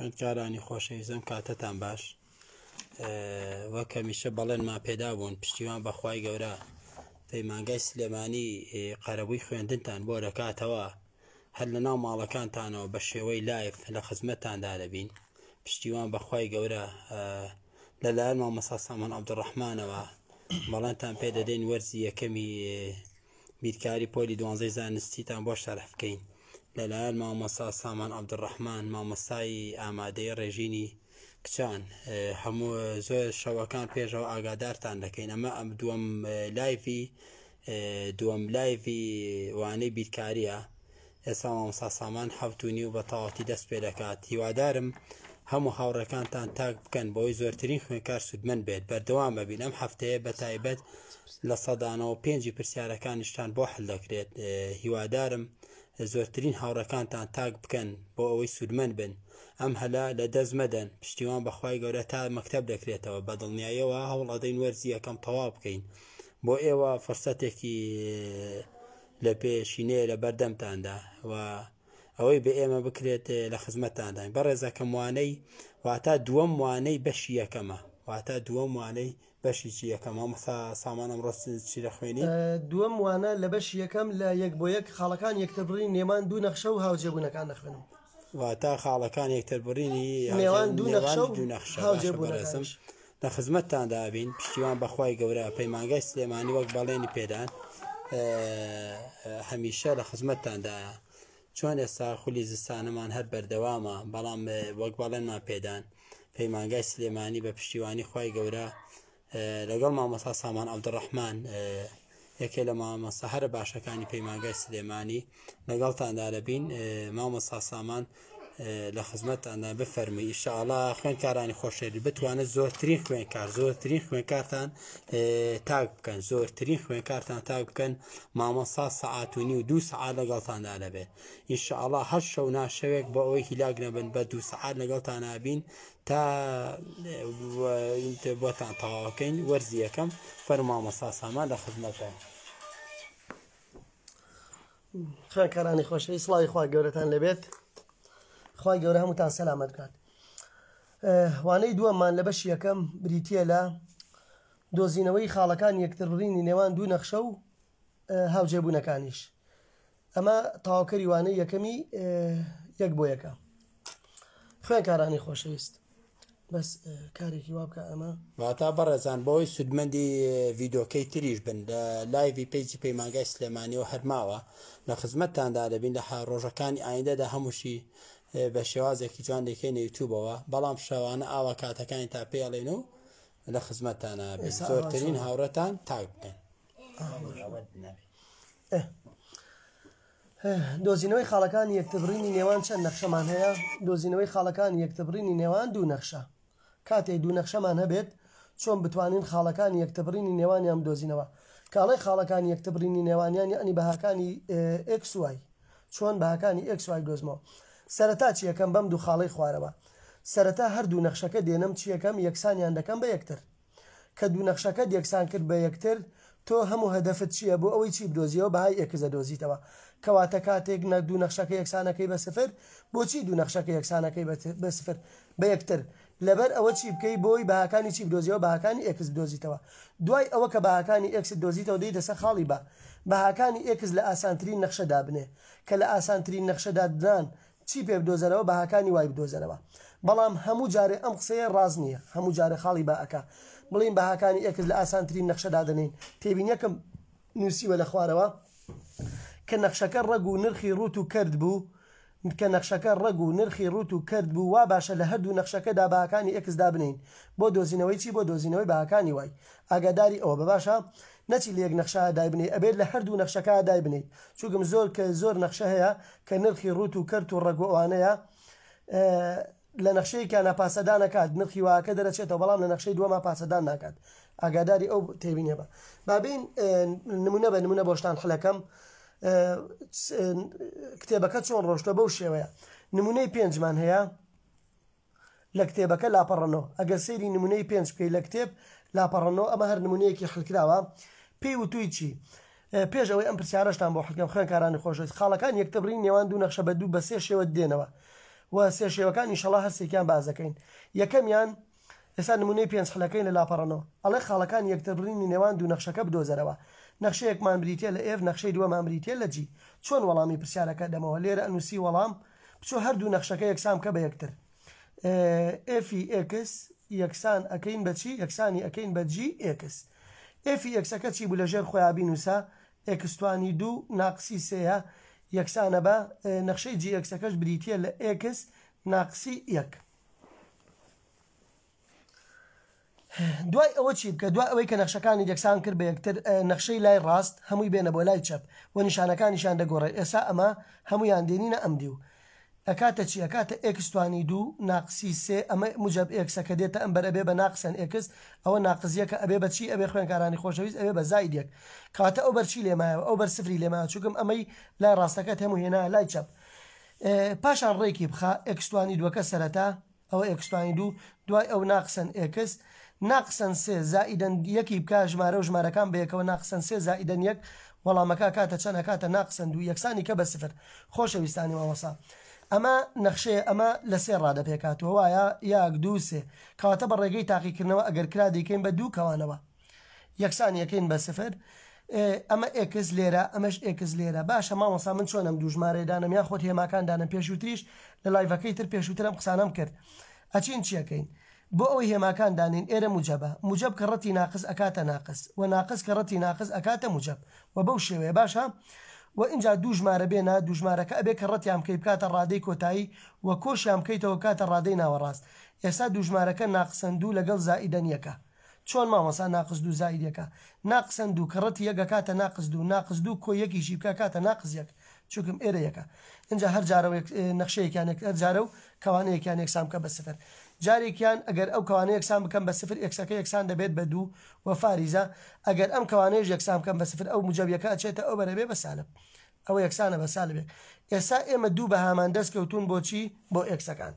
خوێندکارانی خۆشەویستم کاتەتان باش وەک هەمیشە بەڵێنمان پێدا بوون پشتیوان بەخوای گەورە پەیمانگای سلێمانی قەرەبووی خوێندنتان بۆ دەکاتەوە هەر لە ناو ماڵەکانتانەوە بە شێوەی live لە خزمەتتاندا دەبین پشتیوان بەخوای گەورە لەلایەن مامۆستا سامان عەبدولڕەحمانەوە بەڵێنتان پێ دەدەین وەرزی یەکەمی بیرکاری پۆلی دوانزەی زانستیتان بۆ شەرح بکەین لەلایەن مامۆستا سامان عەبدولڕەحمان مامۆستای ئامادەی ڕێژینی کچان هەموو زۆر شەوەکان پێشەوە ئاگادارتان دەکەین ئەمە ئەم دووەم live ی دووەم live ی وانەی بیرکاریە ئێستا مامۆستا سامان 7:30 بە تەواوەتی دەست پێ دەکات هیوادارم هەموو هاوڕێکانتان tag بکەن بۆی زۆرترین خوێنکار سوودمەند بێت بەردەوام بەبین ئەم هەفتەیە بە تایبەت 95% پرسیارەکانیشتان بۆ حل دەکرێت هیوادارم زۆرترین هاوڕێکانتان tag بکەن بۆ ئەوەی سوودمەند بن ئەم هەلە لە دەست مەدەن پشتیوان بەخوای گەورە تا مەکتەب دەکرێتەوە بە دڵنیاییەوە هەوڵ ئەدەین وەرزی یەکەم تەواو بکەین بۆ ئێوە فرسەتێکی لە پێشینەیە لە بەردەمتاندا و ئەوەی بە ئێمە بکرێت لە خزمەتتانداین بەڕێزەکەم وانەی واتا دووەم وانەی بەشی یەکەمە واتا دووەم وانەی بەشی چی یەکەم مامۆستا سامان ئەمڕۆ چی دەخوێنی؟ دووەم وانە لە بەشی یەکەم لە یەک بۆ یەک خاڵەکان یەکتربڕینی نێوان دوو نەخشە و هاوجێبوونەکان دەخوێنم. واتا خاڵەکان یەکتربڕینی نێوان دوو نەخشە و دوو نەخشە باشە هاوجێبوونەکانیش. بەڕێزم لە خزمەتتاندا ئەبین پشتیوان بەخوای گەورە پەیمانگای سلێمانی وەک بەڵێنی پێدان هەمیشە لە خزمەتتاندایە چۆن ئێستا خولی زستانەمان هەر بەردەوامە بەڵام وەک بەڵێنمان پێدان پەیمانگای سلێمانی بە پشتیوانی خوای گەورە لەگەڵ مامۆستا سامان عەبدولڕەحمان یەکێ لە مامۆستا هەرە باشەکانی پەیمانگای سلێمانی لەگەڵتاندا دەبین مامۆستا سامان لە خزمەتتاندا بفەرمووی ئیشاءاللە خوێندکارانی خۆشەویست بتوانن زۆرترین خوێندکار زۆرترین خوێندکارتان tag بکەن زۆرترین خوێندکارتان tag بکەن مامۆستا سەعات و نیو دوو سەعات لەگەڵتاندا دەبێت ئیشاءاللە هەر شەو ناشەوێک بۆ ئەوەی هیلاک نەبن بە دوو سەعات لەگەڵتان نابین تا بۆتان تەواوەکەین وەرزی یەکەم فەرموو مامۆستا سامان لە خزمەتە. خوێندکارانی خۆشەویست سڵاوی خوای گەورەتان لێبێت خوای گەورە هەمووتان سەلامەت بکات وانەی دووەممان لە بەشی یەکەم بریتە لە دۆزینەوەی خاڵەکان یەکتربڕینی نێوان دوو نەخشە و هاوجێبوونەکانیش ئەمە تەواوکەری وانەی یەکەمی یەک بۆ یەکە خوێنکارانی خۆشەویست بەس کارێکی وا بکە ئەمە. واتا بەڕێزان بۆی سودمەندی ڤیدۆکەی تریش بن لە live ی page ی پەیمانگای سلێمانیەوە هەر ماوە لە خزمەتتاندا دەبین لە ڕۆژەکانی ئایندەدا هەمووشی بە شێوازێکی جوان دەیکەینە یوتوبەوە بەڵام شەوانە ئاوا کاتەکانی تا پێڵێن و لە خزمەتتانە بین زۆرترین هاوڕێتان tag بکەن. دۆزینەوەی خاڵەکانی یەکتربڕینی نێوان چەند نەخشەمان هەیە؟ دۆزینەوەی خاڵەکانی یەکتربڕینی نێوان دوو نەخشە. کاتێک دوو نەخشەمان هەبێت چۆن بتوانین خاڵەکانی یەکتربڕینی نێوانیان بدۆزینەوە؟ کاڵێ خاڵەکانی یەکتربڕینی نێوانیان یەعنی بەهاکانی x y. چۆن بەهاکانی x y بدۆزمەوە؟ سەرەتا چیەکەم بەم دوو خاڵەی خوارەوە. سەرەتا هەردوو نەخشەکە دێنم چیەکەم یەکسانیان دەکەم بە یەکتر. کە دوو نەخشەکەت یەکسان کرد بە یەکتر تۆ هەموو هەدەفت چییە بۆ ئەوەی چی بدۆزیەوە بەهای x دەدۆزیتەوە کەواتە کاتێک نە دوو نەخشەکە یەکسانەکەی بە سفر بۆچی دوو نەخشەکە یەکسانەکەی بە سفر بە یەکتر لەبەر ئەوە چی بکەی بۆی بەهاکانی چی بدۆزیەوە بەهاکانی x بدۆزیتەوە دوای ئەوە کە بەهاکانی x دۆزیتەوە دێیتە سەر خاڵی بە بەهاکانی x لە ئاسانترین نەخشە دابنێ کە لە ئاسانترین نەخشە دادنان چی پێ بدۆزەرەوە بەهاکانی y بدۆزەرەوە بەڵام هەموو جارێ ئەم قسەیە ڕاست نییە هەموو جارێ خاڵی با ئەکا بڵێین بەهاکانی x لە ئاسانترین نەخشە دادەنێین تێبینیەکم نووسیوە لە خوارەوە کە نەخشەکە ڕەگ و نرخی ڕووت و کەرت بوو کە نەخشەکە ڕەگ و نرخی ڕووت و کەرت بوو وا باشە لە هەردوو نەخشەکەدا بەهاکانی x دابنێین بۆ دۆزینەوەی چی بۆ دۆزینەوەی بەهاکانی y ئاگاداری ئەوە بە باشە نەچی لە یەک نەخشە دایبنێی ئەبێت لە هەردوو نەخشەکە دایبنێیت چونکم زۆر کە زۆر نەخشە هەیە کە نرخی ڕووت و کەرت و ڕەگ و ئەوانەیە لە نەخشەیەکیانە پاسەدان ئەکات نرخی واکە دەرەچێتەوە بەڵام لە نەخشەی دووەما پاسەدان ناکات ئاگاداری ئەو تێبینیە بە بابین نمونە بە نمونە بۆشتان حلەکەم. کتێبەکە چۆن ڕۆشتوە بەو شێوەیە نمونەی پێنجمان هەیە لە کتێبەکە لاپەڕە نۆ ئەگەر سەیری نمونەی پێنج بکەی لە کتێب لاپەڕە نۆ ئەمە هەر نمونەیەکی حلکراوە پێی وتووی چی پێش ئەوەی ئەم پرسیارەشتان بۆ حلکەم خوێنکارانی خۆشەویست خاڵەکان یەکتربڕی نێوان دوو نەخشە بە دوو بە سێ شێوە دێنەوە و سێ شێوەکان ئینشەڵا هەرسێکیان باس دەکەین یەکەمیان ئێستا نمونەی پێنج حلەکەین لە لاپەڕە نۆ ئەڵێ خاڵەکان یەکتربڕینی نێوان دوو نەخشەکە بدۆزەرەوە نەخشەیەکمان بریتە لە F نەخشەی دووەمان بریتە لە G چۆن وەڵامی پرسیارەکە دەمەوە لێرە ئەنووسی وەڵام بچۆ هەردوو نەخشەکە یەکسان بکە بە یەکتر F ی X یەکسان ئەکەین بە چی؟ یەکسانی ئەکەین بە G X. F ی X ەکە چی بوو لە ژێر خۆیا بینووسە X توانی دوو ناقسی سێیە یەکسانە بە نەخشەی G X ەکەش بریتییە لە X ناقسی یەک. دوای ئەوە چی بکە؟ دوای ئەوەی کە نەخشەکانی یەکسان کرد بە یەکتر نەخشەی لای ڕاست هەمووی بێنە بۆ لای چەپ و نیشانەکانیشیان دەگۆڕێت ئێسا ئەمە هەموویان دێنینە ئەم دیو ئەکاتە چی؟ ئەکاتە X توانی دوو ناقسی سێ ئەمە موجەب X ە کە دێتە ئەم بەر ئەبێ بە ناقسەن X ئەوە ناقس یەکە ئەبێ بە چی؟ ئەبێ خوێنکارانی خۆشەویست ئەبێ بە زائید یەک کەواتە ئەو بەر چی لێمایەوە؟ ئەو بەر سفری لێمایەوە چونکم ئەمەی لای ڕاستەکەت هەموو هێنا لای چەپ پاشان ڕێکی بخە X توانی دووەکە سەرەتا ئەوە X توانی دوو دوای ئەو ناقسەن X ناقسەن سێ زائیدەن یەکی بکە ژمارە و ژمارەکان بەیەکەوە ناقسەن سێ زائیدەن یەک وەڵامەکە ئەکاتە چەند ئەکاتە ناقسەن دوو یەکسانی کە بە سفر خۆشەویستانی مامۆسا ئەمە نەخشەیە ئەمە لە سێ ڕادە پێکهاتووە وایە یاک دوو سێ کەواتە بە ڕێگەی تاقیکردنەوە ئەگەر کرا دەیکەین بە دوو کەوانەوە یەکسانی ئەکەین بە سفر ئەمە X لێرە ئەمەش X لێرە باشە مامۆسا من چۆن ئەم دوو ژمارەیە دانەم یاخود هێماکان دانەم پێشووتریش لە live ەکەی تر پێشووتر ئەم قسانەم کرد ئەچین چیەکەین بۆ ئەوەی هێماکان دانێین ئێرە موجەبە موجەب کە ڕەتی ناقس ئەکاتە ناقس وە ناقس کە ڕەتی ناقس ئەکاتە موجەب وە بەو شێوەیە باشە وە ئینجا دوو ژمارە بێنە دوو ژمارەکە ئەبێ کە ڕەتیان بکەی بکاتە ڕادەی کۆتایی وە کۆشیان بکەیتەوە بکاتە ڕادەی ناوەڕاست ئێستا دوو ژمارەکە ناقسەن دوو لەگەڵ زائیدەن یەکە چۆن مامۆستا ناقس دوو زائید یەکە؟ ناقسەن دوو کە ڕەتی یەک ئەکاتە ناقس دوو ناقس دوو کۆی یەکیشی بکە ئەکاتە ناقس یەک چونکم ئێرە یەکە ئینجا هەر جارەو یەک نەخشەیەکیان یەک هەر جارەو کەوانەیەکیان یەکسان بکە بە سفر جارێکیان ئەگەر ئەو کەوانە یەکسان بکەم بە سفر X ەکە یەکسان دەبێت بە دوو و فاریزە ئەگەر ئەم کەوانەیەش یەکسان بکەم بە سفر ئەو موجەب یەکە ئەچێتە ئەو بەرە بێ بە سالب ئەوە یەکسانە بە سالب یەک ئێستا ئێمە دوو بەهامان دەست کەوتوون بۆچی بۆ X ەکان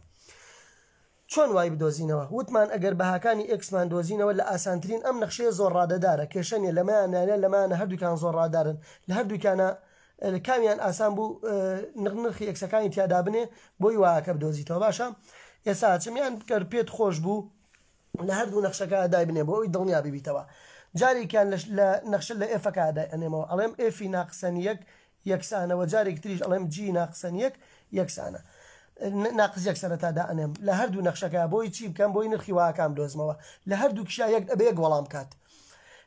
چۆن وای بدۆزینەوە؟ وتمان ئەگەر بەهاکانی X مان دۆزینەوە لە ئاسانترین ئەم نەخشەیە زۆر ڕادەدارە کێشە نیە لەمەیانە یان لەمەیانە هەردووکیان زۆر ڕادارن لە هەردووکیانە کامیان ئاسان بوو نرخی X ەکانی تیا دابنێ بۆی Y ەکە بدۆزیتەوە باشە ئێستا چم یان کەر پێت خۆش بوو لە هەردوو نەخشەکە دایبنێ بۆ ئەوی دڵنیا ببیتەوە جارێکیان لە نەخشە لە F ەکە دای ئەنێمەوە ئەڵێم F ی ناقسەن یەک یەکسانە وە جارێکی تریش ئەڵێم G ناقسەن یەک یەکسانە ناقس یەک سەرەتا دائەنێم لە هەردوو نەخشەکە بۆی چی بکەم بۆی نرخی Y ەکان بدۆزمەوە لە هەردووکیشا یەک ئەبێ یەک وەڵام بکات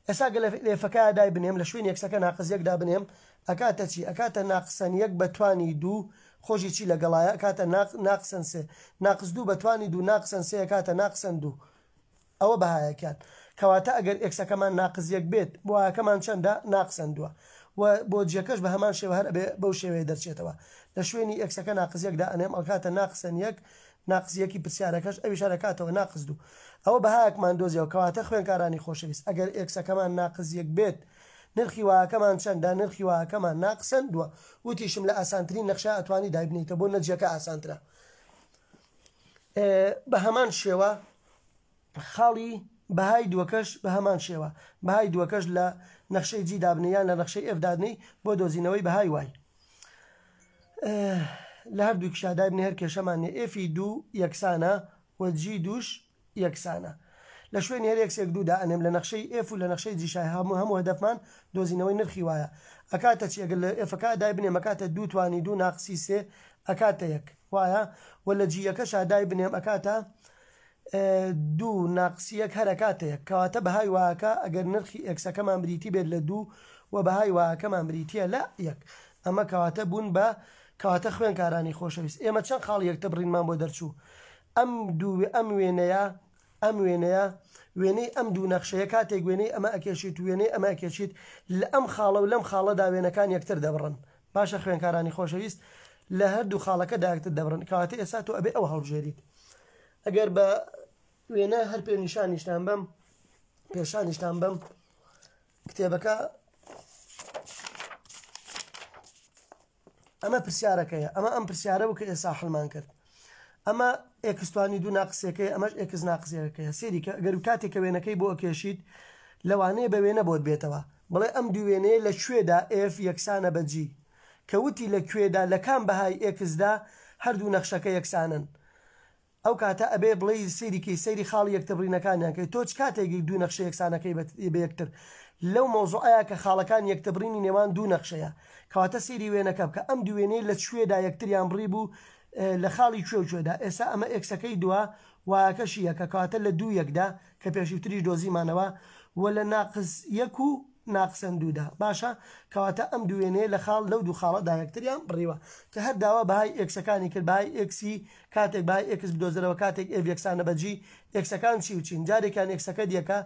ئێستا گە لە F ەکە دای بنێم لە شوێنی X ەکە ناقس یەک دابنێم ئەکاتە چی ئەکاتە ناقسەن یەک بە توانی دوو خۆشی چی لەگەڵایە ئەکاتە ناقسەن سێ ناقس دوو بە توانی دوو ناقسەن سێ ئەکاتە ناقسەن دوو ئەوە بەهایەکیان. کەواتە ئەگەر X ەکەمان ناقس یەک بێت Y ەکەمان چەندە؟ ناقسەن دووە. وە بۆ G ەکەش بە هەمان شێوە هەر ئەبێ بەو شێوەیە دەرچێتەوە. لە شوێنی X ەکە ناقس یەک دائەنێم ئەکاتە ناقسەن یەک ناقس یەکی پرسیارەکەش ئەویش هەر ئەکاتەوە ناقس دوو. ئەوە بەهایەکمان دۆزیەوە کەواتە خوێنکارانی خۆشەویست ئەگەر X ەکەمان ناقس یەک بێت نرخی Y ەکەمان چەندە؟ نرخی Y ەکەمان ناقسەن دووە. وتیشم لە ئاسانترین نەخشە ئەتوانی دایبنێیتەوە بۆ نە G ەکە ئاسانترە. بە هەمان شێوە خاڵی بەهای دووەکەش بە هەمان شێوە بەهای دووەکەش لە نەخشەی G دابنێ یان لە نەخشەی F دادنێی بۆ دۆزینەوەی بەهای Y لە هەردووکیشا دابنێ هەر کێشەمان نیە F ی دوو یەکسانە و G دووش یەکسانە لە شوێنی هەر X ێک دوو دائەنێم لە نەخشەی F و لە نەخشەی G شای هەموو هەموو هەدەفمان دۆزینەوەی نرخی Y ە ئەکاتە چی ئەگەر لە F ەکە دایبنێم ئەکاتە دوو توانی دوو ناقسی سێ ئەکاتە یەک وایە وە لە G یەکەشا دایبنێم ئەکاتە دوو ناقسی یەک هەر ئەکاتە یەک کەواتە بەهای Y ەکە ئەگەر نرخی X ەکەمان بریتی بێت لە دوو و بەهای Y ەکەمان بریتیە لە یەک ئەمە کەواتە بوون بە کەواتە خوێنکارانی خۆشەویست ئێمە چەند خاڵ یەکتربڕینمان بۆ دەرچوو ئەم دوو ئەم وێنەیە ئەم وێنەیە وێنەی ئەم دوو نەخشەیە کاتێک وێنەی ئەمە ئەکێشیت و وێنەی ئەمە ئەکێشیت لە ئەم خاڵە و لەم خاڵەدا وێنەکان یەکتر دەبڕن باشە خوێنکارانی خۆشەویست لە هەردوو خاڵەکەدا یەکتر دەبڕن کەواتە ئێستا تۆ ئەبێ ئەوە هەڵبژێریت ئەگەر بە وێنە هەر پێ نیشانیشتان بەم پێشانیشتان بەم کتێبەکە. ئەمە پرسیارەکەیە ئەمە ئەم پرسیارە بوو کە ئێستا حلمان کرد ئەمە ئێکس توانی دوو ناقسەکەی ئەمەش ئێکس ناقسەکەیە سێری کە ئەگەر کاتێک کە وێنەکەی بۆ ئەکێشیت لەوانەیە بە وێنە بۆت بێتەوە بڵێ ئەم دوو وێنەیە لە کوێدا F یەکسانە بە G کە وتی لە کوێدا لە کام بەهای ئێکسدا هەردوو نەخشەکە یەکسانن ئەو کاتە ئەبێ بڵێی سەیری کەی سەیری خاڵی یەکتربڕینەکانیان کەی تۆ چ کاتێک دوو نەخشە یەکسانەکەی بە یەکتر لەو مەوزوعەیا کە خاڵەکان یەکتربڕینی نێوان دوو نەخشەیە کەواتە سەیری وێنەکە بکە ئەم دوو وێنەیە لە کوێدا یەکتریان بڕی بوو لە خاڵی کوێ و کوێدا ئێستا ئەمە ئێکسەکەی دووە وایەکەشی یەکە کەواتە لە دوو یەکدا کە پێشووتریش دۆزیمانەوە و لە ناقس یەک و ناقسەن دوودا باشە کەواتە ئەم دوو وێنەیە لە خاڵ لەو دوو خاڵەدا یەکتریان بڕیوە کە هەر داوا بەهای ئێکسەکانی کرد بەهای ئێکسی کاتێک بەهای ئێکس بدۆزەرەوە کاتێک ئێف یەکسانە بە جی ئێکسەکان چی و چین جارێکیان ئێکسەکەت یەکە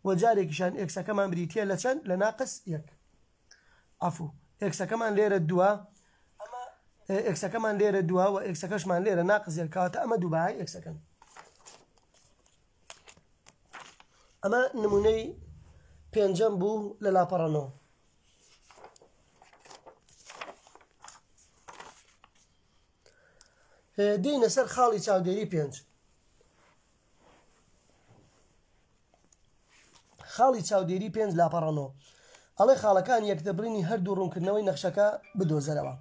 و جارێکیشان ئێکسەکەمان بریتییە لە چەند لە ناقس یەک عەفو ئێکسەکەمان لێرە دووە ئێکسەکەمان لێرە دووە و ئێکسەکەشمان لێرە ناقس یەک کەواتە ئەمە دوو بەهای ئێکسەکەن ئەمە نمونەی پێنجەم بوو لە لاپەڕە نۆ. دێینە سەر خاڵی چاودێری پێنج. خاڵی چاودێری پێنج لاپەڕە نۆ ئەڵێ خاڵەکانی یەکتربڕینی هەردوو ڕوونکردنەوەی نەخشەکە بدۆزەرەوە.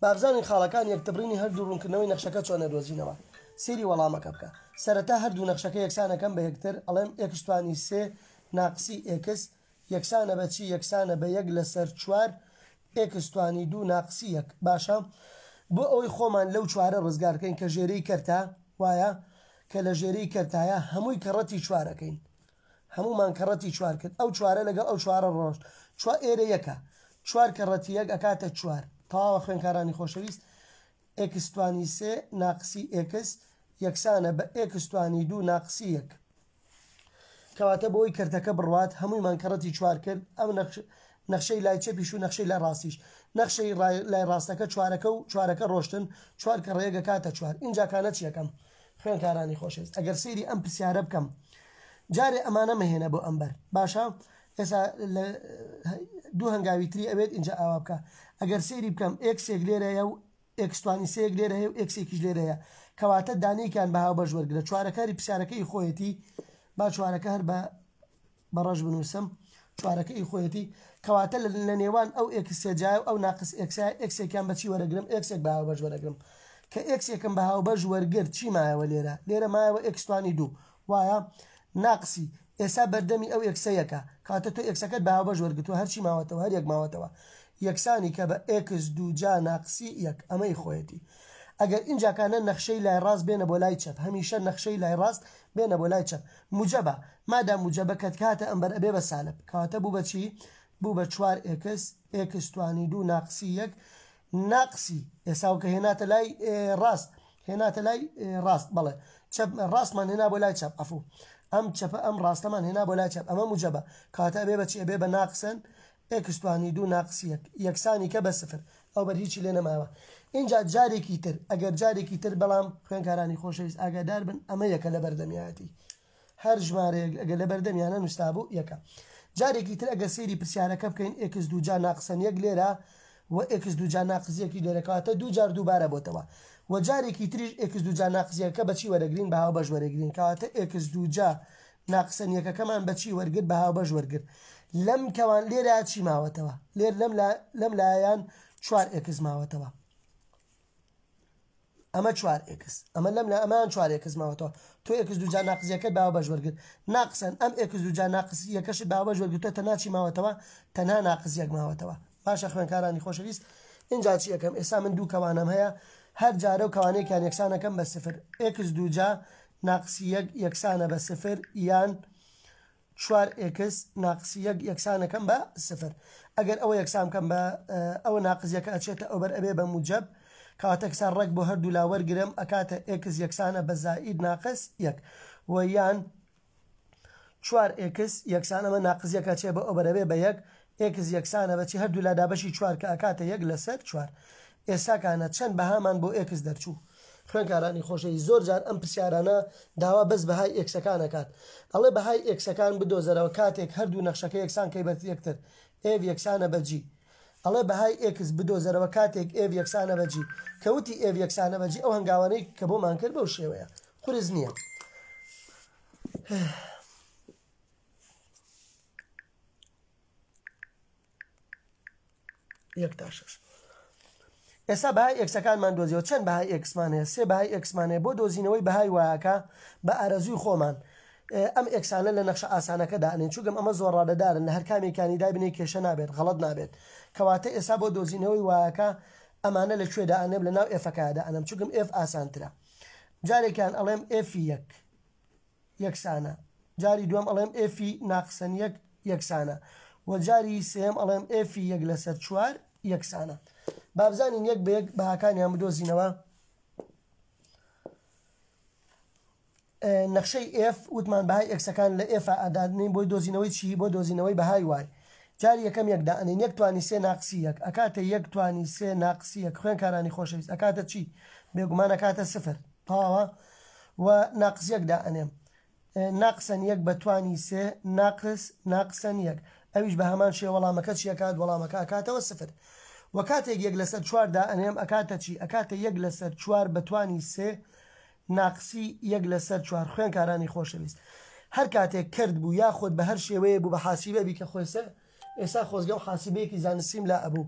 بابزانین خاڵەکانی یەکتربڕینی هەردوو ڕوونکردنەوەی نەخشەکە چۆن ئەدۆزینەوە. سەیری وەڵامەکە بکە. سەرەتا هەردوو نەخشەکە یەکسان ئەکەم بە یەکتر، ئەڵێم ئێکس توانی سێ ناقسی ئێکس یەکسانە بە چی؟ یەکسانە بە یەک لەسەر چوار ئێکس توانی دوو ناقسی یەک. باشە بۆ ئەوەی خۆمان لەو چوارە ڕزگار بکەین کە ژێرەی کەرتە، وایە؟ کە لە ژێرەی کەرتایە هەمووی کەڕەتی چوار ئەکەین. هەموومان کەڕەتی چوار کرد ئەو چوارە لەگەڵ ئەو چوارە ڕۆشت چوار ئێرە یەکە چوار کەڕەتی یەک ئەکاتە چوار تەواوە خوێنکارانی خۆشەویست ئێکس توانی سێ ناقسی ئێکس یەکسانە بە ئێکس توانی دوو ناقسی یەک کەواتە بۆی کەرتەکە بڕوات هەموویمان کەڕەتی چوار کرد ئەم نەخشەی لای چەپیش و نەخشەی لای ڕاستیش نەخشەی لای ڕاستەکە چوارەکە و چوارەکە ڕۆشتن چوار کە ڕێگە کاتە چوار ئینجا کانە چیەکەم خوێندکارانی خۆشەویست ئەگەر سەیری ئەم پرسیارە بکەم جارێ ئەمانە مەهێنە بۆ ئەمبەر باشە ئێسا لە دوو هەنگاوی تری ئەوێت اینجا ئاوا بکە ئەگەر سەیری بکەم ئێکسێک لێرەیە و ئێکس توانی سێیەک لێرە هەیە و ئێکسێکیش لێرە هەیە کەواتە دانەیەکیان بە هاوبەش وەرگرە چوارەکاری پرسیارەکەی خۆیەتی با چوارەکە هەر بە بە ڕەش بنووسم چوارەکە ئی خۆیەتی کەواتە لە نێوان ئەو ئێکس سێجایە و ئەو ناقس ئێکسە ئێکسێکیان بە چی وەرەگرم ئێکسێک بە هاوبەش وەرەگرم کە ئێکسێکم بە هاوبەش وەرگرت چی مایەوە لێرە لێرە مایەوە ئێکس توانی دوو وایە ناقسی ئێسا بەردەمی ئەو ئێکسە یەکە کەواتە تۆ ئێکسەکەت بە هاوبەش وەرگرتووە هەرچی ماوەتەوە هەر یەک ماوەتەوە یەکسانی کە بە ئێکس دووجا ناقسی یەک ئەمە ئی خۆیەتی ئەگەر ئینجاکانە نەخشەی لای ڕاست بێنە بۆ لای چەپ هەمیشە نەخشەی لای ڕاست بێنە بۆ لای چەپ موجەبە مادام موجەبە کەت کاتە ئەمبەر ئەبێ بە سالب کەواتە بوو بە چی بوو بە چوار ئێکس ئێکس توانی دوو ناقسی یەک ناقسی ئێساو کە هێناتە لای ڕاست هێناتە لای ڕاست بەڵێ چەپ ڕاستمان هێنا بۆ لای چەپ عەفو ئەم چەپە ئەم ڕاستەمان هێنا بۆ لای چەپ ئەمە موجەبە کەواتە ئەبێ بە چی ئەبێ بە ناقسن ئێکس توانی دوو ناقس یەک یەکسانی کە بە سفر ئەو بەر هیچی لێ نەماوە ئینجا جارێکی تر ئەگەر جارێکی تر بەڵام خوێنکارانی خۆشەویست ئاگادار بن ئەمە یەکە لە بەردەمیایەتی هەر ژمارەیەک ئەگەر لە بەردەمیانە نووسرابوو یەکە جارێکی تر ئەگەر سەیری پرسیارەکە بکەین ئێکس دوو جا ناقسەن یەک لێرە و ئێکس دوو جا ناقس یەکی لێرە کەواتە دوو جار دووبارە بۆتەوە و جارێکی تریش ئێکس دوو جا ناقس یەکە بە چی وەرەگرین بە هاوبەش وەرەگرین کەواتە ئێکس دوو جا ناقسەن یەکەکەمان بە چی وەرگرت بە هاوبەش وەرگرت لەم کەوان لێرە چی ماوەتەوە لێر لەم لا لەم لایان چوار ئێکس ماوەتەوە ئەمە چوار ئێکس ئەمە لەم لا ئەمان چوار ئێکس ماوەتەوە تۆ ئێکس دوو جار ناقس یەکەت بە هاوبەش وەرگرت ناقسەن ئەم ئێکس دوو جار ناقس یەکەشت بە هاوبەش وەرگرتووە تەنها چی ماوەتەوە تەنها ناقس یەک ماوەتەوە باشە خوێنکارانی خۆشەویست ئینجا چی ئەکەم ئێستا من دوو کەوانەم هەیە هەر جارە و کەوانەیەکیان یەکسانەکەم بە سفر ئێکس دوو جا ناقسی یەک یەکسانە بە سفر یان چوار ئێکس ناقسی یەک یەکسانەکەم بە سفر ئەگەر ئەوە یەکسان بکەم بە ئەوە ناقس یەکە ئەچێتە ئەوبەر ئەبێ بە موجەب کەواتە کسان ڕێک بۆ هەردوو لا وەرگرم ئەکاتە ئێکس یەکسانە بە زائید ناقس یەک و یان چوار ئێکس یەکسان ئەمە ناقس یەک ئەچێ بە ئەوبەر ئەبێ بە یەک ئێکس یەکسانە بە چی هەردوو لا دابەشی چوار کە ئەکاتە یەک لەسەر چوار ئێساکانە چەند بەهامان بۆ ئێکس دەرچوو خوێندکارانی خۆشەویست زۆر جار ئەم پرسیارانە داوا بەس بەهای ئێکسەکان ئەکات ئەڵێ بەهای ئێکسەکان بدۆزەرەوە کاتێک هەردوو نەخشەکە یەکسان کەی بە یەکتر ئێف یەکسانە بە جی. ئەڵێ بەهای x بدۆزەرەوە کاتێک f یەکسانە بە g. کە وتی f یەکسانە بە g ئەو هەنگاوانەی کە بۆمان کرد بەو شێوەیە قورس نییە. یەک تا شەش. ئێستا بەهای x ەکانمان دۆزیەوە چەند بەهای x مان هەیە سێ بەهای x مان هەیە بۆ دۆزینەوەی بەهای y ەکە بە ئارەزووی خۆمان ئەم x انە لە نەخشە ئاسانەکە دانێن چونکەم ئەمە زۆر ڕادەدارن لە هەر کامێکیانی دابنێ کێشە نابێت غەڵەت نابێت کەواتە ئێستا بۆ دۆزینەوەی y ەکە ئەمانە لە کوێ دائەنێم لە ناو f ەکە دائەنێم چونکەم f ئاسانترە جارێکیان ئەڵێم f ی یەک یەکسانە جاری دووەم ئەڵێم f ی ناقسەن یەک یەکسانە و جاری سێم ئەڵێم f ی یەک لەسەر چوار یەکسانە بابزانین یەک بە یەک بەهاکانیان بدۆزینەوە نەخشەی f وتمان بەهای x ەکان لە f ئادادنین بۆی دۆزینەوەی چی بۆ دۆزینەوەی بەهای y جاری یەکەم یەک دائەنین یەک توانی سێ ناقسی یەک ئەکاتە یەک توانی سێ ناقسی یەک خوێنکارانی خۆشەویست ئەکاتە چی بێگومان ئەکاتە سفر تەواوە و ناقس یەک دائەنێم ناقسەن یەک بە توانی سێ ناقس ناقسەن یەک ئەویش بە هەمان شێ وەڵامەکە چی ئەکات وەڵامەکە ئەکاتەوە سفر و کاتێک یەک لەسەر چوار دائەنێم ئەکاتە چی ئەکاتە یەک لەسەر چوار بە توانی سێ ناقسی یەک لەسەر چوار خوێنکارانی خۆشەویست هەر کاتێک کرد بوو یاخود بە هەر شێوەیە بوو بە حاسیبە بیکە خۆیسە ئێستا خۆزگەم حاسیبەیەکی زانستیم لا ئەبوو.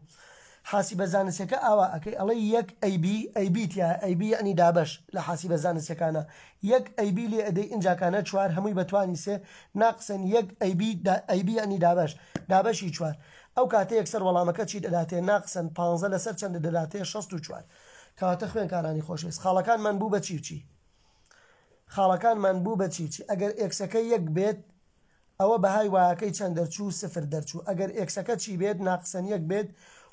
حاسیبە زانستیەکە ئاوا ئەکەی ئەڵێی یەک ئەی بی ئەی بی تیایە ئەی بی یەعنی دابەش لە حاسیبە زانستیەکانا یەک ئەی بی لێ ئەدەی ئینجاکانە چوار هەمووی بە توانی سێ ناقسن یەک ئەی بی ئەی بی یەعنی دابەش دابەشی چوار ئەو کاتە یەکسەر وەڵامەکە چیت ئەداتێ ناقسن پانزە لەسەر چەندت دەداتێ 64 کەواتە خوێنکارانی خۆشەویست خاڵەکانمان بوو بە چی و چی خاڵەکانمان بوو بە چی و چی ئەگەر x ەکە یەک بێت ئەوە بەهای y ەکەی چەند دەرچوو؟ سفر دەرچوو. ئەگەر x ەکە چی بێت؟ ناقسەن یەک بێت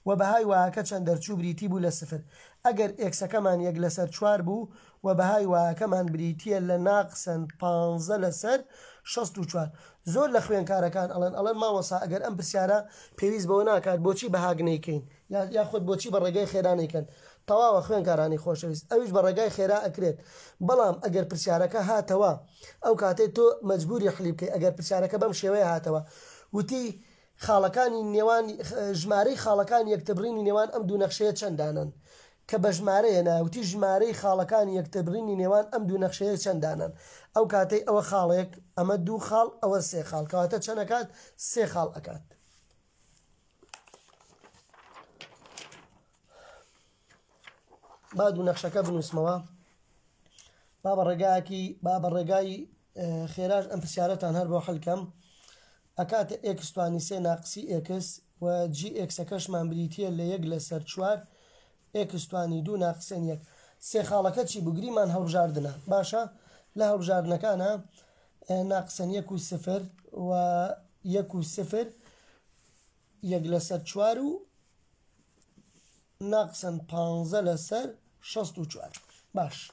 و بەهای y ەکە چەند دەرچوو؟ بریتی بوو لە سفر. ئەگەر x ەکەمان یەک لەسەر چوار بوو و بەهای y ەکەمان بریتییە لە ناقسەن پانزە لەسەر 64. زۆر لە خوێنکارەکان ئەڵێن ئەڵێن مامۆستا ئەگەر ئەم پرسیارە پێویست بەوە ناکات بۆچی بەهاک نەیکەین؟ یاخود بۆچی بە ڕێگای خێرا نەیکەن؟ تەواوە خوێنکارانی خۆشەویست ئەویش بە ڕێگای خێرا ئەکرێت بەڵام ئەگەر پرسیارەکە هاتەوە ئەو کاتەی تۆ مەجبوری حلی بکەی ئەگەر پرسیارەکە بەم شێوەیە هاتەوە وتی خاڵەکانی نێوان ژمارەی خاڵەکانی یەکتربڕینی نێوان ئەم دوو نەخشەیە چەند دانەن کە بە ژمارەیە ناوتی ژمارەی خاڵەکانی یەکتربڕینی نێوان ئەم دوو نەخشەیە چەند دانەن ئەو کاتەی ئەوە خاڵێک ئەمە دوو خاڵ ئەوە سێ خاڵ کەواتە چەند ئەکات سێ خاڵ ئەکات با دوو نەخشەکە بنووسمەوە با بە ڕێگایەکی با بە ڕێگای خێراش ئەم پرسیارەتان هەر بۆ حلکەم ئەکاتە x توانی سێ ناقسی x و g x ەکەشمان بریتە لە یەک لەسەر چوار x توانی دوو ناقسێن یەک سێ خاڵەکە چی بوو گریمان هەڵبژاردنە باشە لە هەڵبژاردنەکانە ناقسەن یەک و سفر و یەک و سفر یەک لەسەر چوار و ناقسەن پانزە لەسەر 64 باش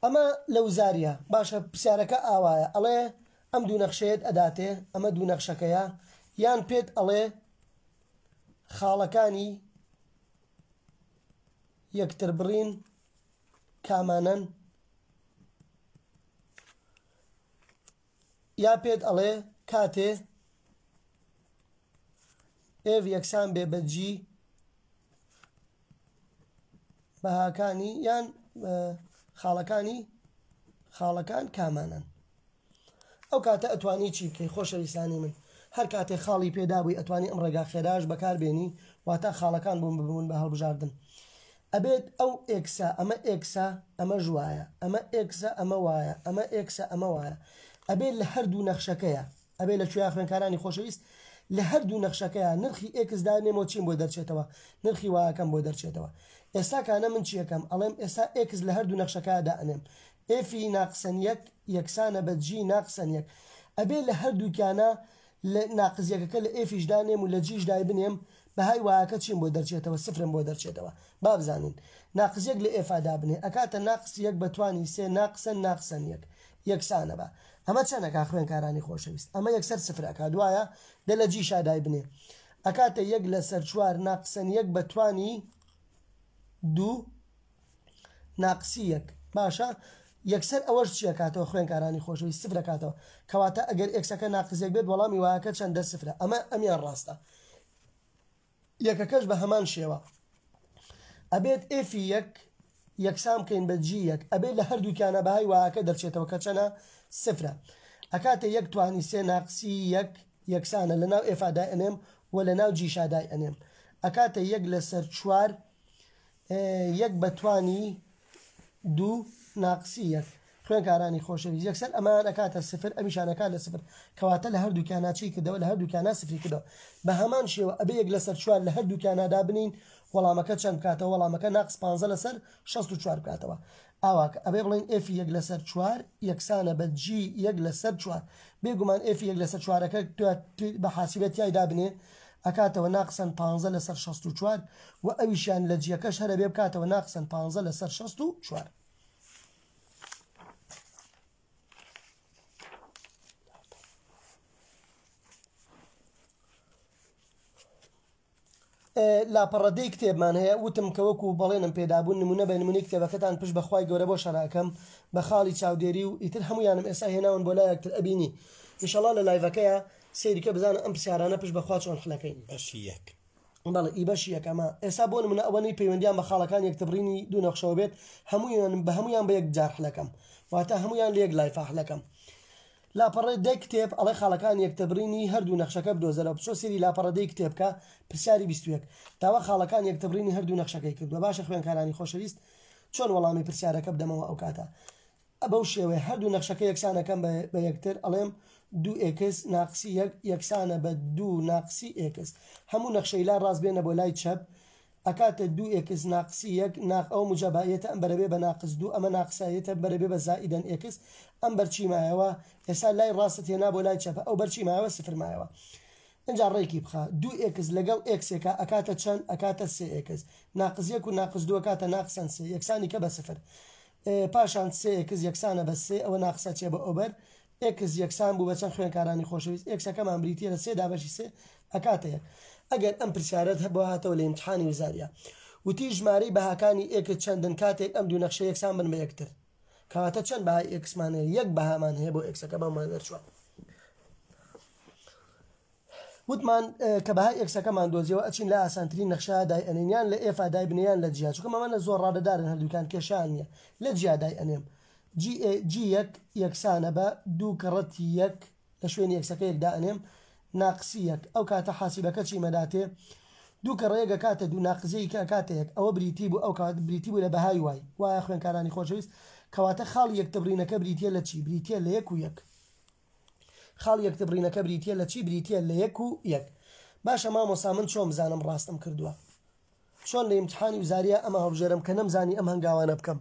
ئەمە لە وزاریە باشە پرسیارەکە ئاوایە ئەڵێ ئەم دوو نەخشەیەت ئەداتێ ئەمە دوو نەخشەکەیە یان پێت ئەڵێ خاڵەکانی یەکتربڕین کامانەن یا پێت ئەڵێ کاتێ f یەکسان بێ بە g بەهاکانی یان خاڵەکانی خاڵەکان کامانەن ئەو کاتە ئەتوانی چی بکەی خۆشەویستانی من هەر کاتێ خاڵی پێدابووی ئەتوانی ئەم ڕێگا خێراش بەکاربێنی واتە خاڵەکان بوون ببوون بە هەڵبژاردن ئەبێت ئەو x ە ئەمە x ە ئەمەش y ە ئەمە x ە ئەمە y ە ئەمە x ە ئەمە y ە ئەبێت لە هەردوو نەخشەکەیە ئەبێ لە کوێیا خوێنکارانی خۆشەویست لە هەردوو نەخشەکەیا نرخی x دانێمەوە چیم بۆ دەرچێتەوە نرخی y ەکەم بۆ دەرچێتەوە ئێستا کانە من چیەکەم ئەڵێم ئێستا x لە هەردوو نەخشەکە دائەنێم f ی ناقسەن یەک یەکسانە بە g ناقسەن یەک ئەبێ لە هەردووکیانە لە ناقس یەکەکە لە f یش دانێم و لە g ش دایبنێم بەهای y ەکە چیم بۆ دەرچێتەوە سفرم بۆ دەرچێتەوە با بزانین ناقس یەک لە f ا دابنێ ئەکاتە ناقس یەک بە توانی سێ ناقسەن ناقسەن یەک یەکسانە بە ئەمە چەند ئەکا خوێنکارانی خۆشەویست ئەمە یەکسەر سفر ئەکا دوایە دە لە g شا دایبنێ ئەکاتە یەک لەسەر چوار ناقسەن یەک بە توانی دوو ناقسی یەک باشە. یەکسەر ئەوەش چی ئەکاتەوە خوێنکارانی خۆشەویست سفر ئەکاتەوە کەواتە ئەگەر x ەکە ناقس یەک بێت وەڵامی y ەکە چەندە سفرە ئەمە ئەمیان ڕاستە یەکەکەش بە هەمان شێوە ئەبێت f ی یەک یەکسان بکەین بە g یەک ئەبێت لە هەردووکیانە بەهای y ەکە دەرچێتەوە کە چەنە سفرە ئەکاتە یەک توانی سێ ناقسی یەک یەکسانە لە ناو f ا دای ئەنێم و لە ناو g شا دای ئەنێم ئەکاتە یەک لەسەر چوار یەک بە توانی دوو ناقسی یەک. خوێنکارانی خۆشەویست یەکسەر ئەمەیان ئەکاتە سفر ئەمیشان ئەکات لە سفر کەواتە لە هەردووکیانا چی کردەوە لە هەردووکیانا سفری کردەوە بە هەمان شێوە ئەبێ یەک لەسەر چوار لە هەردووکیانا دابنین وەڵامەکە چەند بکاتەوە وەڵامەکە ناقس پانزە لەسەر 64 بکاتەوە ئاوا کە ئەبێ بڵێین f یەک لەسەر چوار یەکسانە بە g یەک لەسەر چوار بێگومان f یەک لەسەر چوارەکە بە حاسیبە تیای دابنێ ئەکاتەوە ناقسەن پانزە لەسەر 64 و ئەویشیان لە g ەکەش هەر ئەبێ بکاتەوە ناقسەن پانزە لەسەر 64. لاپەڕە دەی کتێبمان هەیە وتم کە وەکو بەڵێنم پێدابوون نمونە بە نمونەی کتێبەکەتان پشت بە خوای گەورە بۆ شەرعەکەم بە خاڵی چاودێری و ئیتر هەموویانم ئێستا هێناون بۆ لای یەکتر ئەبینی ئیشەڵا لە live ەکەیا سەیری کە بزانە ئەم پرسیارانە پشت بەخوا چۆن حلەکەین. بەشی یەک. بەڵێ ئی بەشی یەک ئەمە ئێستا بۆ نمونە ئەوەنەی پەیوەندیان بە خاڵەکان یەکتربڕینی دوو نەخشەوە بێت هەموویان بە هەموویان بە یەک جار حلەکەم واتە هەموویان لە یەک live ا حلەکەم لاپەڕەی دەی کتێب ئەڵێ خاڵەکانی یەکتربڕینی هەردوو نەخشەکە بدۆزەرەوە بچۆ سەیری لاپەڕە دەی کتێب بکە پرسیاری 21 داوا خاڵەکانی یەکتربڕینی هەردوو نەخشەکەی کردووە باشە خوێنکارانی خۆشەویست چۆن وەڵامی پرسیارەکە بدەمەوە ئەو کاتە بەو شێوەیە هەردوو نەخشەکە یەکسانەکەم بە یەکتر ئەڵێم دوو x ناقسی یەک یەکسانە بە دوو ناقسی x هەموو نەخشەی لا ڕاست بێنە بۆ لای چەپ ئەکاتە دوو x ناقسی یەک ناق ئەوە موجەبە یەتە ئەم بەرە بێ بە ناقس دوو ئەمە ناقسە یەتە بەرە بێ بە زائیدەن x ئەم بەر چی مایەوە ئێستا لای ڕاستت هێنا بۆ لای چەپە ئەو بەر چی مایەوە سفر مایەوە ئینجا ڕێکی بخە دوو x لەگەڵ x ێکا ئەکاتە چەند ئەکاتە سێ x ناقس یەک و ناقس دوو ئەکاتە ناقسەن سێ یەکسانی کە بە سفر پاشان سێ x یەکسانە بە سێ ئەوە ناقسە چێ بە ئەوبەر x یەکسان بوو بە چەند خوێندکارانی خۆشەویست x ەکەمان بریتیە لە سێ دابەشی سێ ئەکاتە یەک ئەگەر ئەم پرسیارەت بۆ هاتەوە لە ئیمتحانی وزاریە وتی ژمارەی بەهاکانی x چەندن کاتێک ئەم دوو نەخشە یەکسان بن بە یەکتر کەواتە چەند بەهای x مان هەیە یەک بەهامان هەیە بۆ x ەکە بەمان دەرچووە وتمان کە بەهای x ەکەمان دۆزیەوە ئەچین لە ئاسانترین نەخشە دای ئەنێین یان لە f ا دای بنێ یان لە g یا چونکە مامانە زۆر ڕادەدارن هەردووکیان کێشەیان نییە لە g یا دای ئەنێم g g یەک یەکسانە بە دوو کەڕەتی یەک لە شوێنی x ەکە یەک دائەنێم ناقسی یەک ئەو کاتە حاسیبەکە چیمە داتێ دوو کەڕە یەک ئەکاتە دوو ناقس یەکی کە ئەکاتە یەک ئەوە بریتی بوو ئەو کات بریتی بوو لە بەهای y وایە خوێنکارانی خۆشەویست کەواتە خاڵی یەکتربڕینەکە بریتیە لە چی بریتیە لە یەک و یەک خاڵی یەکتربڕینەکە بریتیە لە چی بریتیە لە یەک و یەک باشە مامۆسا من چۆن بزانم ڕاستم کردووە چۆن لە ئیمتحانی وزاریە ئەمە هەڵبژێرم کە نەمزانی ئەم هەنگاوانە بکەم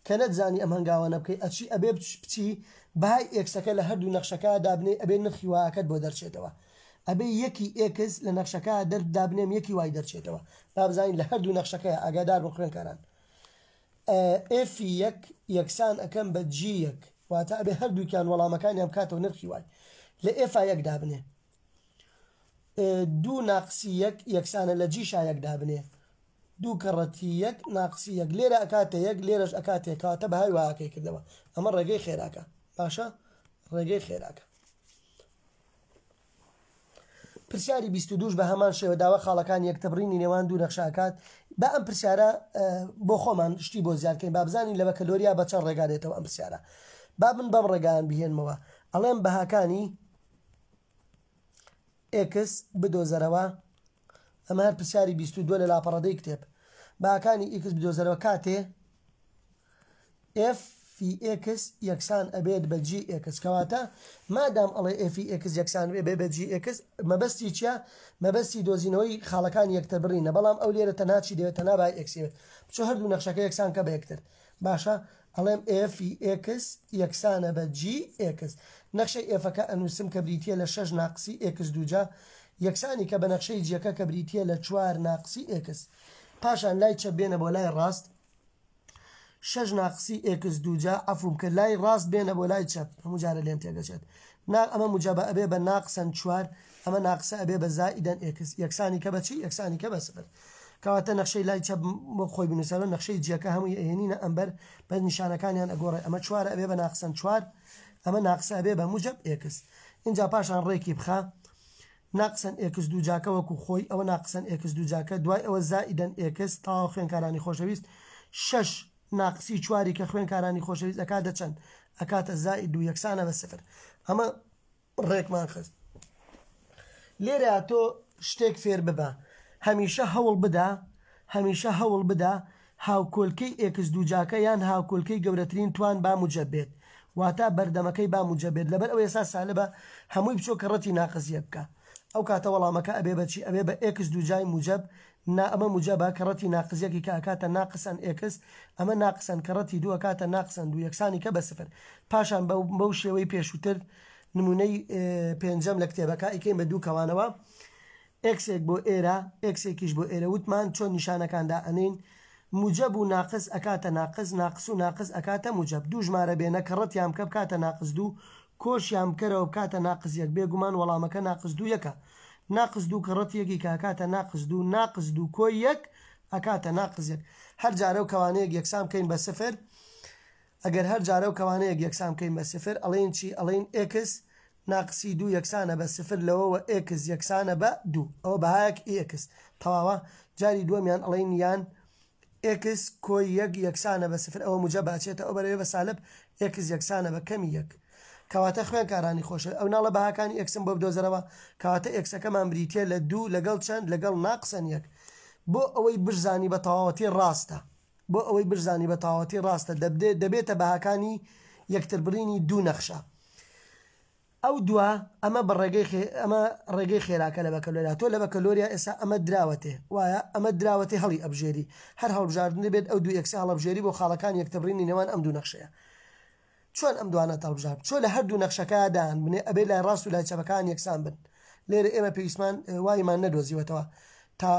کە نەتزانی ئەم هەنگاوانە بکەی ئەچی ئەبێ بچی بەهای x ەکە لە هەردوو نەخشەکە دابنێی ئەبێ نرخی y ەکەت بۆ دەرچێتەوە ئەبێ یەکی x لە نەخشەکە دەر دابنێم یەکی y دەرچێتەوە با بزانین لە هەردوو نەخشەکەیە ئاگادار بن خوێنکاران f یەک یەکسان ئەکەم بە g یەک واتە ئەبێ هەردووکیان وەڵامەکانیان بکاتەوە نرخی y لە f ا یەک دابنێ دوو ناقسی یەک یەکسانە لە g شا یەک دابنێ دوو کەڕەتی یەک ناقسی یەک لێرە ئەکاتە یەک لێرەش ئەکاتێ کەواتە بەهای y ەکەی کردەوە ئەمە ڕێگەی خێراکە باشە ڕێگەی خێراکە پرسیاری 22 بە هەمان شێوە داوا خاڵەکان یەکتربڕینی نێوان دوو نەخشە ئەکات با ئەم پرسیارە بۆ خۆمان شتی بۆ زیاد کەین با بزانین لە بەکەلۆریا بە چەند ڕێگا دێتەوە ئەم پرسیارە با من بەم ڕێگایان بهێنمەوە ئەڵێم بەهاکانی x بدۆزەرەوە ئەمە هەر پرسیاری 22 لە لاپەڕەدەی کتێب بەهاکانی x بدۆزەرەوە کاتێ f ی x یەکسان ئەبێت بە g x کەواتە مادام ئەڵێ f ی x یەکسان بێ بە g x مەبەستی چیە مەبەستی دۆزینەوەی خاڵەکانی یەکتر بڕینە بەڵام ئەو لێرە تەنها چی دەوێت تەنها بای x دەوێت بچۆ هەردوو نەخشەکە یەکسان کە بە یەکتر باشە ئەڵێم f ی x یەکسانە بە g x نەخشەی f ەکە ئەنووسم کە بریتیە لە شەش ناقسی x دووجا یەکسانی کە بە نەخشەی g ەکە کە بریتیە لە چوار ناقسی x پاشان لای چەپ بێنە بۆ لای ڕاست شەش ناقسی x دووجا عەفوم کە لای ڕاست بێنە بۆ لای چەپ هەموو جارە لێم تێگەچێت نا ئەمە موجەبە ئەبێ بە ناقسەن چوار ئەمە ناقسە ئەبێ بە زائیدەن x یەکسانی کە بە چی یەکسانی کە بە سفر. کەواتە نەخشەی لای چەپ وەک خۆی بنووسەرەوە، نەخشەی جیەکە هەمووی ئەهێنینە ئەمبەر، بەس نیشانەکانیان ئەگۆڕێ، ئەمە چوارە ئەبێ بە ناقسەن چوار، ئەمە ناقسە ئەبێ بە موجەب ئێکس. ئینجا پاشان ڕێکی بخە، ناقسەن ئێکس دوو جاکە وەکو خۆی، ئەوە ناقسەن ئێکس دوو جاکە، دوای ئەوە زائیدەن ئێکس، تەواو خوێنکارانی خۆشەویست، شەش ناقسی چواری کە خوێنکارانی خۆشەویست ئەکاتە چەند؟ ئەکاتە زائید دوو یەکسانە بە سفر. ئەمە ڕێکمان خست. لێرە تۆ شتێک فێر ببە هەمیشە هەوڵ بدە هەمیشە هەوڵ بدە هاوکۆلکەی ئێکس دووجاکە یان هاوکۆلکەی گەورەترین توان با موجەب بێت واتا بەردەمەکەی با موجەب بێت لەبەر ئەوەی ئێستا سالبە هەمووی بچۆ کە ڕەتی ناقس یەک بکە ئەو کاتە وەڵامەکە ئەبێ بە چی ئەبێ بە ئێکس دووجای موجەب نا ئەمە موجەبە کە ڕەتی ناقس یەکی کە ئەکاتە ناقسەن ئێکس ئەمە ناقسەن کە ڕەتی دوو ئەکاتە ناقسەن دوو یەکسانی کە بە سفر پاشان بەو شێوەی پێشووتر نمونەی پێنجەم لە کتێبەکە ئەیکەین بە دوو کەوانەوە ئێکسێک بۆ ئێرە ئێکسێکیش بۆ ئێرە وتمان چۆن نیشانەکان دائەنێین موجەب و ناقس ئەکاتە ناقس ناقس و ناقس ئەکاتە موجەب دوو ژمارە بێنە کە ڕەتیان بکە بکاتە ناقس دوو کۆشیان بکەرەوە بکاتە ناقس یەک بێگومان وەڵامەکە ناقس دوو یەکە ناقس دوو کە ڕەتی یەکی کە ئەکاتە ناقس دوو ناقس دوو کۆی یەک ئەکاتە ناقس یەک هەر جارە و کەوانەیەک یەکسان بکەین بە سفر ئەگەر هەر جارە و کەوانەیەک یەکسان بکەین بە سفر ئەڵێین چی ئەڵێین ئێکس ناقسی دوو یەکسانە بە سفر لەوەوە ئێکس یەکسانە بە دوو ئەوە بەهایەک ئی ئێکس تەواوە جاری دووەمیان ئەڵێین یان ئێکس کۆی یەک یەکسانە بە سفر ئەوە موجەبە ئەچێتە ئەو بەرەوێ بە سالب ئێکس یەکسانە بە کەمی یەک کەواتە خوێنکارانی خۆشەویست ئەو ناڵە بەهاکانی ئێکسم بۆ بدۆزەرەوە کەواتە ئێکسەکەمان بریتیە لە دوو لەگەڵ چەند لەگەڵ ناقسەن یەک بۆ ئەوەی بشزانی بە تەواوەتی ڕاستە بۆ ئەوەی بشزانی بە تەواوەتی ڕاستە دەبێتە بەهاکانی یەکتربڕینی دوو نەخشە ئەو دوا ئەمە بە ڕێگەی ئەمە ڕێگەی خێراکە لە بەکەلۆریا تۆ لە بەکەلۆریا ئێستا ئەمە دراوەتێ وایە ئەمە دراوەتێ هەڵی ئەبژێری هەر هەڵبژاردن بێت ئەو دوو ئێکسە هەڵەبژێری بۆ خاڵەکان یەکتربڕینی نێوان ئەم دوو نەخشەیە چۆن ئەم دوانەت هەڵبژارد چۆ لە هەردوو نەخشەکە دان بنێ ئەبێ لای ڕاست و لای چەپەکان یەکسان بن لێرە ئێمە پێویستمان وایمان نەدۆزیوەتەوە تا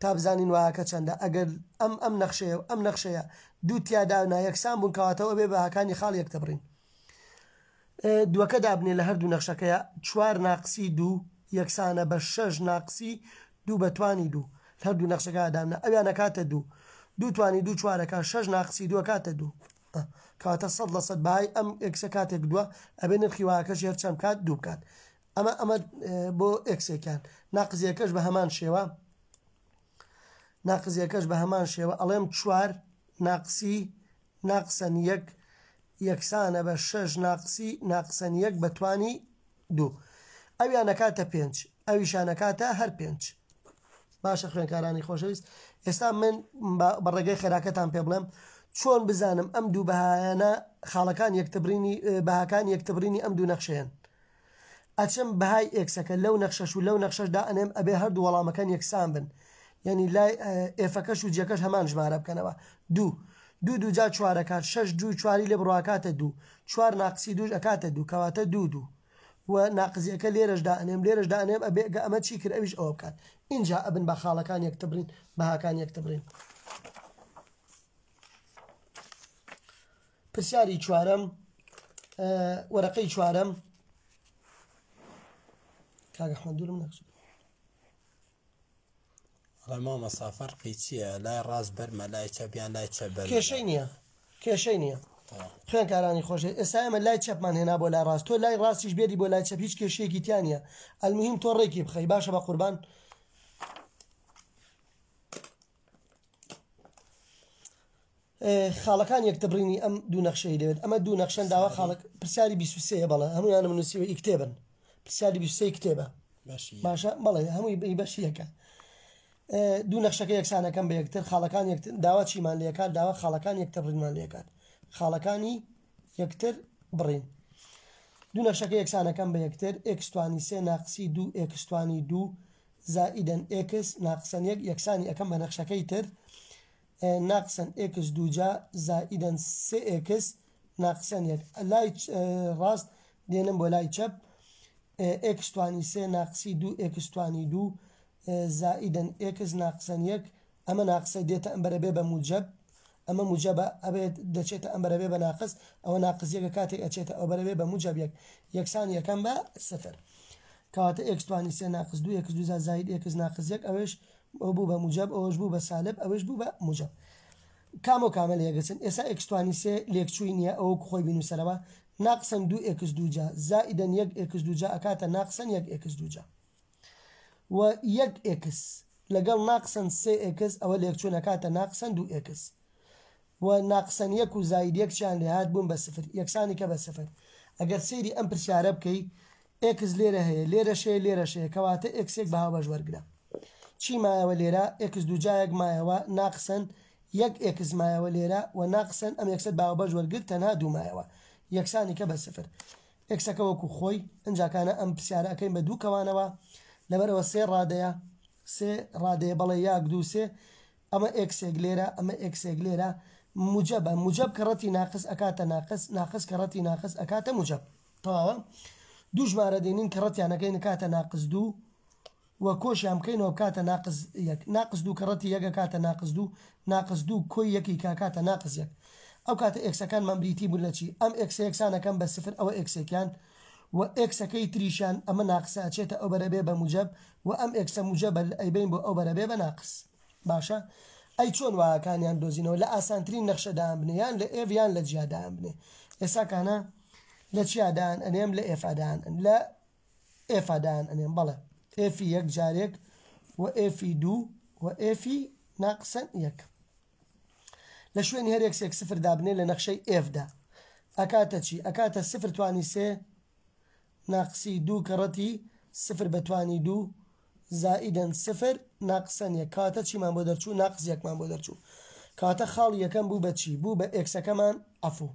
تا بزانین وایەکە چەندە ئەگەر ئەم ئەم نەخشەیە و ئەم نەخشەیە دوو تیادا نایەکسان بوون کەواتەوە بێ بەهاکانی خاڵ یەکتربڕین دووەکە دابنێ لە هەردوو نەخشەکەیە چوار ناقسی دوو یەکسانە بە شەش ناقسی دوو بە توانی دوو هەردوو نەخشەکە دامنا ئەویان ئەکاتە دوو دوو توانی دوو چوارەکە شەش ناقسی دوو ئەکاتە دوو کەواتە 100% بەهای ئەم ئێکسە کاتێک دووە ئەبێ نرخی وایەکەش هەر چەند بکات دوو بکات ئەمە ئەمە بۆ ئێکسێکیان ناقزیەکەش بە هەمان شێوە ناقزیەکەش بە هەمان شێوە ئەڵێم چوار ناقسی ناقسەن یەک یەکسانە بە شەش ناقسی ناقسەن یەک بە توانی دوو ئەویان ئەکاتە پێنج ئەویشان ئەکاتە هەر پێنج باشە خوێنکارانی خۆشەویست ئێستا من بە ڕێگەی خێراکەتان پێ بڵێم چۆن بزانم ئەم دوو بەهایانە خاڵەکان یەکتبرینی بەهاکان یەکتبرینی ئەم دوو نەخشەیەن ئەچم بەهای ئێکسەکە لەو نەخشەش و لەو نەخشەش دائەنێم ئەبێ هەردوو وەڵامەکان یەکسان بن یعنی لای ئێفەکەش و جێکەش هەمان ژمارە بکەنەوە دوو دوو دوو جا چوارەکات شەش دوو چواری لێ بڕواکاتە دوو چوار ناقسی دووش ئەکاتە دوو کەواتە دوو دوو و ناقزیەکە لێرەش دائەنێم لێرەش دائەنێم ئەبێ گە ئەمە چی کرد ئەویش ئەوە بکات ئینجا ئەبن بە خاڵەکان یەکتبڕین بەهاکان یەکتبڕین پرسیاری چوارەم وەرەقەی چوارەم کاک ئەحمەد دوورم نەخست. ئەڵێ مامۆستا فەرقی چییە لای ڕاست بەرمە لای چەپ یان لای چەپ بەرمە کێشەی نییە کێشەی نییە خوێنکارانی خۆشە ئێستا ئێمە لای چەپمان هێنا بۆ لای ڕاست تۆ لای ڕاستیش بێری بۆ لای چەپ هیچ کێشەیەکی تیا نییە ئەلمهم تۆ ڕێکی بخەی باشە بە قوربان خاڵەکان یەکتبڕینی ئەم دوو نەخشەی دەوێت ئەمە دوو نەخشەن داوا خاڵک پرسیاری 23 بەڵێ هەمویانم نووسیوە ئی کتێبن پرسیاری 23 کتێبە باشە بەڵێ هەمووی بەشی یەکە دوو نەخشەکە یەکسانەکەم بە یەکتر خاڵەکان یەکتر داوا چیمان لەکات داوا خاڵەکان یەکتر بڕینمان لەکات خاڵەکانی یەکتر بڕین دوو نەخشەکە یەکسانەکەم بە یەکتر ئێکس توانی سێ ناقسی دوو ئێکس توانی دوو زائیدەن ئێکس ناقسەن یەک یەکسانی ئەکەم بە نەخشەکەی تر ناقسەن ئێکس دووجا زائیدەن سێ ئێکس ناقسەن یەک لای ڕاست دێنم بۆ لای چەپ ئێکس توانی سێ ناقسی دوو ئێکس توانی دوو زائیدەن ئێکس ناقسەن یەک ئەمە ناقسە دێتە ئەم بەرە بێ بە موجەب ئەمە موجەبە ئەبێت دەچێتە ئەم بەرە بێ بە ناقس ئەوە ناقس یەکە کاتێک ئەچێتە ئەو بەرە بێ بە موجەب یەک یەکسان یەکەم بە سفر کەواتە ئێکس توانی سێ ناقس دوو ئێکس دوو زائید ئێکس ناقس یەک ئەوێش ئەو بوو بە موجەب ئەوەش بوو بە سالب ئەوەش بوو بە موجەب. کامە و کامە لێکەچن؟ ئێسا x توانی سێ لێکچووی نییە ئەوە وەکو خۆی بینووسەرەوە ناقسەن دوو x دووجا زائیدەن یەک x دووجا ئەکاتە ناقسەن یەک x دووجا و یەک x لەگەڵ ناقسەن سێ x ئەوە لێکچوون ئەکاتە ناقسەن دوو x و ناقسەن یەک و زاید یەک چیان لێهات بوون بە سفر یەکسانی کە بە سفر. ئەگەر سەیری ئەم پرسیارە بکەی x لێرە هەیە لێرەش هەیە لێرەش هەیە کەواتە x ێک بە هاوبەش وەرگرە. چی مایەوە لێرە؟ x دووجایەک مایەوە ناقسەن یەک x مایەوە لێرە و ناقسەن ئەم x ەت بە هاوبەش وەرگرت تەنها دوو مایەوە یەکسانی کە بە سفر. x ەکە وەکو خۆی ئنجاکانە ئەم پرسیارە ئەکەین بە دوو کەوانەوە لەبەرئەوە سێ ڕادەیە سێ ڕادەیە بەڵێ یاک دوو سێ ئەمە x ێک لێرە ئەمە x ێک لێرە موجەبە موجەب کەڕەتی ناقس ئەکاتە ناقس ناقس کەڕەتی ناقس ئەکاتە موجەب تەواوە دوو ژمارە دێنین کەڕەتیان ئەکەین ئەکاتە ناقس دوو و کۆشیان بکەینەوە بکاتە ناقس یەک ناقس دوو کەڕەتی یەک ئەکاتە ناقس دوو ناقس دوو کۆی یەکی کە ئەکاتە ناقس یەک ئەو کاتە x ەکانمان بریتی بوون لە چی ئەم x ە یەکسان ئەکەم بە سفر ئەوە x ێکیان و x ەکەی تریشیان ئەمە ناقسە ئەچێتە ئەو بەرە بێ بە موجەب و ئەم x ە موجەبە ئەیبەین بۆ ئەو بەرە بێ بە ناقس باشە ئەی چۆن y ەکانیان دۆزینەوە لە ئاسانترین نەخشە دایان بنێ یان لە f یان لە جیا دایان بنێ ئێستا کانە لە چیا دایان ئەنێم لە f دایان لە f دایان ئەنێم بەڵێ f ی یەک جارێک و f ی دوو و f ی ناقسەن یەک لە شوێنی هەر x ێک سفر دابنێ لە نەخشەی f دا ئەکاتە چی؟ ئەکاتە سفر توانی سێ ناقسی دوو کەڕەتی سفر بە توانی دوو زائیدەن سفر ناقسەن یەک کەواتە چیمان بۆ دەرچوو؟ ناقس یەکمان بۆ دەرچوو کەواتە خاڵی یەکەم بوو بە چی؟ بوو بە x ەکەمان عەفو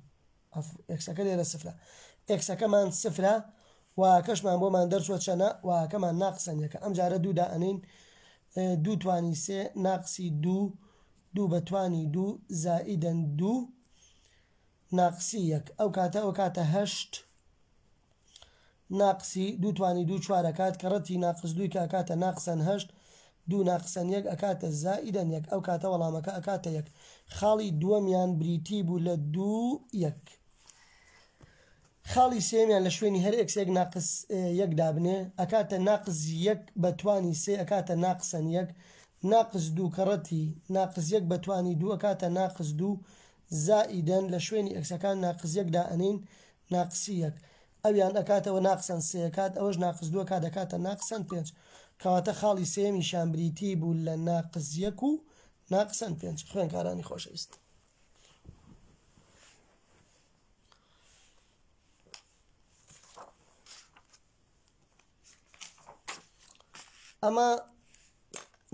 عەفو x ەکە لێرە سفرە x ەکەمان سفرە y ەکەشمان بۆمان دەرچووە چەنە y ەکەمان ناقسەن یەکە ئەم جارە دوو دائەنین دوو توانی سێ ناقسی دوو دوو بە توانی دوو زائیدەن دوو ناقسی یەک ئەو کاتە ئەو کاتە هەشت ناقسی دوو توانی دوو چوار ئەکات کەڕەتی ناقس دووی کە ئەکاتە ناقسەن هەشت دوو ناقسەن یەک ئەکاتە زائیدەن یەک ئەو کاتە وەڵامەکە ئەکاتە یەک خاڵی دووەمیان بریتی بوو لە دوو یەک. خاڵی سێیەمیان لە شوێنی هەر x ێک ناقس یەک دابنێ ئەکاتە ناقس یەک بە توانی سێ ئەکاتە ناقسەن یەک ناقس دوو کەڕەتی ناقس یەک بە توانی دوو ئەکاتە ناقس دوو زائیدەن لە شوێنی x ەکان ناقس یەک دائەنێین ناقسی یەک ئەویان ئەکاتەوە ناقسەن سێ ئەکات ئەوەش ناقس دوو ئەکات ئەکاتە ناقسەن پێنج کەواتە خاڵی سێیەمیشیان بریتی بوو لە ناقس یەک و ناقسەن پێنج خوێنکارانی خۆشەویست. ئەمە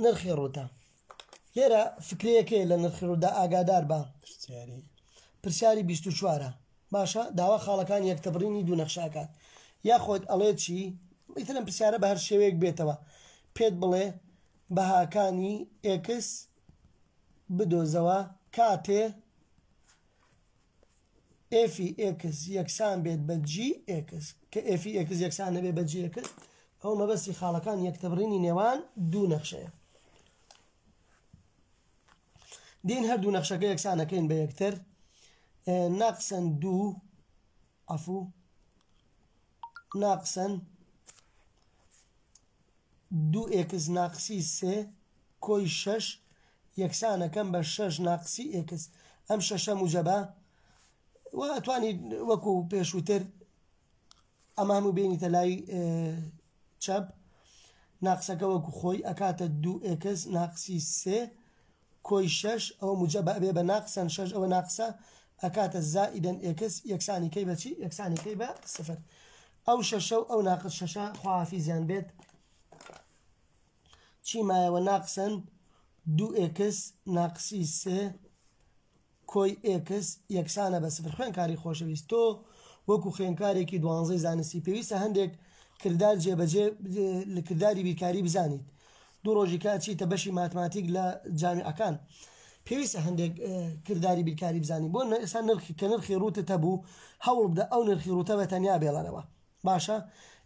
نرخی ڕووتە لێرە فکرەیەکەیە لە نرخی ڕوودا ئاگادار بە پرسیاری 24ە باشە داوا خاڵەکان یەکتەبڕینی دوو نەخشاکات یاخۆت ئەڵێ چی ئیترم پرسیارە بە هەر شێوەیەک بێتەوە پێت بڵێ بەهاکانی x بدۆزەوە کاتێ f ی x یەکسان بێت بە g x کە f ی x یەکسان نەبێت بە g x ئەو مەبەستی خاڵەکان یەکتەبڕینی نێوان دوو نەخشەیە دین هەردوو نەخشەکە یەکسانەکەین بە یەکتر ناقسەن دوو عەفو ناقسەن دوو x ناقسی سێ کۆی شەش یەکسانەکەم بە شەش ناقسی x ئەم شەشە موجەبە و ئەتوانی وەکو پێشووتر ئەمە هەموو بینیتە لای چەپ ناقسەکە وەکو خۆی ئەکاتە دوو x ناقسی سێ کۆی شەش ئەوە موجەبە ئەبێ بە ناقسەن شەش ئەوە ناقسە ئەکاتە زائیدەن x یەکسانی کەی بە چی یەکسانی کەی بە سفر ئەو شەشە و ئەو ناقس شەشە خواحافیزیان بێت چی مایەوە ناقسەن دوو x ناقسی سێ کۆی x یەکسانە بە سفر. خوێندکاری خۆشەویست تۆ وەکو خوێندکارێکی دوانزەی زانستی پێویستە هەندێک کردار جێبەجێ لە کرداری بیرکاری بزانیت دوو ڕۆژی کە ئەچیتە بەشی ماتماتیک لە جامیعەکان پێویستە هەندێک کرداری بیرکاری بزانی بۆ ئێستا نرخی کە نرخی ڕووتت هەبوو هەوڵ بدە ئەو نرخی ڕووتە بە تەنیا بێڵەرەوە باشە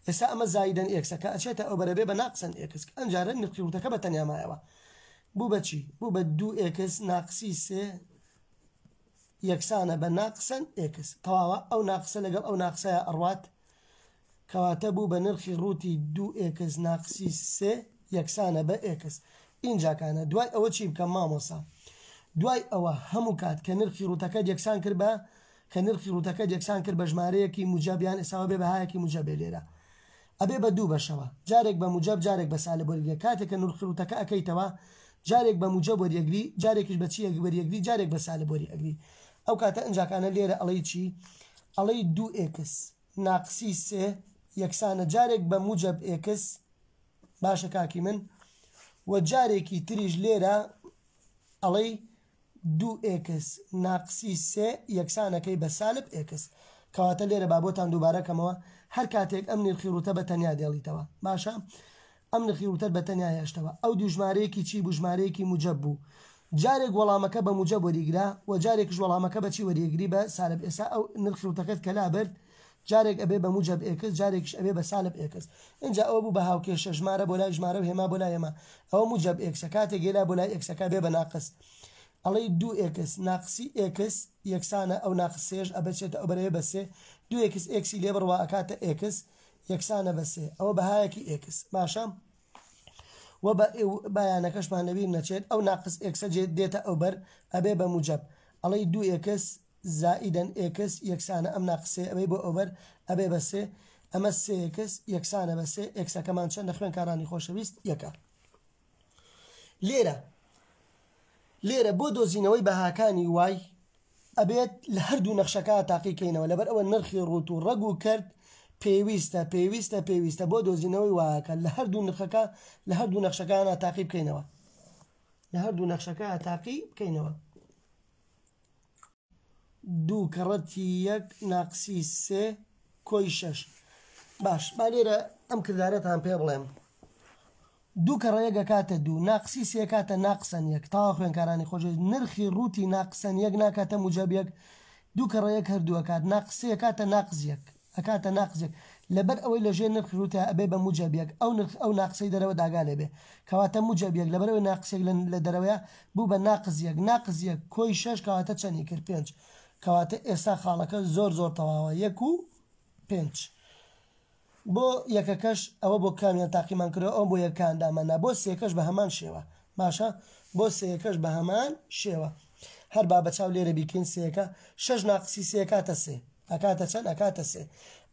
ئێستا ئەمە زایدەن x ەکە ئەچێتە ئەو بەرە بێ بە ناقسەن x ئەمجارە نرخی ڕووتەکە بە تەنیا مایەوە بوو بە چی بوو بە دوو x ناقسی سێ یەکسانە بە ناقسەن x تەواوە ئەو ناقسە لەگەڵ ئەو ناقسەیە ئەڕوات کەواتە بوو بە نرخی ڕووتی دوو x ناقسی سێ یەکسانە بە x. ئینجاکانە دوای ئەوە چی بکەم مامۆسا؟ دوای ئەوە هەموو کات کە نرخی ڕووتەکەت یەکسان کرد بە کە نرخی ڕووتەکەت یەکسان کرد بە ژمارەیەکی موجەب یان ئێساوە بێ بەهایەکی موجەب بێ لێرە ئەبێ بە دوو بەشەوە جارێک بە موجەب جارێک بە سالب وەرگرە کاتێک کە نرخی ڕووتەکە ئەکەیتەوە جارێک بە موجەب وەریەگری جارێکیش بە چی وەریەگری جارێک بە سالب وەری ئەگری ئەو کاتە ئینجاکانە لێرە ئەڵێی چی ئەڵێی دوو ئێکس ناقسی سێ یەکسانە جارێک بە موجەب ئێکس باشە کاکی من و جارێکی تریش لێرە ئەڵێی دوو ئێکس ناقسی سێ یەکسانەکەی بە سالب ئێکس کەواتە لێرە با بۆتان دووبارە کەمەوە هەر کاتێک ئەم نرخی ڕووتە بە تەنیا دێڵیتەوە باشە ئەم نرخی ڕووتەت بە تەنیا هێشتەوە ئەو دوو ژمارەیەکی چی بوو ژمارەیەکی موجەب بوو جارێک وەڵامەکە بە موجەب وەریگرە و جارێکش وەڵامەکە بە چی وەریگری بە سالب ئێستا ئەو نرخی ڕووتەکەت کە لابرد جارێک ئەبێ بە موجەب ئێکس جارێکیش ئەبێ بە سالب ئێکس ئینجا ئەوە بوو بە هاوکێشە ژمارە بۆ لای ژمارە و هێما بۆ لای هێما ئەوە موجەب ئێکسە کاتێک هێلا بۆ لای ئێکسەکە بێ بە ناقس ئەڵێی دوو ئێکس ناقسی ئێکس یەکسانە ئەو ناقس سێش ئەبەچێتە ئەو بەرەوێ بە سێ دوو ئێکس ئێکسی لێ بڕوا ئەکاتە ئێکس یەکسانە بە سێ ئەوە بەهایەکی ئێکس باشە و بە بایانەکەشمان لەبیر نەچێت ئەو ناقس ئێکسە دێتە ئەوبەر ئەبێ بە موجەب ئەڵێی دوو ئێکس زائیدەن ئێکس یەکسانە ئەم ناقس سێ ئەبەی بۆ ئەوبەر ئەبێ بە سێ ئەمە سێ ئێکس یەکسانە بە سێ ئێکسەکەمان چەندە خوێنکارانی خۆشەویست یەکە لێرە لێرە بۆ دۆزینەوەی بەهاکانی وای ئەبێت لە هەردوو نەخشەکە تاقی کەینەوە لەبەر ئەوە نرخی ڕوت و ڕەگ و کرد پێویستە پێویستە پێویستە بۆ دۆزینەوەی وایەکە لە هەردوو نرخەکە لە هەردوو نەخشەکانە تاقی بکەینەوە لە هەردوو نەخشەکە تاقی بکەینەوە دوو کەڕەتی یەک ناقسی سێ کۆی شەش باش با لێرە ئەم کردارەتان پێ بڵێم دوو کەڕە یەک ئەکاتە دوو ناقسی سێ کاتە ناقسەن یەک تاوا خوێنکارانی خۆشەویست نرخی ڕووتی ناقسەن یەک ناکاتە موجەب یەک دوو کەڕە یەک هەردوو ئەکات ناقس سێ ئەکاتە ناقس یەک ئەکاتە ناقس یەک لەبەر ئەوەی لە ژێر نرخی ڕووتە ئەبێ بە موجەب یەک ئەو نرخ ئەو ناقسەی دەرەوە داگا لێ بێ کەواتە موجەب یەک لەبەر ئەوەی ناقس یەک لە دەرەوەیە بوو بە ناقس یەک ناقس یەک کۆی شەش کەواتە چەنی کرد پێنج کەواتە ئێستا خاڵەکە زۆر زۆر تەواوە یەک و پێنج بۆ یەکەکەش ئەوە بۆ کامیان تاقیمان کردەوە ئەوە بۆ یەکان داماننا بۆ سێکەش بە هەمان شێوە باشە بۆ سێیەکەش بە هەمان شێوە هەر با بەچاو لێرە بیکەین سێیەکە شەش ناقسی سێ ئەکاتە سێ ئەکاتە چەند ئەکاتە سێ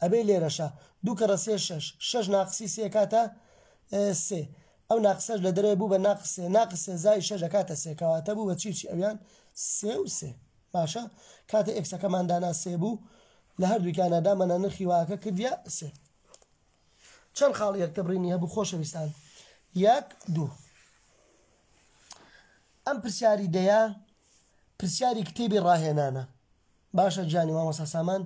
ئەبێ لێرەشە دوو کەڕە سێ شەش شەش ناقسی سێ ئەکاتە سێ ئەو ناقسەش لە دەرەوە بوو بە ناقس سێ ناقس سێ زای شەش ئەکاتە سێ کەواتە بوو بە چی و چی ئەویان سێ و سێ باشە کاتێ ئێکسەکەمان دانا سێ بوو لە هەردووکیانا دامانا نرخی واکە کردیە سێ چەند خاڵی یەکتربڕینی هەبوو خۆشەویستان یەک دوو ئەم پرسیاری دەیە پرسیاری کتێبی ڕاهێنانە باشە گیانی مامۆستا سامان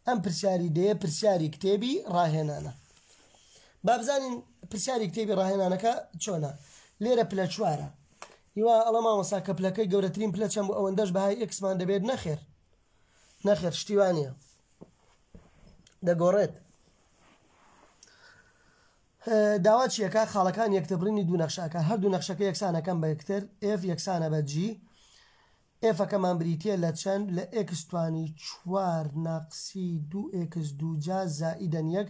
ئەم پرسیاری دەیە پرسیاری کتێبی ڕاهێنانە با بزانین پرسیاری کتێبی ڕاهێنانەکە چۆنە لێرە پلە چوارە هیوا ئەڵە مامۆستا کە پلەکەی گەورەترین پلە چەند بوو ئەوەندەش بەهای ئێکسمان دەبێت نەخێر نەخێر شتی وا نییە دەگۆڕێت داوا چیەکە خاڵەکان یەکتربڕینی دوو نەخشەکە هەردوو نەخشەکە یەکسانەکەم بە یەکتر F یەکسانە بە G ئێفەکەمان بریتیە لە چەند لە ئێکس توانی چوار ناقسی دوو ئێکس دووجا زائیدەن یەک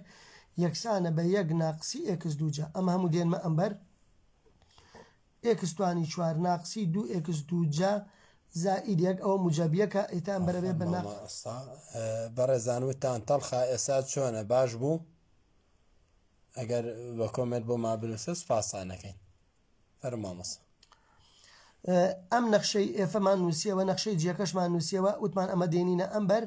یەکسانە بە یەک ناقسی ئێکس دووجا ئەمە هەموو دێنمە ئەمبەر ئێکس توانی چوار ناقسی دوو ئێکس دووجا زائید یەک ئەوە موجەب یەکە ئیتا ئەمبەرە بێ بە ناق مامۆستا بەڕێزان وتان تەڵخە ئێستا چۆنە باش بوو ئەگەر بە کۆمێنت بۆ ما بنووسە سپاستان ئەکەین فەرموو مامۆستا. ئەم نەخشەی ئێفەمان نووسیەوە نەخشەی جیەکەشمان نووسیەوە وتمان ئەمە دێنینە ئەم بەر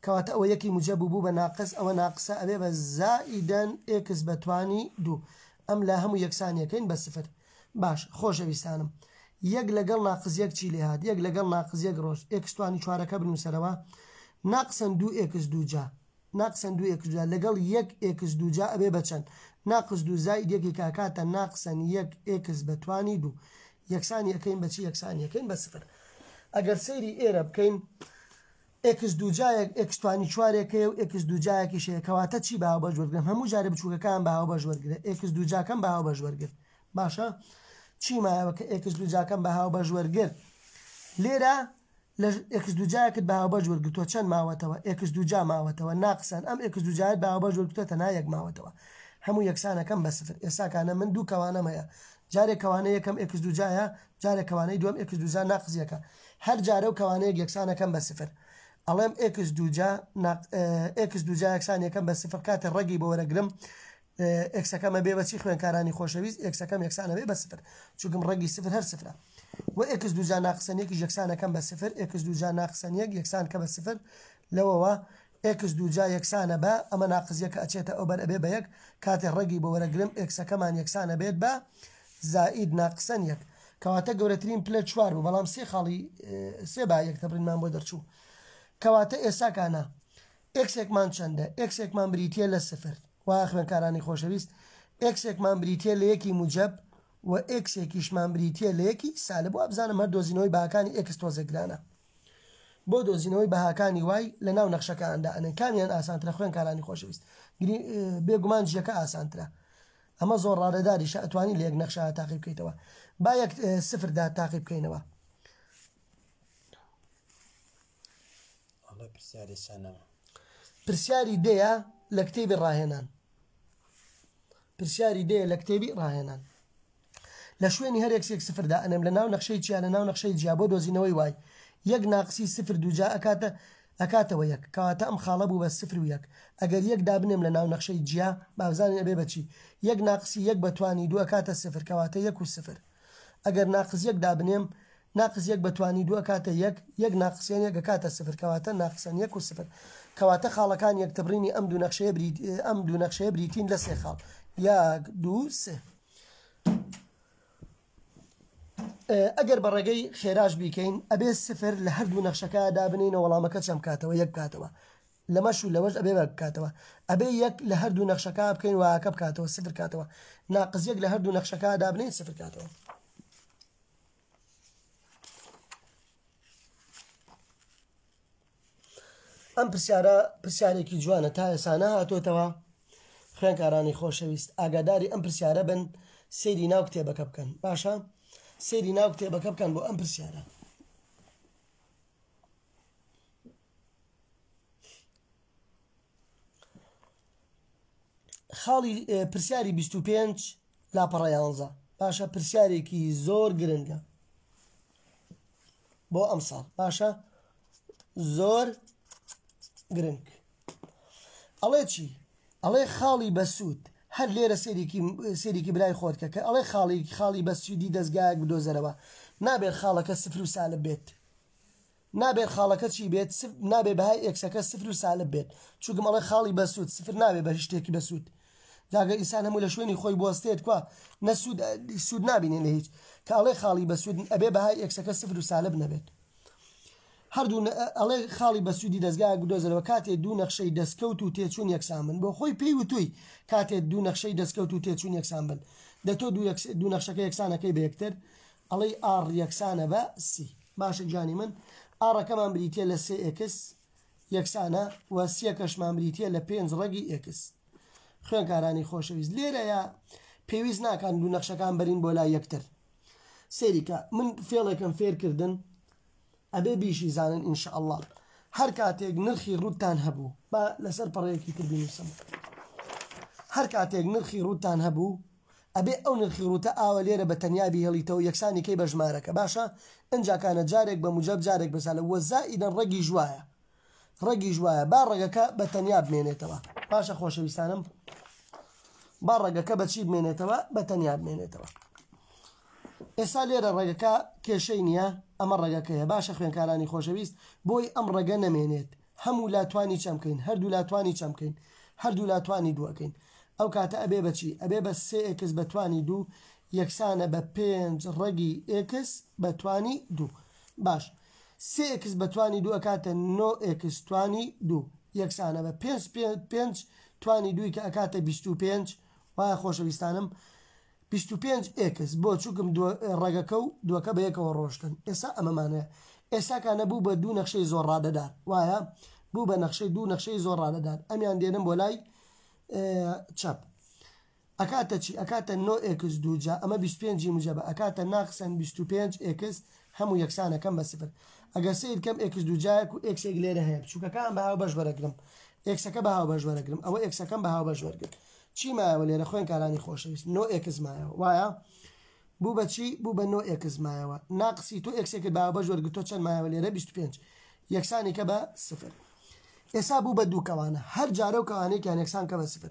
کەواتە ئەوە یەکی موجەب بوو بوو بە ناقس ئەوە ناقسە ئەبێ بە زائیدەن ئێکس بە توانی دوو ئەم لا هەموو یەکسانیەکەین بە سفر باش خۆشەویستانم یەک لەگەڵ ناقس یەک چی لێهات یەک لەگەڵ ناقس یەک ڕۆژ ئێکس توانی چوارەکە بنووسەرەوە ناقسەن دوو ئێکس دوو جا ناقسەن دوو ئێکس دوجا لەگەڵ یەک ئێکس دووجا ئەبێ بە چەند؟ ناقس دوو زائید یەک یەک ئەکاتە ناقسەن یەک ئێکس بە توانی دوو. یەکسانی ئەکەین بە چی؟ یەکسانی ئەکەین بە سفر. ئەگەر سەیری ئێرە بکەین ئێکس دووجایەک ئێکس توانی چوارێک هەیە و ئێکس دووجایەکیش هەیە کەواتە چی بە هاوبەش وەرگرم؟ هەموو جارێ بچووکەکان بە هاوبەش وەرگرە ئێکس دووجاکەم بە هاوبەش وەرگرت باشە چی مایەوە کە ئێکس دووجاکەم بە هاوبەش وەرگرت لێرە لە ئێکس دووجایەکت بە هاوبەش وەرگرتووە چەند ماوەتەوە؟ ئێکس دووجا ماوەتەوە ناقسان ئەم ئێکس دووجایەت بە هاوبەش وەرگرتووە تەنها یەک ماوەتەوە هەموو یەکسانەکەم بە سفر ئێستا کانە من دوو کەوانەم هەیە جارێک کەوانەی یەکەم x دووجایە، جارێک کەوانەی دووەم x دووجا ناقس یەکە. هەر جارە و کەوانەیەک یەکسانەکەم بە سفر. ئەڵێم x دووجا x دووجا یەکسان یەکەم بە سفر کاتێ ڕەگی بۆ وەرەگرم x ەکەم ئەبێ بە چی خوێنکارانی خۆشەویست x ەکەم یەکسان ئەبێ بە سفر چونکم ڕەگی سفر هەر سفرە و x دووجا ناقسەن یەکیش یەکسانەکەم بە سفر x دووجا ناقسەن یەک یەکسان کە بە سفر لەوەوە x دووجا یەکسانە بە ئەمە ناقس یەکە ئەچێتە ئەوبەر ئەبێ بە یەک کاتێ ڕەگی بۆ وەرەگرم x ەکەمان یەکسان ئەبێت بە زائید ناقسەن یەک کەواتە گەورەترین پلە چوار بوو بەڵام سێ خاڵی سێ با یەکتەبڕینمان بۆ دەرچوو کەواتە ئێساکانە x ێکمان چەندە؟ x ێکمان بریتییە لە سفر. وایە خوێندکارانی خۆشەویست؟ x ێکمان بریتییە لە یەکی موجەب و x ێکیشمان بریتییە لە یەکی سالب. وابزانم هەر دۆزینەوەی بەهاکانی x تۆزێک گرانە. بۆ دۆزینەوەی بەهاکانی y لە ناو نەخشەکاندا ئەنێن کامیان ئاسانترە خوێندکارانی خۆشەویست؟ بێگومان G ەکە ئاسانترە. ئەمە زۆر ڕادەداریشە ئەتوانی لە یەک نەخشە تاقی بکەیتەوە. با یەک سفردا تاقی بکەینەوە. پرسیاری دەیە لە کتێبی ڕاهێنان پرسیاری دەیە لە کتێبی ڕاهێنان لە شوێنی هەر x ێک سفردا ئەنێم لە ناو نەخشەی چیا لە ناو نەخشەی جیا بۆ دۆزینەوەی y یەک ناقسی سفر دووجا ئەکاتە ئەکاتەوە یەک کەواتە ئەم خاڵە بوو بە سفر و یەک ئەگەر یەک دابنێم لە ناو نەخشەی جیا بابزانین ئەبێ بەچی یەک ناقسی یەک بەتوانی دوو ئەکاتە سفر کەواتە یەک و سفر ئەگەر ناقس یەک دابنێم ناقس یەک بە توانی دوو ئەکاتە یەک، یەک ناقسیان یەک ئەکاتە سفر کەواتە ناقسەن یەک و سفر. کەواتە خاڵەکانی یەکتبڕینی ئەم دوو نەخشەیە بریت ئەم دوو نەخشەیە بریتین لە سێ خاڵ، یەک، دوو، سێ. ئەگەر بە ڕێگەی خێراش بیکەین ئەبێ سفر لە هەردوو نەخشەکە دابنێینەوە وەڵامەکە چەند بکاتەوە یەک بکاتەوە لەمەش و لەوەش ئەبێ بەک بکاتەوە ئەبێ یەک لە هەردوو نەخشەکە بکەین واکە بکاتەوە سفر کاتەوە ناقس یەک لە هەردوو نەخشەکە دابنێین سفر کاتەوە. ئەم پرسیارە پرسیارێکی جوانە تا ئێسا نەهاتۆتەوە خوێنکارانی خۆشەویست ئاگاداری ئەم پرسیارە بن سەیری ناو کتێبەکە بکەن باشە سەیری ناو کتێبەکە بکەن بۆ ئەم پرسیارە خاڵی پرسیاری 25 لاپەڕە یانزە باشە پرسیارێکی زۆر گرنگە بۆ ئەمساڵ باشە زۆر گرنگ ئەڵێ چی ئەڵێ خاڵی بەسوود هەر لێرە سێریکی سێریکی برای خۆت کە کە ئەڵێ خاڵی خاڵی بەسوودی دەستگایەک بدۆزەرەوە نابێت خاڵەکە سفر و سالب بێت نابێت خاڵەکە چی بێت نابێت بەهای x ەکە سفر و سالب بێت چونکم ئەڵێ خاڵی بەسوود سفر نابێت بە هیچ شتێکی بەسوود جاگە ئینسان هەموو لە شوێنی خۆی بوەستێت کوا نە سوود سوود نابینێ لە هیچ کە ئەڵێ خاڵی بەسوود ئەبێ بەهای x ەکە سفر و سالب نەبێت هەردوو ئەڵێ خاڵی بەسوودی دەستگایەک بدۆزەرەوە کاتێ دوو نەخشەی دەستکەوت و تێچوون یەکسان بن بۆ خۆی پێی وتووی کاتێ دوو نەخشەی دەستکەوت و تێچوون یەکسان بن دەتۆ دوو نەخشەکە یەکسانەکەی بە یەکتر ئەڵێی R یەکسانە بە C. باشە گیانی من R ەکەمان بریتیە لە سێ x یەکسانە و C یەکەشمان بریتیە لە پێنج ڕەگی x. خوێنکارانی خۆشەویست لێرەیە پێویست ناکان دوو نەخشەکان بەرین بۆ لای یەکتر. سەیریکە من فێڵێکم فێرکردن ئەبێ بیشی زانن ان شاء اللە هەر کاتێک نرخی ڕووتتان هەبوو با لەسەر پەڕەیەکی تر بینوسم هەر کاتێک نرخی ڕووتتان هەبوو ئەبێ ئەو نرخی ڕووتە ئاوە لێرە بە تەنیا بیهێڵیتەوە یەکسانی کەی بە ژمارەکە باشە ئنجاکانە جارێک بە موجەب جارێک بە سالب وە زائیدەن ڕەگیش وایە ڕەگیش وایە با ڕەگەکە بە تەنیا بمێنێتەوە باشە خۆشەویستانم با ڕەگەکە بە چی بمێنێتەوە بە تەنیا بمێنێتەوە ئێستا لێرە ڕەگەکە کێشەی نییە ئەمە ڕەگەکەیە باشە خوێنکارانی خۆشەویست بۆی ئەم ڕەگە نەمێنێت هەموو لاتوانی چەمکەین هەردوو لاتوانی چەمکەین هەردوو لاتوانی دووەکەین ئەو کاتە ئەبێ بەچی ئەبێ بە سێ x بە توانی دوو یەکسانە بە پێنج ڕەگی x بە توانی دوو باش سێ x بە توانی دوو ئەکاتە نۆ x توانی دوو یەکسانە بە پێنج پێنج توانی دووی کە ئەکاتە 25 وایە خۆشەویستانم 25 x بۆ چووکم ڕەگەکە و دووەکە بە یەکەوە ڕۆشتن ئێستا ئەمەمانەیە ئێستاکانە بوو بە دوو نەخشەی زۆر ڕادەدار وایە بوو بە نەخشەی دوو نەخشەی زۆر ڕادەدار ئەمیان دێنم بۆ لای چەپ ئەکاتە چی؟ ئەکاتە نۆ x دووجا ئەمە 25 ی موجەبە ئەکاتە ناقسەن 25 x هەموو یەکسانەکەم بە سفر ئەگەر سەیر کەم x دووجایەک و x ێک لێرە هەیە بچووکەکان بە هاوبەش وەرەگرم x ەکە بە هاوبەش وەرەگرم ئەوە x ەکەم بە هاوبەش وەرگرت چی مایەوە لێرە خوێنکارانی خۆشەویست نۆ x مایەوە وایە؟ بوو بە چی؟ بوو بە نۆ ئێکس مایەوە ناقسی تۆ ئێکسێکت بە هاوبەش وەرگرتووە چەند مایەوە لێرە 25 یەکسانی کە بە سفر ئێسا بوو بە دوو کەوانە هەر جارە و کەوانەیەکیان یەکسان کە بە سفر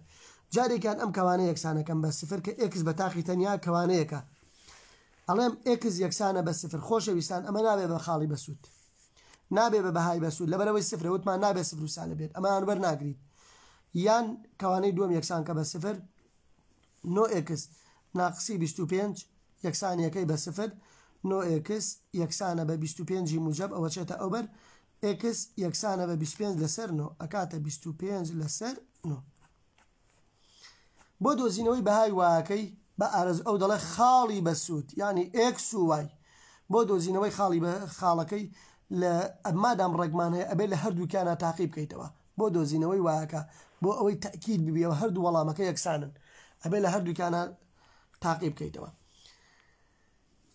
جارێکیان ئەم کەوانە یەکسانەکەم بە سفر کە ئێکس بە تاقی تەنیا کەوانەیەکە ئەڵێم ئێکس یەکسانە بە سفر خۆشەویستان ئەمە نابێ بە خاڵی بەسوود نابێ بە بەهای بەسوود لەبەرەوەی سفرە وتمان نابێ سفر و سالب بێت ئەمەیان وەرناگریت یان کەوانەی دووەم یەکسان کە بە سفر نۆ ئێکس ناقسی 25 یەکسانیەکەی بە سفر نۆ ئێکس یەکسانە بە 25 ی موجەب ئەوە چێتە ئەوبەر ئێکس یەکسانە بە 25 لەسەر نۆ ئەکاتە 25 لەسەر نۆ. بۆ دۆزینەوەی بەهای وایەکەی بە ئارەزوو ئەو دەڵێ خاڵی بەسوود یعنی ئێکس و وای بۆ دۆزینەوەی خاڵی بە خاڵەکەی لە مادام ڕێگمان هەیە ئەبێ لە هەردووکیانە تاقی بکەیتەوە بۆ دۆزینەوەی وایەکە بۆ ئەوەی تەکید ببیەوە هەردوو وەڵامەکە یەکسانن ئەبێ لە هەردووکیانە تاقی بکەیتەوە.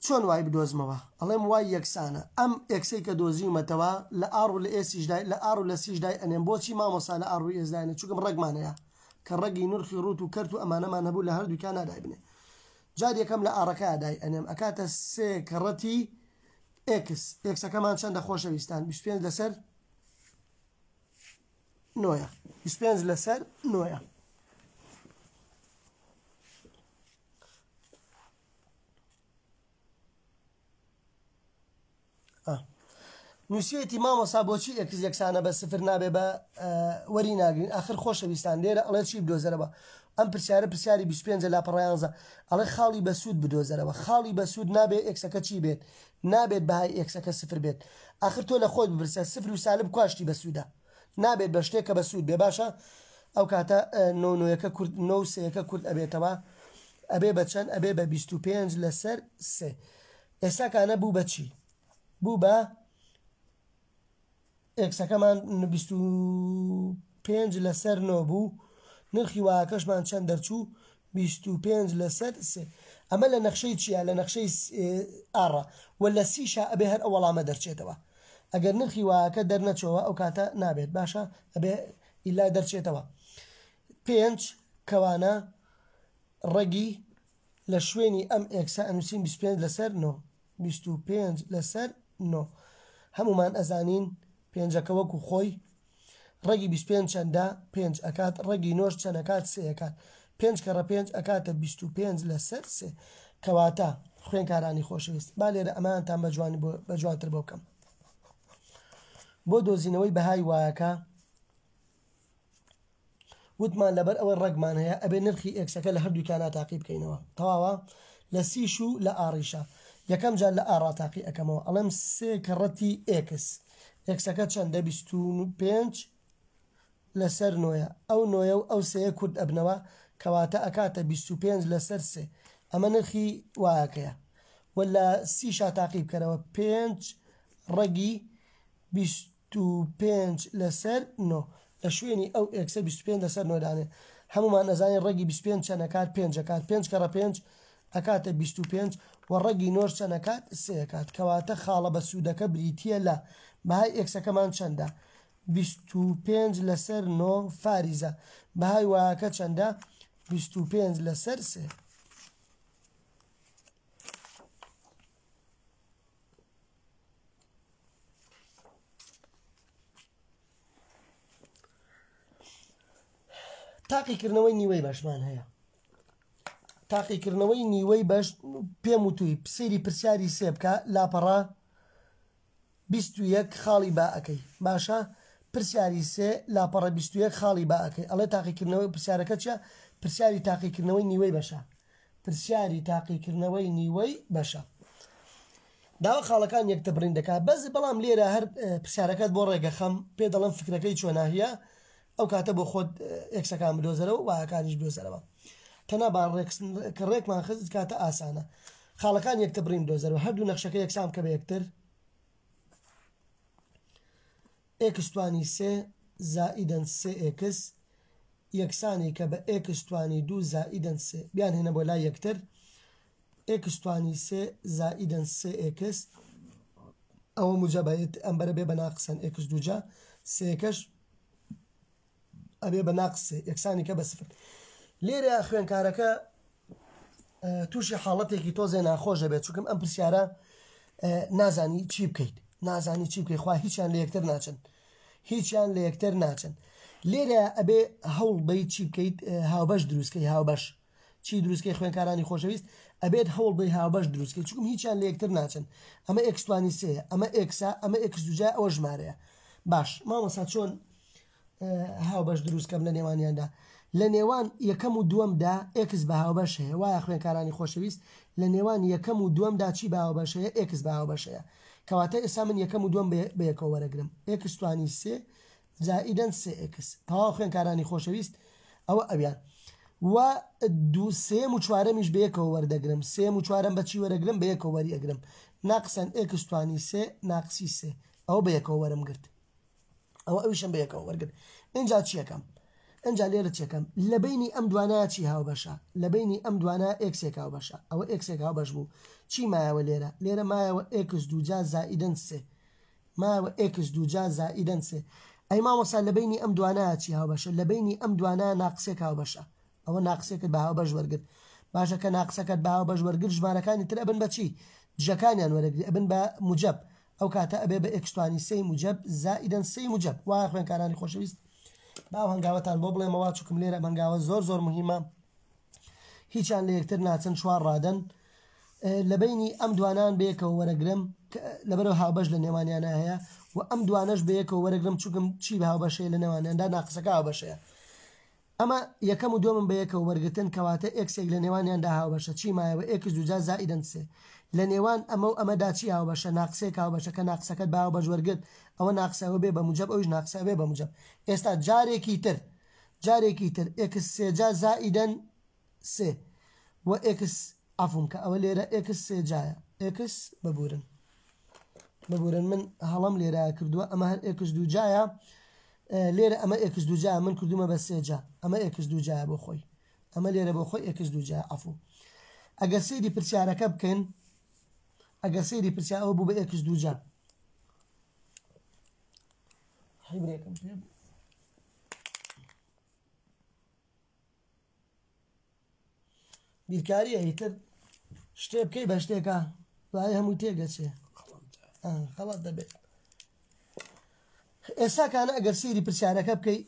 چۆن وای بدۆزمەوە؟ ئەڵێم وای یەکسانە ئەم ئێکسەی کە دۆزیومەتەوە لە ئاڕ و لە ئێسیش دای لە ئاڕ و لە سیش دای ئەنێم بۆچی مامۆستا لە ئاڕ و ئێس داینێ چونکم ڕەگمان هەیە کە ڕەگی نرخی ڕووت و کەرت و ئەمانەمان هەبوو لە هەردووکیانا دایبنێ جار یەکەم لە ئاڕەکەیا دای ئەنێم ئەکاتە سێ کەڕەتی ئێکس ئێکسەکەمان چەندە خۆشەویستان 25 لەسەر نۆیە 25 لەسەر نۆیە. نووسیوێتی مامۆسا بۆچی ئێکس یەکسانە بە سفر نابێ بە وەری ناگرین ئاخر خۆشەویستان لێرە ئەڵێ چی بدۆزەرەوە ئەم پرسیارە پرسیاری 25 لاپەڕە یانزە ئەڵێ خاڵی بەسوود بدۆزەرەوە خاڵی بەسوود نابێ ئێکسەکە چی بێت نابێت بەهای ئێکسەکە سفر بێت ئاخر تۆ لە خۆت بپرسە سفر و سالب کواشتی بەسوودە نابێت بە شتێک کە بەسوود بێ باشە ئەو کاتە نۆ نۆیەکە کورت نۆ و سێیەکە کورت ئەبێتەوە ئەبێ بە چەند ئەبێ بە 25 لەسەر سێ ئێستا کانە بوو بە چی بوو بە ئێکسەکەمان 25 لەسەر نۆ بوو نرخی واکەشمان چەند دەرچوو 25 لەسەر سێ ئەمە لە نەخشەی چییە لە نەخشەی ئاڕە و لە سیشا ئەبێ هەر ئەو وەڵامە دەرچێتەوە ئەگەر نرخی وایەکە دەرنەچۆوە ئەو کاتە نابێت باشە ئەبێ ئیلا دەرچێتەوە پێنج کەوانە ڕەگی لە شوێنی ئەم ئێکسە ئەنووسین 25 لەسەر 9 25 لەسەر 9 هەمومان ئەزانین پێنجەکە وەکو خۆی ڕەگی 25 چەندە پێنج ئەکات ڕەگی نۆش چەند ئەکات سێ ئەکات پێنج کەڕە پێنج ئەکاتە 25 لەسەر سێ کەواتە خوێنکارانی خۆشەویست با لێرە ئەمانتان بە جوانی بە جوانتر بۆ بکەم بۆ دۆزینەوەی بەهای وایەکە وتمان لەبەر ئەوەی ڕەگمان هەیە ئەبێ نرخی ئێکسەکە لە هەردووکیانا تاقی بکەینەوە تەواوە لە سیش و لە ئاڕیشە یەکەم جار لە ئاڕا تاقی ئەکەمەوە ئەڵێم سێ کەڕەتی ئێکس ئێکسەکە چەندە 25 لەسەر نۆیە ئەو نۆیە و ئەو سێیە کورت ئەبنەوە کەواتە ئەکاتە 25 لەسەر سێ ئەمە نرخی وایەکەیە و لە سیشا تاقی بکەرەوە پێنج ڕەگی 25 لەسەر نۆ لە شوێنی ئەو ئێکسە 25 لەسەر نۆ دانێ هەمومان ئەزانین ڕەگی 25 چەند ئەکات پێنج ئەکات پێنج کەڕە پێنج ئەکاتە 25 و ڕەگی نۆش چەند ئەکات سێ ئەکات کەواتە خاڵە بەسوودەکە بریتییە لە بەهای ئێکسەکەمان چەندە 25 لەسەر نۆ فاریزە بەهای وایەکە چەندە 25 لەسەر سێ. تاقیکردنەوەی نیوەی بەشمان هەیە تاقیکردنەوەی نیوەی بەش پێم وتووی سەیری پرسیاری سێ بکە لاپەڕە 21 خاڵی با ئەەکەی باشە پرسیاری سێ لاپەڕە 21 خاڵی با ئەەکەی ئەڵێ تاقیکردنەوەی پرسیارەکە چیە پرسیاری تاقیکردنەوەی نیوەی بەشە پرسیاری تاقیکردنەوەی نیوەی بەشە داوا خاڵەکان یەکتربڕین دەکات بەس بەڵام لێرە هەر پرسیارەکەت بۆ ڕێگەخەم پێ دەڵم فکرەکەی چۆناهیە ئەو کاتە بۆ خۆت ئێکسەکان بدۆزەرەوە وایەکانیش بدۆزەرەوە تەنا با کە ڕێکمان خست کاتە ئاسانە خاڵەکان یەکتربڕین بدۆزەرەوە هەردوو نەخشەکە یەکسان بکە بە یەکتر ئێکس توانی سێ زائیدەن سێ ئێکس یەکسانی کە بە ئێکس توانی دوو زائیدەن سێ بیانهێنە بۆ لای یەکتر ئێکس توانی سێ زائیدەن سێ ئێکس ئەوە موجەبە ئەم بەرە بێ بە ناقسەن ئێکس دووجا سێکەش ئەبێ بە ناقس سێ یەکسانی کە بە سفر لێرە خوێنکارەکە. تووشی حاڵەتێکی تۆزێ ناخۆش دەبێت چونکم ئەم پرسیارە نازانی چی بکەیت نازانی چی بکەیت خوا هیچیان لە یەکتر ناچن هیچیان لە یەکتر ناچن لێرە ئەبێ هەوڵ بەی چی بکەیت هاوبەش دروستکەی هاوبەش چی دروستکەی خوێنکارانی خۆشەویست ئەبێت هەوڵ بەی هاوبەش دروستکەی چونکم هیچیان لە یەکتر ناچن ئەمە ئێکس توانی سێیە ئەمە ئێکسە ئەمە ئێکس دووجا ئەوە ژمارەیە باش مامۆسا چۆن هاوبەش دروست کەم لە نێوانیاندا لە نێوان یەکەم و دووەمدا ئێکس بە هاوبەش هەیە وایە خوێنکارانی خۆشەویست لە نێوان یەکەم و دووەمدا چی بە هاوبەش هەیە ئێکس بە هاوبەش هەیە کەواتە ئێستا من یەکەم و دووەم بە یەکەوە وەرەگرم ئێکس توانی سێ زائیدەن سێ ئێکس تەواو خوێنکارانی خۆشەویست ئەوە ئەویان و دوو سێم و چوارەمیش بە یەکەوە وەردەگرم سێم و چوارەم بە چی وەرەگرم بە یەکەوە وەری ئەگرم ناقسەن ئێکس توانی سێ ناقسی سێ ئەوە بە یەکەوە وەرم گرت ئەوە ئەویشم بە یەکەوە وەرگرت ئینجا چیەکەم ئینجا لێرە چیەکەم لە بینی ئەم دوانە چی هاوبەشە لە بینی ئەم دوانە ئێکسێک هاوبەشە ئەوە ئێکسێک هاوبەش بوو چی مایەوە لێرە لێرە مایەوە ئێکس دووجا زائیدەن سێ مایەوە ئێکس دووجا زائیدەن سێ ئەی مامۆسا لە بینی ئەم دوانە چی هاوبەشە لە بینی ئەم دوانە ناقسێک هاوبەشە ئەوە ناقسێکت بە هاوبەش وەرگرت باشە کە ناقسەکەت بە هاوبەش وەرگرت ژمارەکانی تر ئەبن بە چی دژەکانیان وەرەگری ئەبن بە موجەب ئەو کاتە ئەبێ بە ئێکس توانی سێی موجەب زائیدەن سێی موجەب وایە خوێنکارانی خۆشەویست با ئەو هەنگاوەتان بۆ بڵێمەوە چونکم لێرە ئەم هەنگاوە زۆر زۆر مهمە هیچیان لە یەکتر ناچن چوار ڕادەن لە بینی ئەم دوانان بەیەکەوە وەرەگرم لەبەرەوە هاوبەش لە نێوانیانە هەیە و ئەم دوانەش بەیەکەوە وەرەگرم چونکم چی بە هاوبەشەیە لە نێوانیاندا ناقسەکە هاوبەشەیە ئەمە یەکەم و دووەمم بەیەکەوە وەرگرتن کەواتە ئێکسێک لە نێوانیاندا هاوبەشە چی مایەوە ئێکس دووجا زائیدەن سێ لە نێوان ئەمە و ئەمەدا چی هاوبەشە ناقسێک هاوبەشە کە ناقسەکەت بە هاوبەش وەرگرت ئەوە ناقسە ئەوە بێ بە موجەب ئەویش ناقسە ئەبێ بە موجەب ئێستا جارێکی تر جارێکی تر ئێکس سێجا زائیدەن سێ و ئێکس عەفوم کە ئەوە لێرە ئێکس سێجایە ئێکس ببورن ببورن من هەڵەم لێرە کردووە ئەمە هەر ئێکس دووجایە لێرە ئەمە ئێکس دووجا من کردومە بە سێجا ئەمە ئێکس دووجایە بۆ خۆی ئەمە لێرە بۆ خۆی ئێکس دووجا عەفو ئەگەر سەیری پرسیارەکە بکەین ئەگەر سەیری پرسیار ئەوە بوو بە ئێکس دووجا حیبرێکم پێ بوو. بیرکاریە ئیتر شتێ بکەی بە شتێکە دوای هەموو تێگەچێ خەڵات دەبێت ئێستا کانە ئەگەر سەیری پرسیارەکە بکەی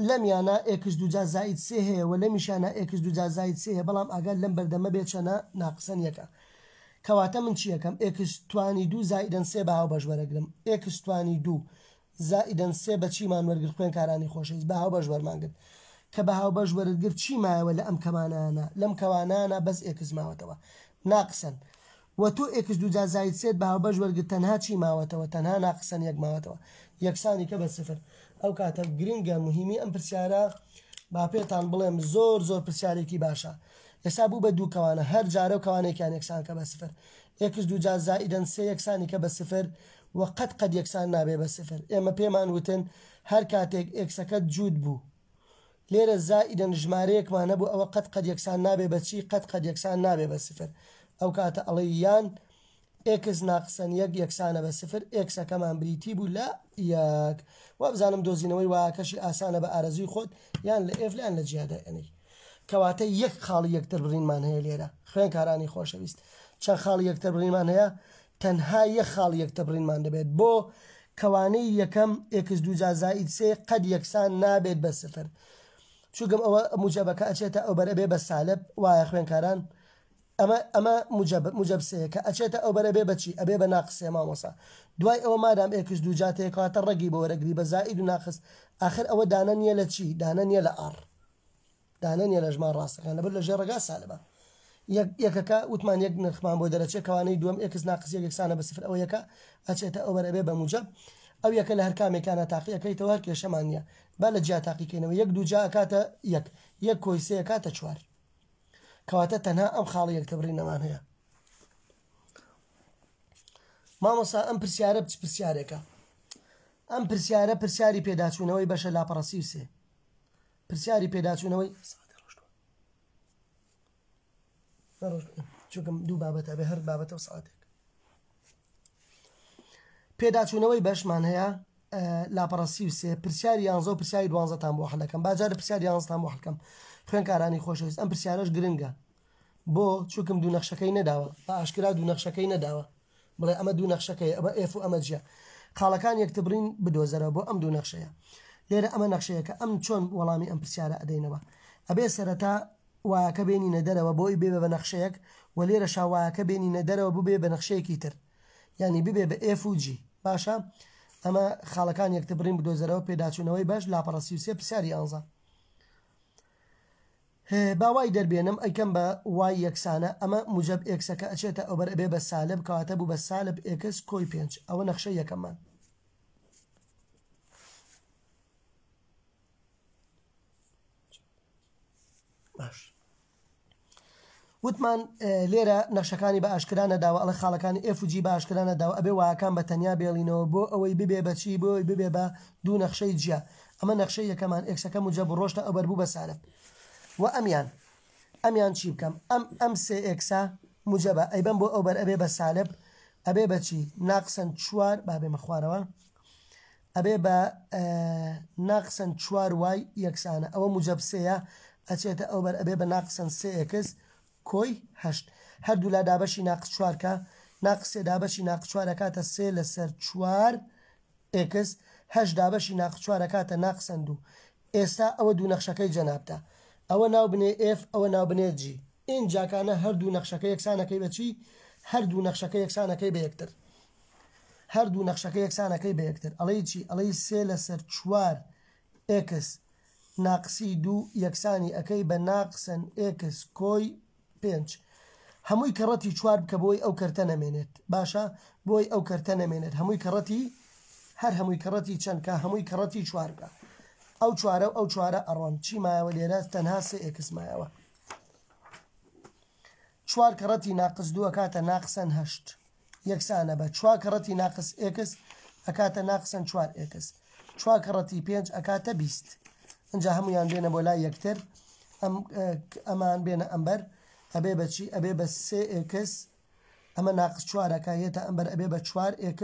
لەمیانە ئێکس دوجا زائید سێ هەیە و لەمیشانە ئێکس دوجا زائید سێ هەیە بەڵام ئەگەر لەم بەردەمە بێت چەنە ناقسەن یەکە کەواتە من چیەکەم ئێکس توانی دوو زائیدەن سێ بە هاوبەش وەرەگرم ئێکس توانی دوو زائیدەن سێ بە چیمان وەرگرت خوێنکارانی خۆشەویست بە هاوبەش وەرمان گرت کە بە هاوبەش وەرت گرت چی مایەوە لە ئەم کەمانانە لەم کەوانانە بەس ئێکس ماوەتەوە ناقسەن وە تۆ ئێکس دووجا زاید سێت بە هاوبەش وەرگرت تەنها چی ماوەتەوە تەنها ناقسەن یەک ماوەتەوە یەکسانی کە بە سفر ئەو کاتە گرنگە مهمی ئەم پرسیارە با پێتان بڵێم زۆر زۆر پرسیارێکی باشە ئێستا بوو بە دوو کەوانە هەر جارە و کەوانێکیان یەکسان کە بە سفر ئێکس دووجا زائیدەن سێ یەکسانی کە بە سفر وە قەت قەت یەکسان نابێ بە سفر ئێمە پێمان وتن هەر کاتێک ئێکسەکەت جووت بوو لێرە زائیدەن ژمارەیەکمان هەبوو ئەوە قەت قەت یەکسان نابێ بە چی قەت قەت یەکسان نابێ بە سفر ئەو کاتە ئەڵێ یان ئێکس ناقسەن یەک یەکسانە بە سفر ئێکسەکەمان بریتی بوو لە یەک وابزانم دۆزینەوەی واکەشی ئاسانە بە ئارەزوی خۆت یان لە ئێف یان لە جیادا ئەنەی کەواتە یەک خاڵی یەکتر بڕینمان هەیە لێرە خوێنکارانی خۆشەویست چەند خاڵی یەکتر بڕینمان هەیە تەنها یەک خاڵی یەکتربڕینمان دەبێت بۆ کەوانەی یەکەم ئێکس دووجا زائید سێ قەد یەکسان نابێت بە سفر چونکم ئەوە موجەبەکە ئەچێتە ئەوبەر ئەبێ بە سالب وایە خوێنکاران ئەمە ئەمە موجەب موجەب سێ کە ئەچێتە ئەوبەر ئەبێ بە چی ئەبێ بە ناقس سێ مامۆسا دوای ئەوە مادام ئێکس دووجا تێکاتە ڕەگی بۆ وەرەگری بە زائید و ناقس ئاخر ئەوە دانە نییە لە چی دانە نییە لە ئاڕ دانە نیە لە ژمار ڕاستەکان لەبەر لە ژێر ڕەگا سالبە یەک یەکەکە وتمان یەک نرخمان بۆ دەرەچێت کەوانەی دووەم ئێکس ناقس یەک یەکسانە بە سفر ئەوە یەکە ئەچێتە ئەوبەر ئەبێ بە موجەب ئەو یەکە لە هەر کامێکانە تاقی ئەکەیتەوە هەر کێشەمان نییە با لە جیا تاقیکەینەوە یەک دوو جا ئەکاتە یەک یەک کۆی سێ ئەکاتە چوار کەواتە تەنها ئەم خاڵی یەکتربڕینەمان هەیە مامۆسا ئەم پرسیارە چ پرسیارێکە ئەم پرسیارە پرسیاری پێداچوونەوەی بەشە لاپەڕە 33 پرسیاری پێداچوونەوەی چونکم دوو بابەتە بێ هەر بابەتە و ساعتێک پێداچوونەوەی بەشمان هەیە. لاپەڕە 33 پرسیاری یانزە و پرسیاری دوانزەتان بۆ حەلەکەم. با جارێ پرسیاری یانزەتان بۆ حەلکەم. خوێندکارانی خۆشەویست ئەم پرسیارەش گرنگە. بۆ؟ چونکم دوو نەخشەکەی نەداوە. بە ئاشکرا دوو نەخشەکەی نەداوە. بڵێ ئەمە دوو نەخشەکەیە، ئەمە F و ئەمە G یە. خاڵەکان یەکتربڕین بدۆزەرەوە بۆ ئەم دوو نەخشەیە. لێرە ئەمە نەخشەیەکە. ئەم چۆن وەڵامی ئەم پرسیارە ئەدەینەوە؟ ئەبێ سەرەتا Y ەکە بێنینە دەرەوە بۆی بێ بە نەخشەیەک و لێرەشا Y ەکە بێنینە دەرەوە ببێ بە نەخشەیەکی تر. یانی ببێ بە F و G. باشە ئەمە خاڵەکان یەکتربڕین بدۆزەرەوە پێداچوونەوەی بەش لاپەڕە 33 پرسیاری یانزە. با Y دەربێنم ئەیکەم بە Y یەکسانە ئەمە موجەب X ەکە ئەچێتە ئەوبەر ئەبێ بە سالب کەواتە بوو بە سالب X کۆی پێنج ئەوە نەخشەی یەکەممان. باش وتمان لێرە نەخشەکانی بە ئاشکرا نەداوە ئەڵێ خاڵەکانی F و G بە ئاشکرا نەداوە ئەبێ Y ەکان بە تەنیا بێڵینەوە بۆ ئەوەی ببێ بە چی بۆ ئەوەی ببێ بە دوو نەخشەی جیا ئەمە نەخشەی یەکەمان X ەکە موجەب و ڕۆشتە ئەوبەر بوو بە سالب و ئەمیان ئەمیان چی بکەم ئەم ئەم سێ X ە موجەبە ئەیبەم بۆ ئەوبەر ئەبێ بە سالب ئەبێ بە چی ناقسەن چوار با بێمە خوارەوە ئەبێ بە ناقسەن چوار Y یەکسانە ئەوە موجەب سێیە ئەچێتە ئەوبەر ئەبێ بە ناقسەن سێ X کۆی هەشت هەردوولا دابەشی ناقس چوار کە ناقس سێ دابەشی ناقس چوار ئەکاتە سێ لەسەر چوار X هەشت دابەشی ناقس چوار ئەکاتە ناقسەن دوو ئێستا ئەوە دوو نەخشەکەی جەنابتە ئەوە ناو بنێ F ئەوە ناو بنێ G ئینجاکانە هەردوو نەخشەکە یەکسانەکەی بە چی هەردوو نەخشەکە یەکسانەکەی بە یەکتر هەردوو نەخشەکە یەکسانەکەی بە یەکتر ئەڵێی چی؟ ئەڵێی سێ لەسەر چوار X ناقسی دوو یەکسانی ئەکەی بە ناقسەن X کۆی پێنج هەمووی کەڕەتی چوار بکە بۆی ئەو کەرتە نەمێنێت باشە بۆی ئەو کەرتە نەمێنێت هەمووی کەڕەتی هەر هەمووی کەڕەتی چەند کە هەمووی کەڕەتی چوار بکە ئەو چوارە و ئەو چوارە ئەڕۆن چی مایەوە لێرە تەنها سێ X مایەوە چوار کەڕەتی ناقس دوو ئەکاتە ناقسەن هەشت یەکسانە بە چوار کەڕەتی ناقس X ئەکاتە ناقسەن چوار X چوار کەڕەتی پێنج ئەکاتە 20 ئەجا هەمویان بێنە بۆ لای یەکتر ئەم ئەمان بێنە ئەمبەر ئەبێ بەچی ئەبێ بە سێ X ئەمە ناقس چوارەکە یەتە ئەمبەر ئەبێ بە چوار X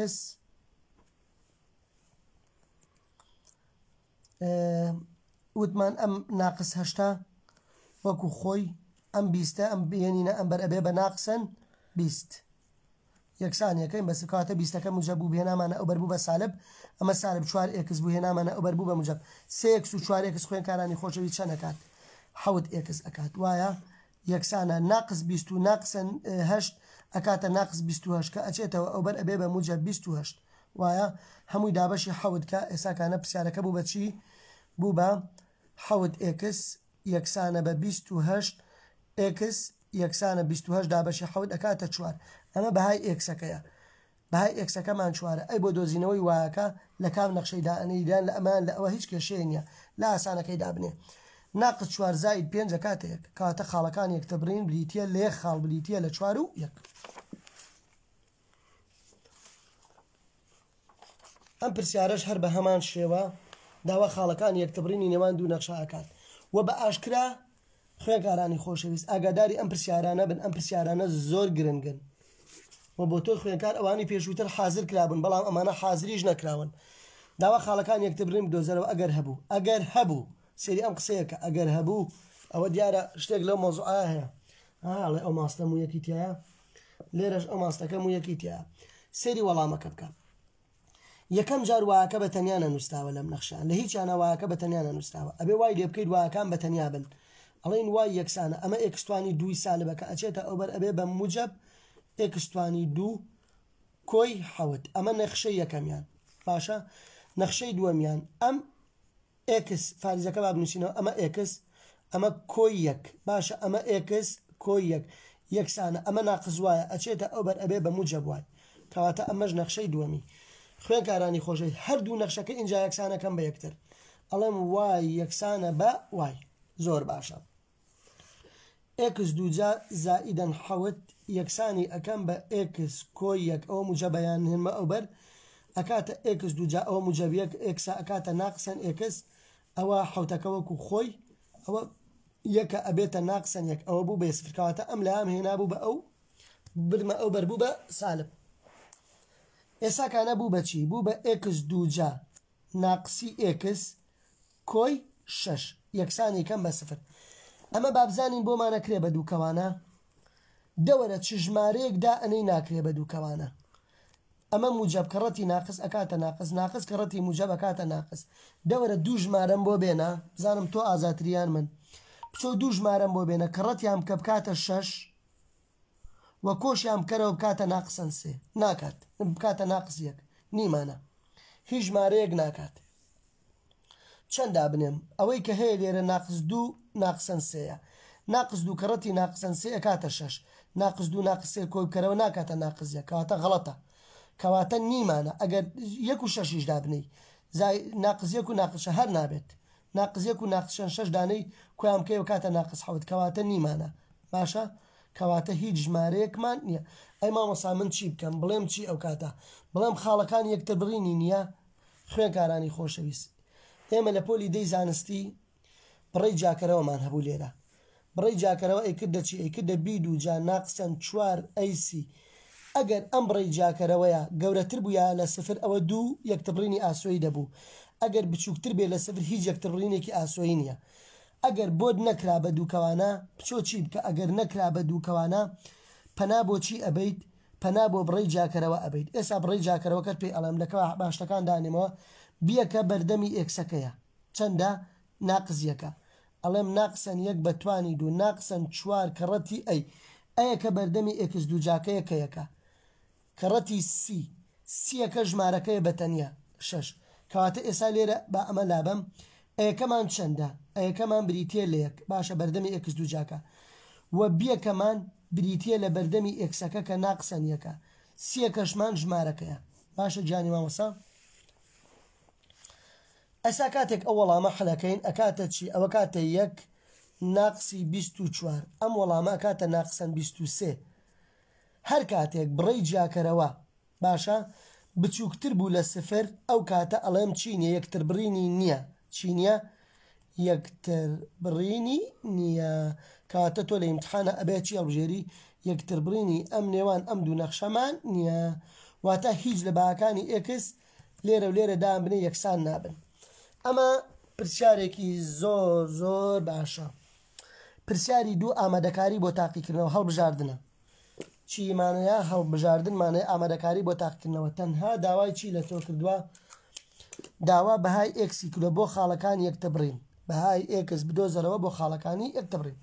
وتمان ئەم ناقس هەشتا وەکو خۆی ئەم بیستە ئەم بێنینە ئەم بەر ئەبێ بە ناقسەن بیست یەکسانیەکەین بەس کاتە بیستەکە موجەب بوو هێنامانە ئەو بەر بوو بە سالب ئەمە سالب چوار X بوو هێنامانە ئەو بەر بوو بە موجەب سێ X و چوار X خوێنکارانی خۆشەویست چەند ئەکات حەوت X ئەکات وایە یەکسانە ناقس بیست و ناقسەن هەشت ئەکاتە ناقس 28 کە ئەچێتەوە ئەو بەر ئەبێ بە موجەب 28 وایە هەمووی دابەشی حەوت کە ئێساکانە پرسیارەکە بوو بە چی بوو بە حەوت X یەکسانە بە 28 X یەکسانە 28 دابەشی حەوت ئەکاتە چوار ئەمە بەهای X ەکەیە بەهای X ەکەمان چوارە ئەی بۆ دۆزینەوەی Y ەکە لە کام نەخشەی دائەنێی یان لە ئەمان لە ئەوە هیچ کێشەیە نییە لە ئاسانەکەی دابنێ ناقس چوار زائید پێنج ئەکاتە یەک کەواتە خاڵەکان یەکتربڕین بریتییە لە یەک خاڵ بریتییە لە چوار و یەک. ئەم پرسیارەش هەر بە هەمان شێوە داوا خاڵەکانی یەکتبڕینی نێوان دوو نەخشە ئەکات و بە ئاشکرا خوێنکارانی خۆشەویست ئاگاداری ئەم پرسیارانە بن ئەم پرسیارانە زۆر گرنگن و بۆ تۆ خوێنکار ئەوانی پێشووتر حاضر کرابوون بەڵام ئەمانە حاضریش نەکراون داوا خاڵەکان یەکتبڕین بدۆزەرەوە ئەگەر هەبوو ئەگەر هەبوو سێری ئەم قسەیەکە ئەگەر هەبوو ئەوە دیارە شتێک لەو مەوزوعە هەیە ئاڵێ ئەو ماستە مویەکی تایە لێرەش ئەو ماستەکە مویەکی تایە سەیری وەڵامەکە بکە یەکەم جار Y ەکە بە تەنیا نەنووسراوە لەم نەخشە لە هیچیانە Y ەکە بە تەنیا نەنووسراوە ئەبێ وای لێ بکەیت Y ەکان بە تەنیا بن ئەڵێن Y یەکسانە ئەمە X توانی دووی سالبەکە ئەچێتە ئەوبەر ئەبێ بە موجەب X توانی دوو کۆی حەوت ئەمە نەخشەی یەکەمیان باشە نەخشەی دووەمیان ئەم X فارزەکە با بنووسینەوە ئەمە X ئەمە کۆی یەک باشە ئەمە X کۆی یەک یەکسانە ئەمە ناقس Y ە ئەچێتە ئەو بەر ئەبێ بە موجەب Y کەواتە ئەمەش نەخشەی دووەمی خوێنکارانی خۆشەویست هەردوو نەخشەکە ئینجا یەکسانەکەم بە یەکتر ئەڵێم Y یەکسانە بە Y زۆر باشە X دووجا زائیدەن حەوت یەکسانی ئەکەم بە X کۆی یەک ئەوە موجەبە یان هێنمە ئەوبەر ئەکاتە X دووجا ئەوە موجەب یەک X ە ئەکاتە ناقسەن X ئەوە حەوتەکە وەکو خۆی ئەوە یەکە ئەبێتە ناقسەن یەک ئەوە بوو بە سفر کەواتە ئەم لام هێنا بوو بە ئەو برمە ئەو بەر بوو بە سالب ئێستا کانە بوو بە چی بوو بە X دووجا. ناقسی x کۆی شەش یەکسانی کەم بە سفر. ئەمە بابزانین بۆمان ئەکرێ بە دوو کەوانە؟ دەوەرە چ ژمارەیەک دا ئەنێی ناکرێ بە دوو کەوانە. ئەمە موجەب کەڕەتی ناقس ئەکاتە ناقس، ناقس کەڕەتی موجەب ئەکاتە ناقس. دەوەرە دوو ژمارەم بۆ بێنە، بزانم تۆ ئازاتری یان من. بچۆ دوو ژمارەم بۆ بێنە کەڕەتیان بکە بکاتە شەش و کۆشیان بکەرەوە بکاتە ناقسەن سێ. ناکات. بکاتە ناقس یەک. نیمانە. هیچ ژمارەیەک ناکات. چەند دابنێم؟ ئەوەی کە هەیە لێرە ناقس دوو ناقسەن سێیە. ناقس دوو کەڕەتی ناقسەن سێ ئەکاتە شەش. ناقس دوو ناقس سێ کۆی بکەرەوە ناکاتە ناقس یەک. کەواتە غەڵەتە. کەواتە نیمانە. ئەگەر یەک و شەشیش دابنێی. زای ناقس یەک و ناقس شەش هەر نابێت. ناقس یەک و ناقس شەش شەش دانەی کۆیان بکەیەوە کاتە ناقس حەوت. کەواتە نیمانە. باشە؟ کەواتە هیچ ژمارەیەکمان نییە. ئەی مامۆستا من چی بکەم؟ بڵێم چی ئەو کاتە؟ بڵێم خاڵەکان یەکتربڕینی نییە؟ خوێنکارانی خۆشەویست ئێمە لە پۆلی دەی زانستی بڕەی جیاکەرەوەمان هەبوو لێرە بڕەی جیاکەرەوە ئەیکردە چی ئەیکردە b دووجا ناقسەن چوار a c ئەگەر ئەم بڕەی جیاکەرەوەیە گەورەتر بوویایە لە سفر ئەوە دوو یەکتربڕینی ئاسۆیی دەبوو ئەگەر بچووکتر بێ لە سفر هیچ یەکتربڕینێکی ئاسۆیی نییە ئەگەر بۆت نەکرا بە دووکەوانە بچۆ چی بکە ئەگەر نەکرا بە دووکەوانە پەنا بۆ چی ئەبەیت پەنا بۆ بڕەی جیاکەرەوە ئەبەیت ئێسا بڕەی جیاکەرەوەکەت پێی ئەڵێم لە کوا باشتەکان دانێمەوە بیەکە بەردەمی ئێکسەکەیە چەندە ناقس یەکە ئەڵێم ناقسەن یەک بە توانی دوو ناقسەن چوار کەڕەتی a ئەیەکە بەردەمی ئێکس دووجاکەیە کە یەکە کەڕەتی سی سیەکە ژمارەکەیە بە تەنیا شەش کەواتە ئێسا لێرە با ئەمە لابەم ئەیەکەمان چەندە ئەیەکەمان بریتیە لە یەک باشە بەردەمی ئێکس دووجاکە وە بیەکەمان بریتیە لە بەردەمی ئێکسەکە کە ناقسەن یەکە سیەکەشمان ژمارەکەیە باشە گیانی مامۆستا ئەسا کاتێک ئەو وەڵامە حلەکەین ئەکاتە چی ئەوە کاتە یەک ناقسی 24 ئەم وەڵامە ئەکاتە ناقسەن 23 هەر کاتێک بڕەی جیاکەرەوە باشە بچوکتر بوو لە سفر ئەو کاتە ئەڵێم چی نیە یەکتربڕینی نیە چی نیە یەکتربڕینی نیە کەواتە تۆ لە ئیمتحانە ئەبێ چی هەڵبژێری یەکتربڕینی ئەم نێوان ئەم دوو نەخشەمان نیە واتە هیچ لە بەهاکانی ئێکس لێرە و لێرە دان بنێ یەکسان نابن ئەمە پرسیارێکی زۆر زۆر باشە پرسیاری دوو ئامادەکاری بۆ تاقیکردنەوە هەڵبژاردنە چی مانەیە هەڵبژاردن مانای ئامادەکاری بۆ تاقیکردنەوە تەنها داوای چی لە تۆ کردووە داوا بەهای ئێکسی کردووە بۆ خاڵەکانی یەکتربڕین بەهای ئێکس بدۆزەرەوە بۆ خاڵەکانی یەکتربڕین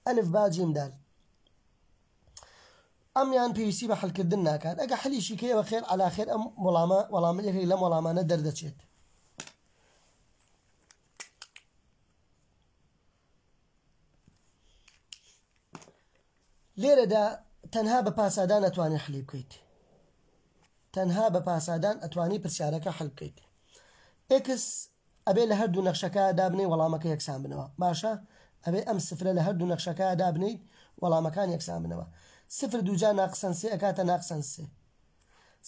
ئەلف با جیم دال ئەمیان پێویستی بە حلکردن ناکات ئەگە حلیشی کەی بە خێر علا خێر ئەم وەڵامە وەڵامە یەکێک لەم وەڵامانە دەردەچێت لێرەدا تەنها بە پاسادان ئەتوانی حلی بکەیت تەنها بە پاسادان ئەتوانی پرسیارەکە حل بکەیت ئێکس ئەبێ لە هەردوو نەخشەکە دابنەی وەڵامەکە یەکسان بنەوە باشە ئەبێ ئەم سفرە لە هەردوو نەخشەکە دابنیت وەڵامەکان یەکسان بنەوە سفر دووجا ناقسەن سێ ئەکاتە ناقسەن سێ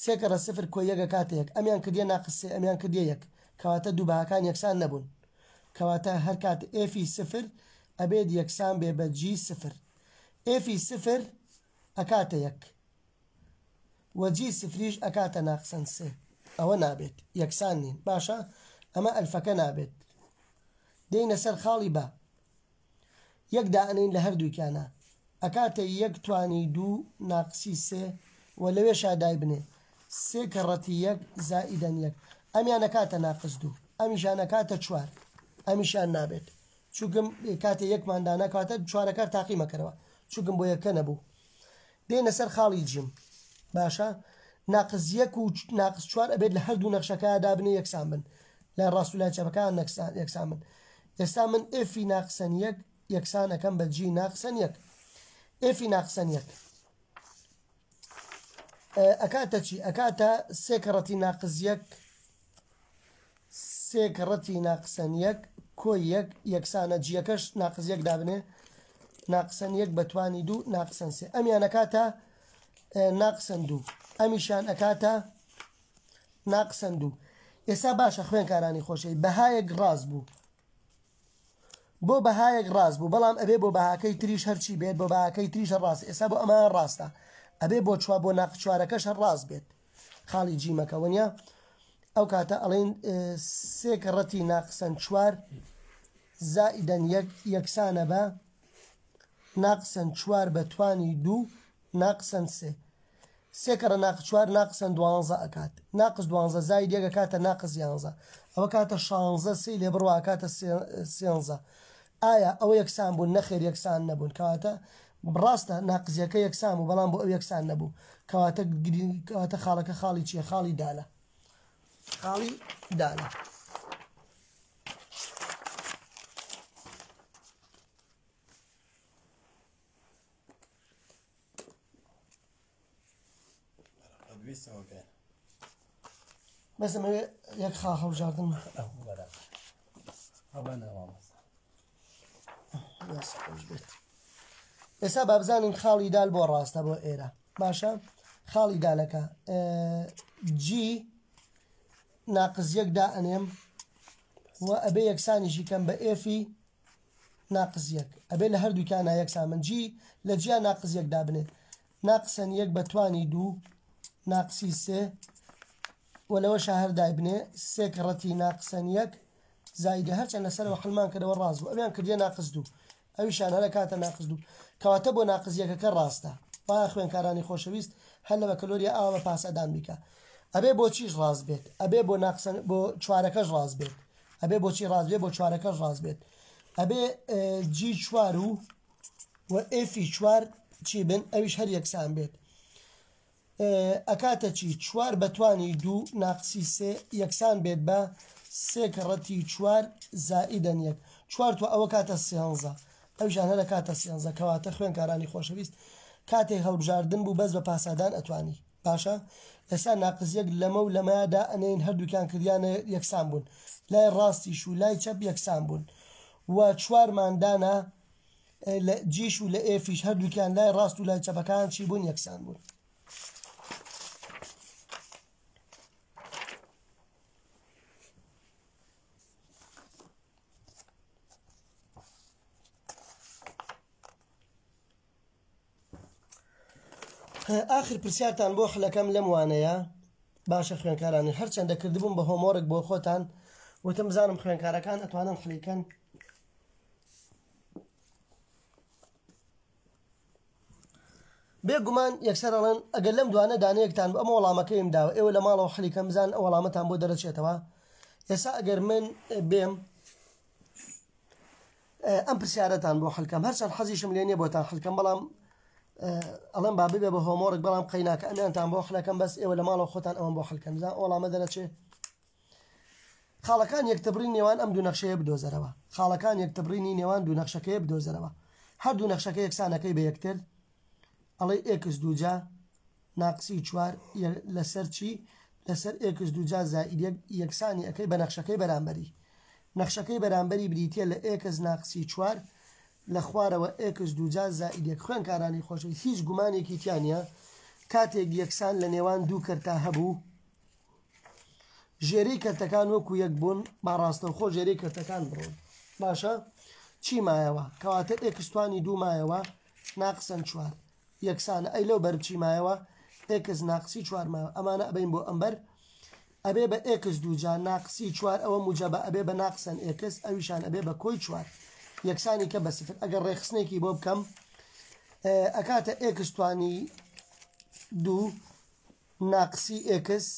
سێ کەڕە سفر کۆ یەک ئەکاتە یەک ئەمیان کردیە ناقس سێ ئەمیان کردیە یەک کەواتە دوو بەهاکان یەکسان نەبوون کەواتە هەرکات ئێفی سفر ئەبێت یەکسان بێ بە جی سفر ئێفی سفر ئەکاتە یەک و جی سفریش ئەکاتە ناقسەن سێ ئەوە نابێت یەکسان نین باشە ئەمە ئەلفەکە نابێت دێینە سەر خاڵی با یەک دائەنێین لە هەردووکیانا ئەکاتە یەک توانی دوو ناقسی سێ و لەوێشا دایبنێ سێ کەڕەتی یەک زائیدەن یەک ئەمیان ئەکاتە ناقس دوو ئەمیشان ئەکاتە چوار ئەمیشان نابێت چونکم کاتێ یەکمان دانا کاتە چوارەکار تاقی مەکەرەوە چونکم بۆ یەکە نەبوو دێنە سەر خاڵی جیم باشە ناقس یەک و ناقس چوار ئەبێت لە هەردوو نەخشەکە دابنێ یەکسان بن لای ڕاست و لای چەپەکان یەکسان بن ئێستا من ئێفی ناقسەن یەک یەکسان ئەکەم بە جی ناقسەن یەک ئێفی ناقسەن یەک ئەکاتە چی ئەکاتە سێ کەڕەتی ناقس یەک سێ کەڕەتی ناقسەن یەک کۆی یەک یەکسانە جیەکەش ناقس یەک دابنێ ناقسەن یەک بەتوانی دوو ناقسەن سێ ئەمیان ئەکاتە ناقسەن دوو ئەمیشان ئەکاتە ناقسەن دوو ئێستا باشە خوێنکارانی خۆشەویست بەهایەک ڕاست بوو بۆ بەهایەک ڕاست بوو بەڵام ئەبێ بۆ بەهاکەی تریش هەرچی بێت بۆ بەهاکەی تریش هەر ڕاست ئێستا بۆ ئەمە ڕاستە ئەبێ بۆ چوار بۆ ناقس چوارەکەش هەر ڕاست بێت خاڵی جیمەکە وەنیە؟ ئەو کاتە ئەڵێین سێ کەڕەتی ناقسەن چوار زائیدەن یەک یەکسانە بە ناقسەن چوار بە توانی دوو ناقسەن سێ. سێ کەڕە ناقس چوار ناقسەن دوانزە ئەکات. ناقس دوانزە زاید یەک ئەکاتە ناقس یانزە. ئەوە کاتە شانزە سێی لێ بڕوا ئەکاتە سێنزە. ئایا ئەوە یەکسان بوون؟ نەخێر یەکسان نەبوون. کەواتە ڕاستە ناقس یەکە یەکسان بوو بەڵام بۆ ئەو یەکسان نەبوو. کەواتە کەواتە خاڵەکە خاڵی چییە؟ خاڵی دالە. خاڵی دالە. بەس ئەمەوێ یەک خاڵ هەڵبژاردن ئێستا بابزانین خاڵی دال بۆ ڕاستە بۆ ئێرە باشە خاڵی دالەکە جی ناقز یەک دا ئەنێم و ئەبێ یەکسانیشی کەم بە ئێفی ناقس یەک ئەبێ لە هەردووکیانا یەکسان بن جی لە جیا ناقس یەک دابنێ ناقسەن یەک بە توانی دوو ناقسی سێ و لەوەشا هەر دایبنێ سێ کەڕەتی ناقسەن یەک زایدە هەرچەند لەسەرەوە حلمان کردەوە ڕاست بوو ئەویان کردیە ناقس دوو ئەویشان هەرە کاتە ناقس دوو کەواتە بۆ ناقس یەکەکە ڕاستە با خوێنکارانی خۆشەویست هەر لە بەکەلۆریا ئاوا بە پاسەدان بیکە ئەبێ بۆ چیش ڕاست بێت ئەبێ بۆ ناقسەن بۆ چوارەکەش ڕاست بێت ئەبێ بۆچی ڕاست بێ بۆ چوارەکەش ڕاست بێت ئەبێ جی چوار و و ئێفی چوار چی بن ئەویش هەر یەکسان بێت ئەکاتە چی چوار بەتوانی دوو ناقسی سێ یەکسان بێت بە سێ کەڕەتی چوار زائیدەن یەک چوار تو ئەوە کاتە سێنزە ئەویشان هەرە کاتە سێنزە کەواتە خوێنکارانی خۆشەویست کاتێک هەڵبژاردن بوو بەس بە پاسادان ئەتوانی باشە ئێستا ناقس یەک لەمە و لەمەیا دائەنێین هەردووکیان کردیانە یەکسان بوون لای ڕاستیش و لای چەپ یەکسان بوون و چوارمان دانا لە جیش و لە ئێفیش هەردووکیان لای ڕاست و لای چەپەکان چی بوون یەکسان بوون. ئاخر پرسیارتان بۆ خلەکەم لەم وانەیە باشە خوێنکارانی هەرچەندە کردبووم بە هۆمۆرک بۆ خۆتان وتم بزانم خوێنکارەکان ئەتوانن خلیکەن بێگومان یەکسەر ئەڵێن ئەگەر لەم دوانە دانەیەکتان ئەمە وەڵامەکەیم داوە ئێوە لە ماڵەوە خلیکەم بزان ئەو وەڵامەتان بۆ دەرەچێتەوە ئێستا ئەگەر من بێم ئەم پرسیارەتان بۆ حلکەم هەرچەند حەزیشم لێ نییە بۆتان حلکەم بەڵام ئەڵێم با ببێ بە homework بەڵام قەیناکە ئەمیانتان بۆ حلەکەم بەس ئێوە لە ماڵەوە خۆتان ئەوەم بۆ حلکەن بزان وەڵامە دەرەچێ خاڵەکان یەکتبڕی نێوان ئەم دوو نەخشەیە بدۆزەرەوە خاڵەکان یەکتبڕینی نێوان دوو نەخشەکەیە بدۆزەرەوە هەردوو نەخشەکە یەکسانەکەی بە یەکتر ئەڵێ ئێکس دووجا ناقسی چوار لەسەر چی؟ لەسەر ئێکس دووجا زائید یەک یەکسانی ئەکەی بە نەخشەکەی بەرامبەری. نەخشەکەی بەرامبەری بریتیە لە ئێکس ناقسی چوار لە خوارەوە ئێکس دووجا زائید یەک. خوێنکارانی خۆشەویست هیچ گومانێکی تیا نیە کاتێک یەکسان لە نێوان دوو کەرتا هەبوو ژێرەی کەرتەکان وەکو یەک بوون با ڕاستەوخۆ ژێرەی کەرتەکان بڕۆن باشە چی مایەوە کەواتە ئێکس توانی دوو مایەوە ناقسەن چوار یەکسانە ئەی لەو بەر چی مایەوە ئێکس ناقسی چوار مایەوە ئەمانە ئەبەین بۆ ئەمبەر ئەبێ بە ئێکس دووجا ناقسی چوار ئەوە موجەبە ئەبێ بە ناقسەن ئێکس ئەویشان ئەبێ بە کۆی چوار یەکسانی کە بە سفر ئەگەر ڕێکخستنێکی بۆ بکەم ئەکاتە ئێکس توانی دوو ناقسی ئێکس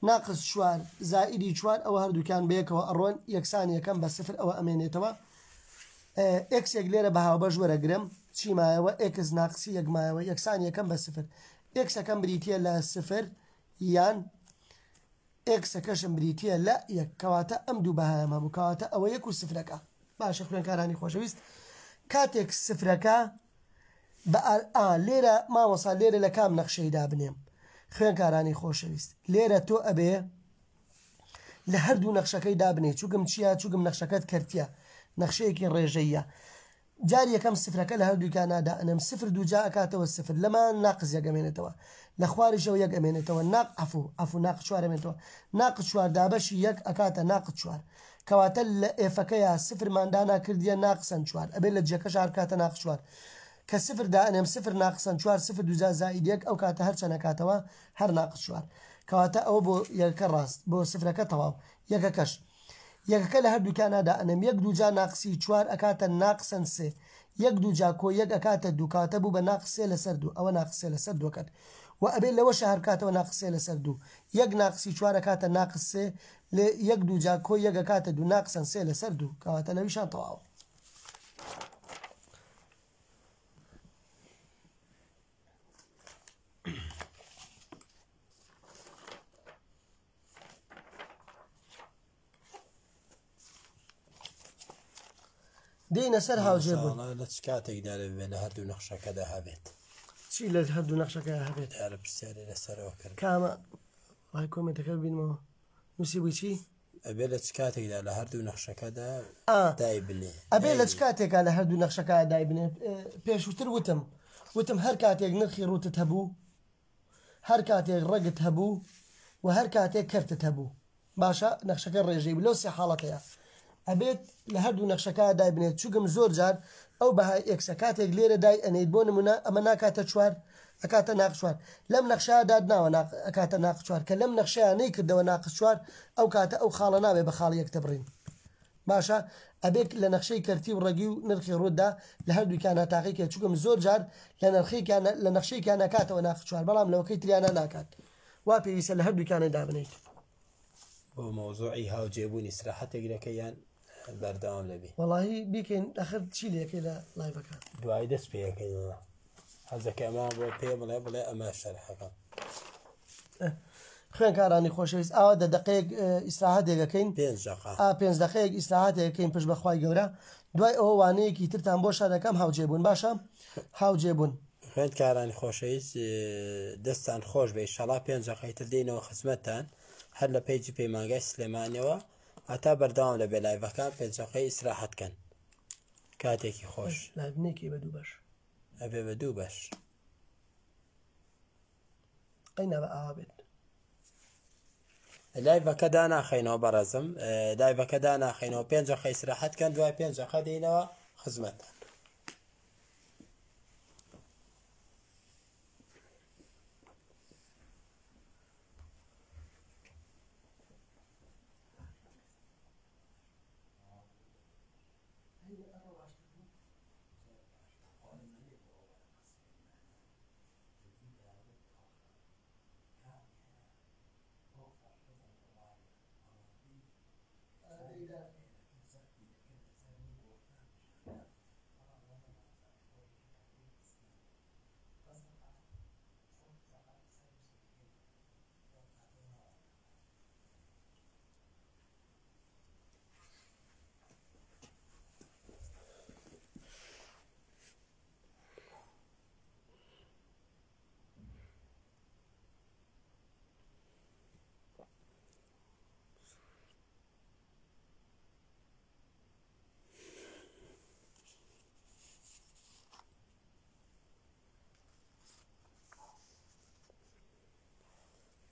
ناقس چوار زائیدی چوار ئەوە هەردووکیان بەیەکەوە ئەڕۆن یەکسان یەکەم بە سفر ئەوە ئەمێنێتەوە ئێکسێک لێرە بە هاوبەش وەرەگرم چی مایەوە ئێکس ناقسی یەک مایەوە یەکسان یەکەم بە سفر ئێکسەکەم بریتە لە سفر یان ئێکسەکەشم بریتە لە یەک کەواتە ئەم دوو بەهایەم هەبوو کەواتە ئەوە یەک و سفرەکە باشە خوێنکارانی خۆشەویست کاتێک سفرەکە بە ئا ئا لێرە مامۆسا لێرە لە کام نەخشەی دابنێم خوێنکارانی خۆشەویست لێرە تۆ ئەبێ لە هەردوو نەخشەکەی دابنێ چوگم چییە چوگم نەخشەکەت کەرتیە نەخشەیەکی ڕێژەیە جار یەکەم سفرەکە لە هەردووکیانا دائەنێم سفر دووجا ئەکاتەوە سفر لەمان ناقس یەک ئەمێنێتەوە لە خواریشەوە یەک ئەمێنێتەوە ناق عەفو عەفو ناق چوار ئەمێنێتەوە ناق چوار دابەشی یەک ئەکاتە ناق چوار کەواتە لە ئێفەکەیا سفرمان دانا کردیە ناقسەن چوار ئەبێ لە جێکەش هەر بکاتە ناقس چوار کە سفر دائەنێم سفر ناقسەن چوار سفر دووجا زائید یەک ئەو کاتە هەر چەند ئەکاتەوە هەر ناقس چوار. کەواتە ئەوە بۆ یەکەکە ڕاست بۆ سفرەکە تەواو یەکەکەش یەکەکە لە هەردووکیانا دائەنێم یەک دووجا ناقسی چوار ئەکاتە ناقسەن سێ یەک دووجا کۆ یەک ئەکاتە دوو کەواتە بوو بە ناقس سێ لەسەر دوو ئەوە ناقس سێ لەسەر دوو ئەکات وە ئەبێ لەوەشا هەر بکاتەوە ناقس سێ لەسەر دوو یەک ناقسی چوار ئەکاتە ناقس سێ لێ یەک دووجا کۆ یەک ئەکاتە دوو ناقسەن سێ لەسەر دوو کەواتە لەویشان تەواوە. دێینە سەر هاوجێ بوون. لە چ کاتێکدا دەبێت لە هەردوو نەخشەکەدا هەبێت؟ چی لە هەردوو نەخشەکە هەبێت؟ دیارە پرسیاری لەسەرەوە کرد. کامە ڕای کۆمێنتەکە ببینمەوە نووسی بووی چی؟ ئەبێ لە چ کاتێکدا لە هەردوو نەخشەکەدا دایبنێ؟ ئەبێ لە چ کاتێکا لە هەردوو نەخشەکە دایبنێ؟ پێشووتر وتم وتم هەر کاتێک نرخی ڕووتت هەبوو هەر کاتێک ڕەگت هەبوو و هەر کاتێک کەرتت هەبوو باشە نەخشەکە ڕێژەی بوو لەو سێ حاڵەتەیە ئەبێت لە هەردوو نەخشەکە دایبنێت چوگم زۆر جار ئەو بەهای x ە کاتێک لێرە دای ئەنێیت بۆ نمونە ئەمە ناکاتە چوار ئەکاتە ناقس چوار لەم نەخشەیە دادناوە ناق ئەکاتە ناقس چوار کە لەم نەخشەیە نەیکردەوە ناقس چوار ئەو کاتە ئەو خاڵە نابێ بە خاڵی یەکتربڕین باشە ئەبێت لە نەخشەی کەرتی و ڕەگی و نرخی ڕووتدا لە هەردووکیانا تاقی کەی چونکم زۆر جار لە نرخێکیان لە نەخشەیەکیان ئەکاتەوە ناقس چوار بەڵام لەوەکەی تریانا ناکات وا پێویستە لە هەردووکیانە دابنێیت. بۆ مەوزوعی هاوجێبوون ئیسراحەتێک دەکەی یان بەردەوام دەبی؟ وەڵاهی بیکەین ئەخر چی لێکەی لە لایڤەکە؟ دوایی دەست پێ ئەکەینەوە حەزەکە ئەمە بۆ پێ بڵێ بڵێ ئەمە شەرحەکەم. خوێنکارانی خۆشەویست ئاوا دە دەقەیەک ئیسراحەتێک ئەکەین پێنج دەقە ئا پێنج دەقەیەک ئیسراحەتێک ئەکەین پشت بەخوای گەورە دوای ئەوە وانەیەکی ترتان بۆ شەرح دەکەم هاوجێ بوون باشە هاوجێ بوون. خوێندکارانی خۆشەویست دەستان خۆش بێ ئیشەڵا پێنج دەقەی تر دێینەوە خزمەتتان هەر لە page ی پەیمانگای سلێمانیەوە هەتا بەردەوام دەبێ live ەکان پێنج دەقەی ئیسراحەت کەن کاتێکی خۆش. live نەکەی بە دوو بەش. ئەبێ بە دوو بەش. ئەی نابە ئاوا بێت. live ەکە داناخەینەوە بەڕێزم live ەکە داناخەینەوە پێنج دەقە ئیسراحەت کەن دوای پێنج دەقە دێینەوە خزمەتتان.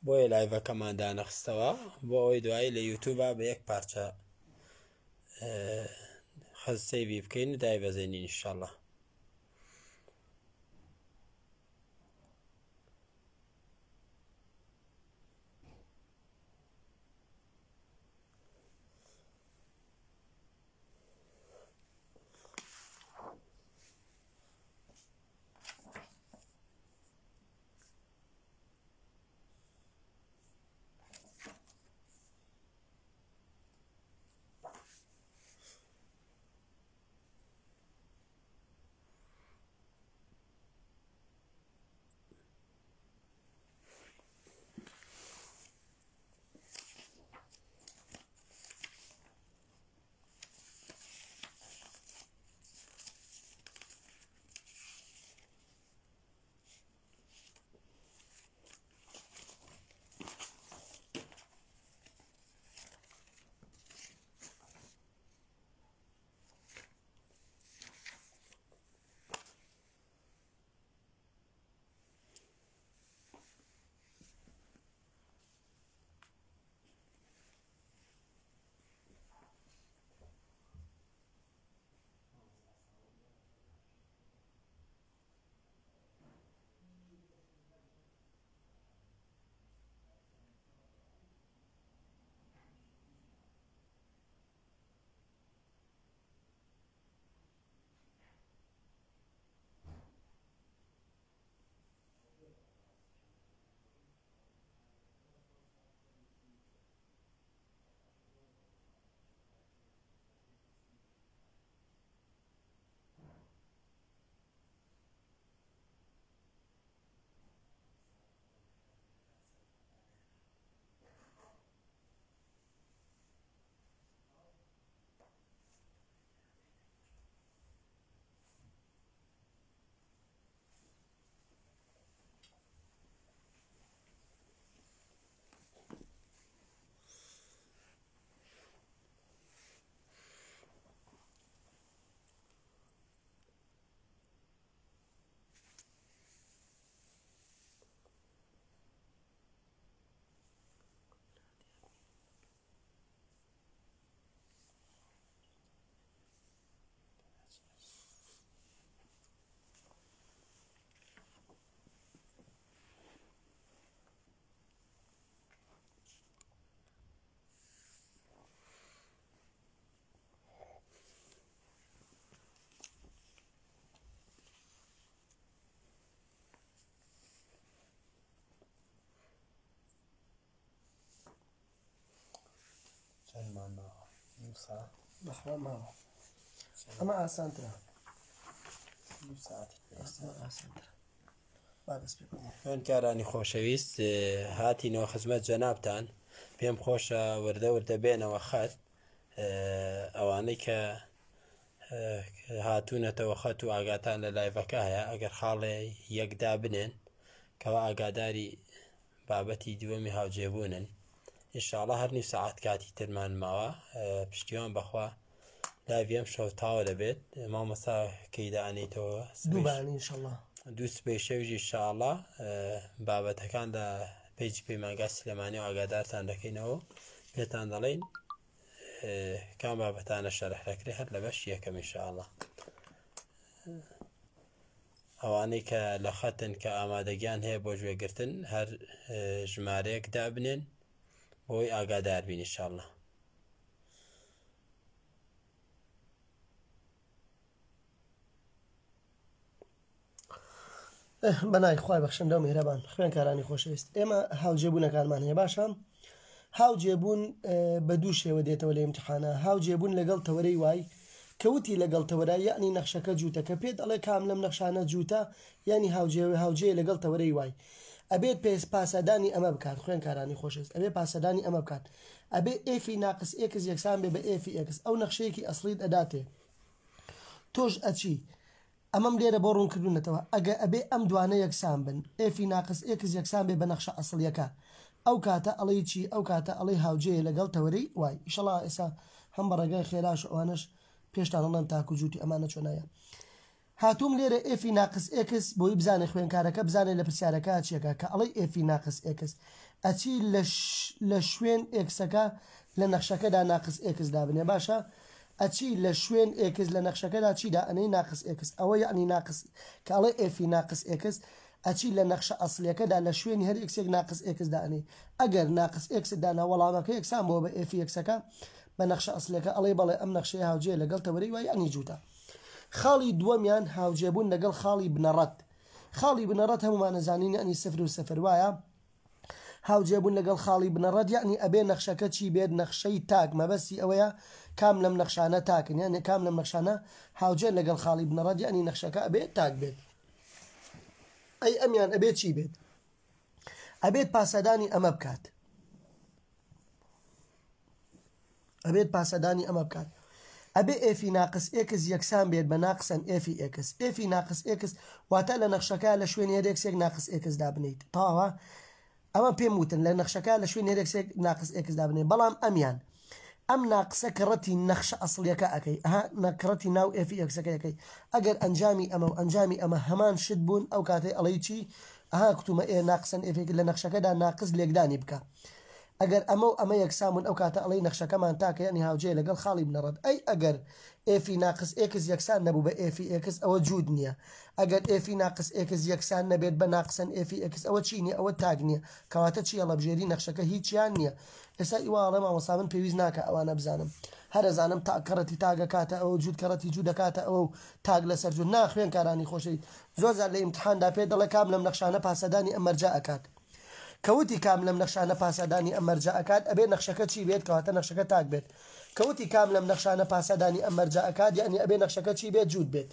بۆیە live ەکەمان دانەخستەوە بۆ ئەوەی دوایی لە یوتوبا بە یەک پارچە خەز save ی بکەین و دایبەزێنین ئینشاڵڵا. چەندمان ماوە؟ نیو سەعات؟ بەخوا ماوە. ئەمە ئاسانترە. نیو سەعات. ئەمە ئاسانترە. با دەست پێ بکەین. خوێندکارانی خۆشەویست هاتینەوە خزمەت جەنابتان پێم خۆشە وردە وردە بێنەوە خەت ئەوانەی کە هاتوونەتەوە خەت و ئاگاتان لە لایڤەکە هەیە ئەگەر خاڵێ یەکدا بنێن کەوا ئاگاداری بابەتی دووەمی هاوجێبوونن ئینشاڵا هەر نیو سەعات کاتی ترمان ماوە پشتیوان بەخوا لایڤی ئەم شەو تاوە دەبێت مامۆستا کەی دانیتەوە دوو بەیانی ئینشاڵا دوو سبەی شەویش ئینشاڵا بابەتەکان لە page ی پەیمانگای سلێمانی و ئاگادارتان دەکەینەوە پێتان دەڵێین کام بابەتانە شەرح دەکرێت هەر لە بەش یەکەم ئینشاڵا ئەوانەی کە لە خەتن کە ئامادەگیان هەیە بۆ گوێگرتن هەر ژمارەیەک دابنێن بۆی ئاگادار بین ئینشاڵا. بەناوی خوای بەخشندە و میهرەبان خوێنکارانی خۆشەویست ئێمە هاوجێبوونەکانمان هەیە باشە هاوجێبوون بە دوو شێوە دێتەوە لە ئیمتحانە هاوجێبوون لەگەڵ تەوەرەی y کە وتی لەگەڵ تەوەرە یەعنی نەخشەکە جووتە کە پێت ئەڵێ کام لەم نەخشانە جووتە یانی هاوجێ هاوجێ لەگەڵ تەوەرەی y ئەبێت پێس پاسادانی ئەمە بکات خوێنکارانی خۆشەویست ئەبێ پاسادانی ئەمە بکات ئەبێ f ی ناقس x یەکسان بێ بە f ی x ئەو نەخشەیەکی ئەسڵیت ئەداتێ تۆش ئەچی ئەمەم لێرە بۆ ڕوون کردوونەتەوە ئەگە ئەبێ ئەم دوانە یەکسان بن f ی ناقس x یەکسان بێ بە نەخشە ئەسڵیەکە ئەو کاتە ئەڵێی چی ئەو کاتە ئەڵێی هاوجێیە لەگەڵ تەوەرەی y ئیشەڵا ئێسا هەم بە ڕێگای خێراش و ئەوانەش پێشتان ئەڵێم تاکو جووتی ئەمانە چۆنایە هاتووم لێرە f ی ناقس x بۆی بزانێ خوێنکارەکە بزانێ لە پرسیارەکە چیەکە کە ئەڵێی f ی ناقس x ئەچی لە لە شوێن x ەکە لە نەخشەکەدا ناقس x دابنێ باشە ئەچی لە شوێن x لە نەخشەکەدا چی دائەنێی ناقس x ئەوە یەعنی ناقس کە ئەڵێ f ی ناقس x ئەچی لە نەخشە ئەسڵیەکەدا لە شوێنی هەر x ێک ناقس x دائەنێی ئەگەر ناقس x ت دانا وەڵامەکە یەکسان بووە بە f ی x ەکە بە نەخشە ئەسڵیەکە ئەڵێی بەڵێ ئەم نەخشەیە هاوجێیە لەگەڵ تەوەرەی y یەعنی جووتە خاڵی دووەمیان هاوجێبوون لەگەڵ خاڵی بنەڕەت خاڵی بنەڕەت هەموومان ئەزانین یەعنی سفر و سفر وایە هاوجێبوون لەگەڵ خاڵی بنەڕەت یەعنی ئەبێ نەخشەکە چی بێت نەخشەی تاک مەبەستی ئەوەیە کام لەم نەخشانە تاکن یەعنی کام لەم نەخشانە هاوجێن لەگەڵ خاڵی بنەڕەت یەعنی نەخشەکە ئەبێ تاک بێت ئەی ئەمیان ئەبێ چی بێت ئەبێت پاسەدانی ئەمە بکات ئەبێت پاسەدانی ئەمە بکات ئەبێ f ی ناقس x یەکسان بێت بە ناقسەن f ی x f ی ناقس x واتە لە نەخشەکە لە شوێنی هەر x ێک ناقس x دابنیت تەواوە ئەمە پێم وتن لە نەخشەکە لە شوێنی هەر x ێک ناقس x دابنێ بەڵام ئەمیان ئەم ناقسە کڕەتی نەخشە ئەسڵیەکە ئەەکەی ئەها نەکڕەتی ناو f ی x ەکە یەکەی ئەگەر ئەنجامی ئەمە و ئەنجامی ئەمە هەمان شت بوون ئەو کاتەی ئەڵێی چی ئەها کوتومە ئێ ناقسەن f ێک لە نەخشەکەدا ناقس لێکدانی بکە ئەگەر ئەمە و ئەمە یەکسان بوون ئەو کاتە ئەڵێی نەخشەکەمان تاکە یانی هاوجێیە لەگەڵ خاڵی بنەڕەت ئەی ئەگەر f ی ناقس x یەکسان نەبوو بە f ی x ئەوە جووت نییە ئەگەر f ی ناقس x یەکسان نەبێت بە ناقسەن f ی x ئەوە چی نییە ئەوە تاک نییە کەواتە چی هەڵەبژێری نەخشەکە هیچیان نییە ئێستا ئیوا ئەڵێ مامۆستا من پێویست ناکا ئەوانە بزانم هەر ئەزانم تاک کەڕەتی تاک ئەکاتە ئەوە جووت کەڕەتی جووت ئەکاتە ئەوە و تاک لەسەر جووت نا خوێنکارانی خۆشەویست زۆر جار لە ئیمتحاندا پێت دەڵێ کام لەم نەخشانە پاسەدانی ئەم مەرجە ئەکات کە وتی کام لەم نەخشانە پاسادانی ئەم مەرجە ئەکات ئەبێ نەخشەکە چی بێت کەواتە نەخشەکە تاک بێت کە وتی کام لەم نەخشانە پاسادانی ئەم مەرجە ئەکات یەعنی ئەبێ نەخشەکە چی بێت جووت بێت.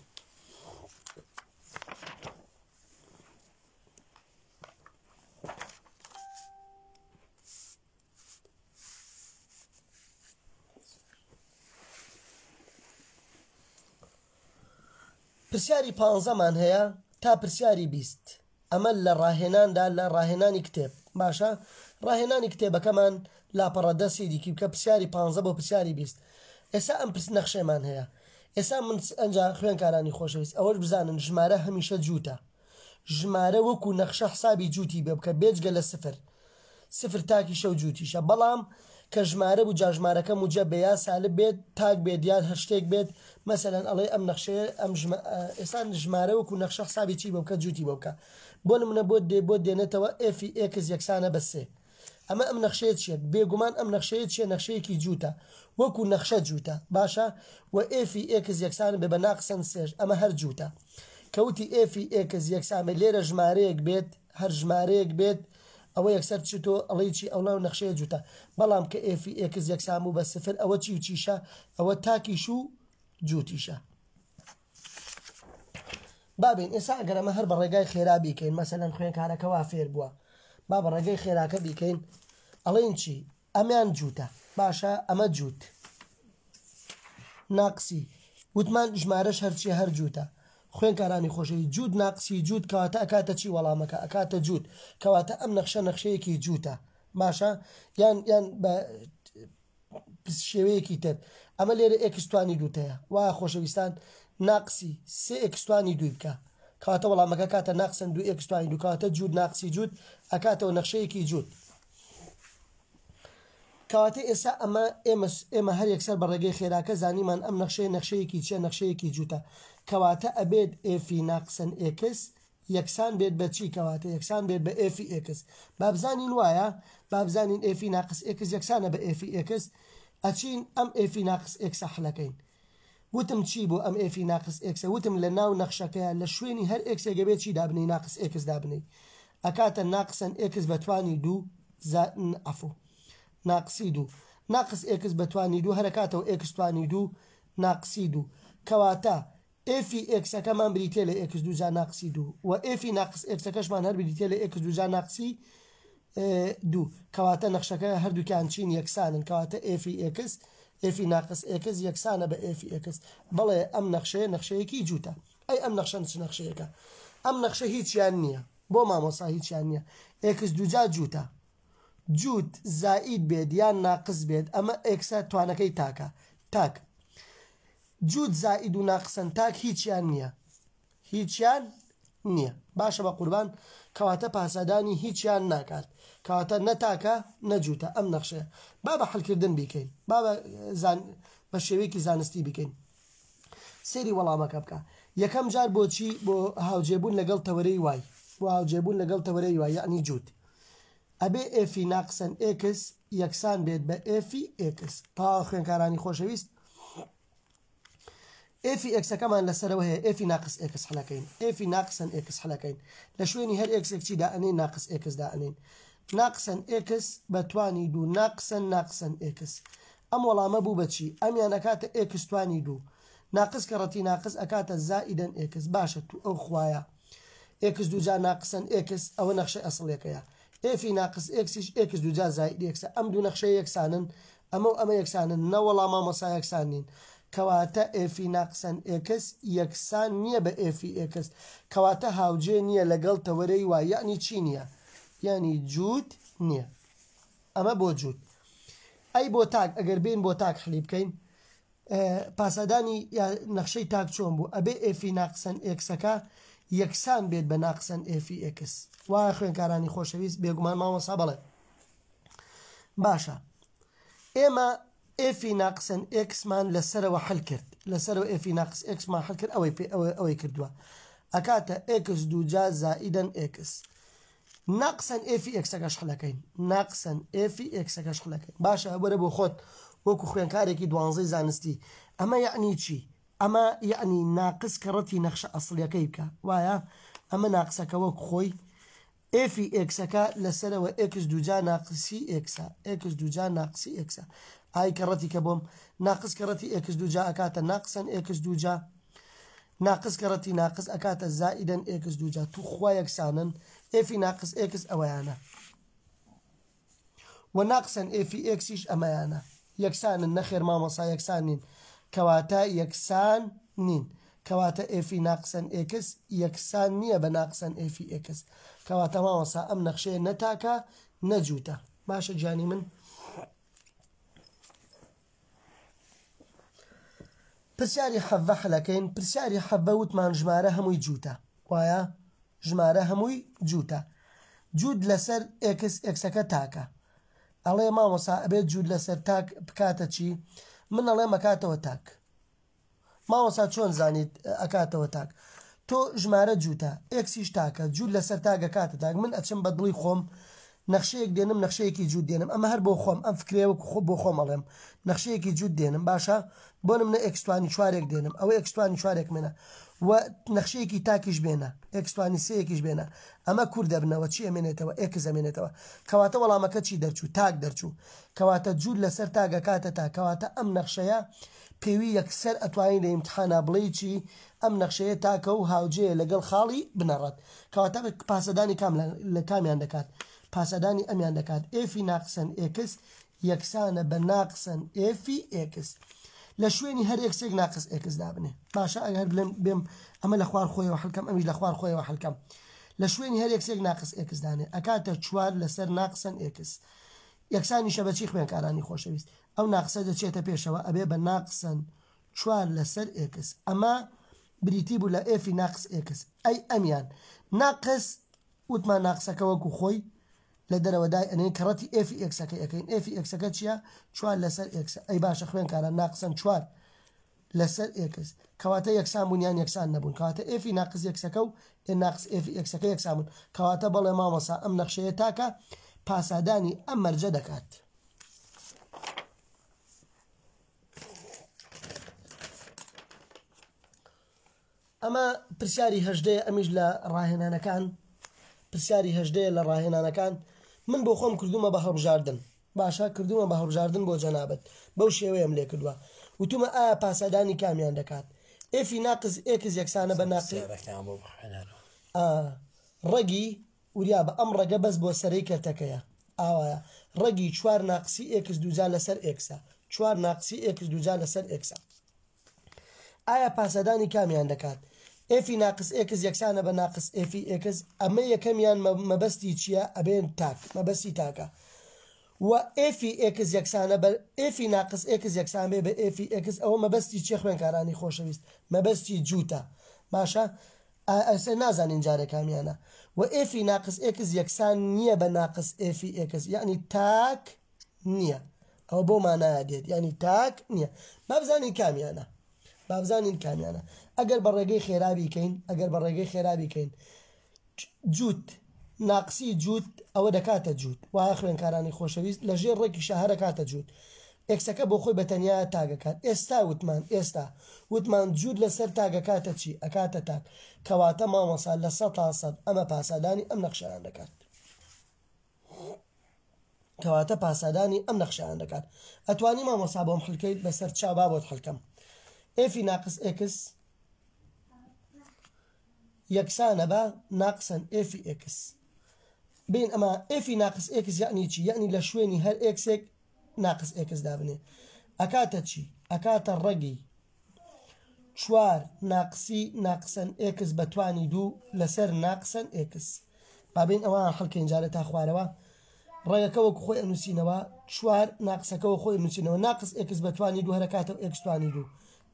پرسیاری پانزەمان هەیە تا پرسیاری 20 ئەمە لە ڕاهێناندا لە ڕاهێنانی کتێب باشە ڕاهێنانی کتێبەکەمان لاپەڕە دە سیدیکی بکە پرسیاری پانزە بۆ پرسیاری 20 ئێستا ئەم پرس نەخشەمان هەیە ئێستا من ئەنجا خوێنکارانی خۆشەویست ئەوەش بزانن ژمارە هەمیشە جووتە ژمارە وەکو نەخشە حسابی جووتی بێ بکە بێجگە لە سفر سفر تاکیشە و جووتیشە بەڵام کە ژمارە بوو جا ژمارەکە موجەب بێ یا سالب بێت تاک بێت یان هەر شتێک بێت مەسەلەن ئەڵێ ئەم نەخشەیە ئەم ژمە ئێستا ژمارە وەکو نەخشە حسابی چی بۆ بکە جووتی بۆ بکە بۆ نمونە بۆ دێ بۆ دێنێتەوە f ی x یەکسانە بە سێ ئەمە ئەم نەخشەیە چییە بێگومان ئەم نەخشەیە چییە نەخشەیەکی جووتە وەکو نەخشە جووتە باشە و f ی x یەکسان بێ بە ناقسەن سێش ئەمە هەر جووتە کەوتی f ی x یەکسان بێت لێرە ژمارەیەک بێت هەر ژمارەیەک بێت ئەوە یەکسەر چ تۆ ئەڵێی چی ئەو ناو نەخشەیە جووتە بەڵام کە f ی x یەکسان بوو بە سفر ئەوە چی و چیشە ئەوە تاکیش و جووتیشە. با بێین ئێستا ئەگەر ئەمە هەر بە ڕێگای خێرا بیکەین مەسەلەن خوێنکارەکە وا فێر بووە با بە ڕێگەی خێراکە بیکەین ئەڵێین چی ئەمیان جووتە باشە ئەمە جووت ناقسی وتمان ژمارەش هەرچی هەر جووتە خوێنکارانی خۆشەویست جووت ناقسی جووت کەواتە ئەکاتە چی وەڵامەکە ئەکاتە جووت کەواتە ئەم نەخشە نەخشەیەکی جووتە باشە یان یان بە شێوەیەکی تر ئەمە لێرە x توانی دووتەیە وایە خۆشەویستان ناقسی سێ x توانی دووی بکە کەواتە وەڵامەکە کاتە ناقسن دوو x توانی دوو کەواتە جووت ناقسی جووت ئەکاتەوە نەخشەیەکی جووت کەواتە ئێستا ئەمە ئێمە ئێمە هەر یەکسەر بە ڕێگەی خێراکە زانیمان ئەم نەخشەیە نەخشەیەکی چیە نەخشەیەکی جووتە کەواتە ئەبێت f ی ناقسەن x یەکسان بێت بە چی کەواتە یەکسان بێت بە f ی x با بزانین وایە با بزانین f ی ناقس x یەکسانە بە f ی x ئەچین ئەم f ی ناقس x ە حلەکەین وتم چی بۆ ئەم f ی ناقس x ە وتم لە ناو نەخشەکەیە لە شوێنی هەر x ێک ئەبێ چی دابنێی ناقس x دابنێی ئەکاتە ناقسەن x بە توانی دوو زا عەفو ناقسی دوو ناقس x بە توانی دوو هەرەکاتەوە x توانی دوو ناقسی دوو کەواتە f ی x ەکەمان بریتیە لە x دووجا ناقسی دوو و f ی ناقس x ەکەشمان هەر بریتیە لە x دووجا ناقسی دوو کەواتە نەخشەکە هەردووکیان چین یەکسانن کەواتە f ی x f ی ناقس x یەکسانە بە f ی x بەڵێ ئەم نەخشەیە نەخشەیەکی جووتە ئەی ئەم نەخشە چ نەخشەیەکە ئەم نەخشە هیچیان نییە بۆ مامۆسا هیچیان نییە x دووجا جووتە جووت زائید بێت یان ناقس بێت ئەمە x ە توانەکەی تاکە تاک جووت زائید و ناقسن تاک هیچیان نییە هیچیان نییە باشە بە قوربان کەواتە پاسادانی هیچیان ناکات کەواتە نە تاکە نە جووتە ئەم نەخشەیە با بە حلکردن بیکەین با بە زان بە شێوەیەکی زانستی بیکەین سەیری وەڵامەکە بکە یەکەم جار بۆچی بۆ هاوجێبوون لەگەڵ تەوەرەی y بۆ هاوجێبوون لەگەڵ تەوەرەی y یعنی جووت ئەبێ f ی ناقسەن x یەکسان بێت بە f ی x تەواو خوێنکارانی خۆشەویست f ی x ەکەمان لەسەرەوە هەیە f ی ناقس x حلەکەین f ی ناقسەن x حلەکەین لە شوێنی هەر x ێک چی دائەنێین ناقس x دائەنێین ناقسەن x بە توانی دوو ناقسەن ناقسەن x ئەم وەڵامە بوو بە چی ئەمیان ئەکاتە x توانی دوو ناقس کەڕەتی ناقس ئەکاتە زائیدەن x باشە تو ئەو خوایە x دووجا ناقسەن x ئەوە نەخشەی ئەسڵیەکەیە f ی ناقس x یش x دووجا زائید x ە ئەم دوو نەخشەیە یەکسانن ئەمە و ئەمە یەکسانن نەوەڵا مامۆسا یەکسان نین کەواتە f ی ناقسەن x یەکسان نییە بە f ی x کەواتە هاوجێ نییە لەگەڵ تەوەرەی y یەعنی چی نییە یەعنی جووت نییە ئەمە بۆ جووت ئەی بۆ تاک ئەگەر بێین بۆ تاک حلی بکەین پاسادانی یا نەخشەی تاک چۆن بوو ئەبێ f ی ناقسەن x ەکە یەکسان بێت بە ناقسەن f ی x وایە خوێنکارانی خۆشەویست بێگومان مامۆسا بەڵێ باشە ئێمە f ی ناقسەن x مان لەسەرەوە حل کرد لەسەرەوە f ی ناقس x مان حل کرد ئەوەی پێ ئەوەی کردووە ئەکاتە x دووجا زائیدەن x ناقسەن f ی x ەکەش حلەکەین ناقسەن f ی x ەکەش حلەکەین باشە وەرە بۆ خۆت وەکو خوێنکارێکی دوانزەی زانستی ئەمە یەعنی چی ئەمە یەعنی ناقس کەڕەتی نەخشە ئەسڵیەکەی بکە وایە ئەمە ناقسەکە وەک خۆی f ی x ەکە لەسەرەوە x دووجا ناقسی x ە x دووجا ناقسی x ە ئای کەڕەتی کە بۆم ناقس کەڕەتی x دووجا ئەکاتە ناقسەن x دووجا ناقس کەڕەتی ناقس ئەکاتە زائیدەن x دووجا توخوا یەکسانن f ی ناقس x ئەوەیانە و ناقسەن f ی x یش ئەمەیانە یەکسانن نەخێر مامۆسا یەکسان نین کەواتە یەکسان نین کەواتە f ی ناقسەن x یەکسان نییە بە ناقسەن f ی x کەواتە مامۆسا ئەم نەخشەیە نە تاکە نە جووتە باشە گیانی من پرسیاری حەڤە حلەکەین پرسیاری حەڤە وتمان ژمارە هەمووی جووتە وایە ژمارە هەمووی جووتە جووت لەسەر x x ەکە تاکە ئەڵێ مامۆسا ئەبێت جووت لەسەر تاک بکاتە چی من ئەڵێم ئەکاتەوە تاک مامۆسا چۆن زانیت ئەکاتەوە تاک تۆ ژمارە جووتە x یش تاکە جووت لەسەر تاک ئەکاتە تاک من ئەچم بە دڵی خۆم نەخشەیەک دێنم نەخشەیەکی جووت دێنم ئەمە هەر بۆ خۆم ئەم فکرەیە وەکو خۆ بۆ خۆم ئەڵێم نەخشەیەکی جووت دێنم باشە بۆ نمونە x توانی چوارێک دێنم ئەوە x توانی چوارێک منە و نەخشەیەکی تاکیش بێنە x توانی سێیەکیش بێنە ئەمە کورت دەبنەوە چی ئەمێنێتەوە x ئەمێنێتەوە کەواتە وەڵامەکە چی دەرچوو تاک دەرچوو کەواتە جووت لەسەر تاک ئەکاتە تاک کەواتە ئەم نەخشەیە پێوی یەکسەر ئەتوانی لە ئیمتحانا بڵێی چی ئەم نەخشەیە تاکە و هاوجێیە لەگەڵ خاڵی بنەڕەت. کەواتە پاسەدانی کام لە کامیان دەکات؟ پاسەدانی ئەمیان دەکات. f ی ناقسەن x یەکسانە بە ناقسەن f ی x. لە شوێنی هەر x ێک ناقس x دابنێ. باشە ئەگەر بلێم بێم ئەمە لە خوار خۆیەوە حلکەم ئەمیش لە خوار خۆیەوە حلکەم. لە شوێنی هەر x ێک ناقس x دانێ ئەکاتە چوار لەسەر ناقسەن x. یەکسانیشە بە چی خوێنکارانی خۆشەویست؟ ئەو ناقسە دەچێتە پێشەوە ئەبێ بە ناقسەن چوار لەسەر x ئەمە بریتی بوو لە f ی ناقس x ئەی ئەمیان ناقس وتمان ناقسەکە وەکو خۆی لە دەرەوە دای ئەنێن کەڕەتی f ی x ەکەی ئەکەین f ی x ەکە چییە؟ چوار لەسەر x ئەی باشە خوێنکاران ناقسەن چوار لەسەر x کەواتە یەکسان بوون یان یەکسان نەبوون کەواتە f ی ناقس x ەکە و ناقس f ی x ەکە یەکسان بوون کەواتە بەڵێ مامۆسا ئەم نەخشەیە تاکە پاسادانی ئەم مەرجە دەکات. ئەمە پرسیاری هەژدەیە ئەمیش لە ڕاهێنانەکان پرسیاری هەژدەیە لە ڕاهێنانەکان من بۆ خۆم کردومە بە هەڵبژاردن باشە کردومە بە هەڵبژاردن بۆ جەنابەت بەو شێوەیەم لێ کردووە وتومە ئایا پاسادانی کامیان دەکات f ی ناقس x یەکسانە بە ناقس ڕەگی وریابە ئەم ڕەگە بەس بۆ سەرەی کەرتەکەیە ئاوایە ڕەگی چوار ناقسی x دووجا لەسەر x ە چوار ناقسی x دووجا لەسەر x ە ئایا پاسادانی کامیان دەکات f ی ناقس x یەکسانە بە ناقس f ی x ئەمە یەکەمیان مەبەستی چییە ئەبێن تاک مەبەستی تاکە و f ی x یەکسانە بە f ی ناقس x یەکسان بێ بە f ی x ئەوە مەبەستی چیە خوێنکارانی خۆشەویست مەبەستی جووتە باشە ئێستا نازانین جارێ کامیانە وە f ی ناقس x یەکسان نییە بە ناقس f ی x یەعنی تاک نییە ئەوە بۆ مانایە دێت یعنی تاک نییە با بزانین کامیانە با بزانین کامیانە ئەگەر بە ڕێگەی خێرا بیکەین ئەگەر بە ڕێگەی خێرا بیکەین جووت ناقسی جووت ئەوە دەکاتە جووت وایە خوێنکارانی خۆشەویست لە ژێر ڕێکیشا هەر ئەکاتە جووت x ەکە بۆ خۆی بە تەنیا تاک ئەکات ئێستا وتمان ئێستا وتمان جووت لەسەر تاک ئەکاتە چی ئەکاتە تاک کەواتە مامۆسا 100% ئەمە پاسادانی ئەم نەخشەیان دەکات کەواتە پاسادانی ئەم نەخشەیان دەکات ئەتوانی مامۆسا بۆم حلکەیت بەسەر چاو با بۆت حلکەم f ی ناقس x یەکسانە بە ناقسەن f ی x. بین ئەمە f ی ناقس x یەعنی چی؟ یەعنی لە شوێنی هەر x ێک ناقس x دابنێ ئەکاتە چی؟ ئەکاتە ڕەگی چوار ناقسی ناقسەن x بە توانی دوو لەسەر ناقسەن x. با بین ئەوان حلکەین جارێ تا خوارەوە ڕەگەکە وەکو خۆی ئەنووسینەوە چوار ناقسەکە وەک خۆی ئەنووسینەوە ناقس x بە توانی دوو هەرەکاتەوە x توانی دوو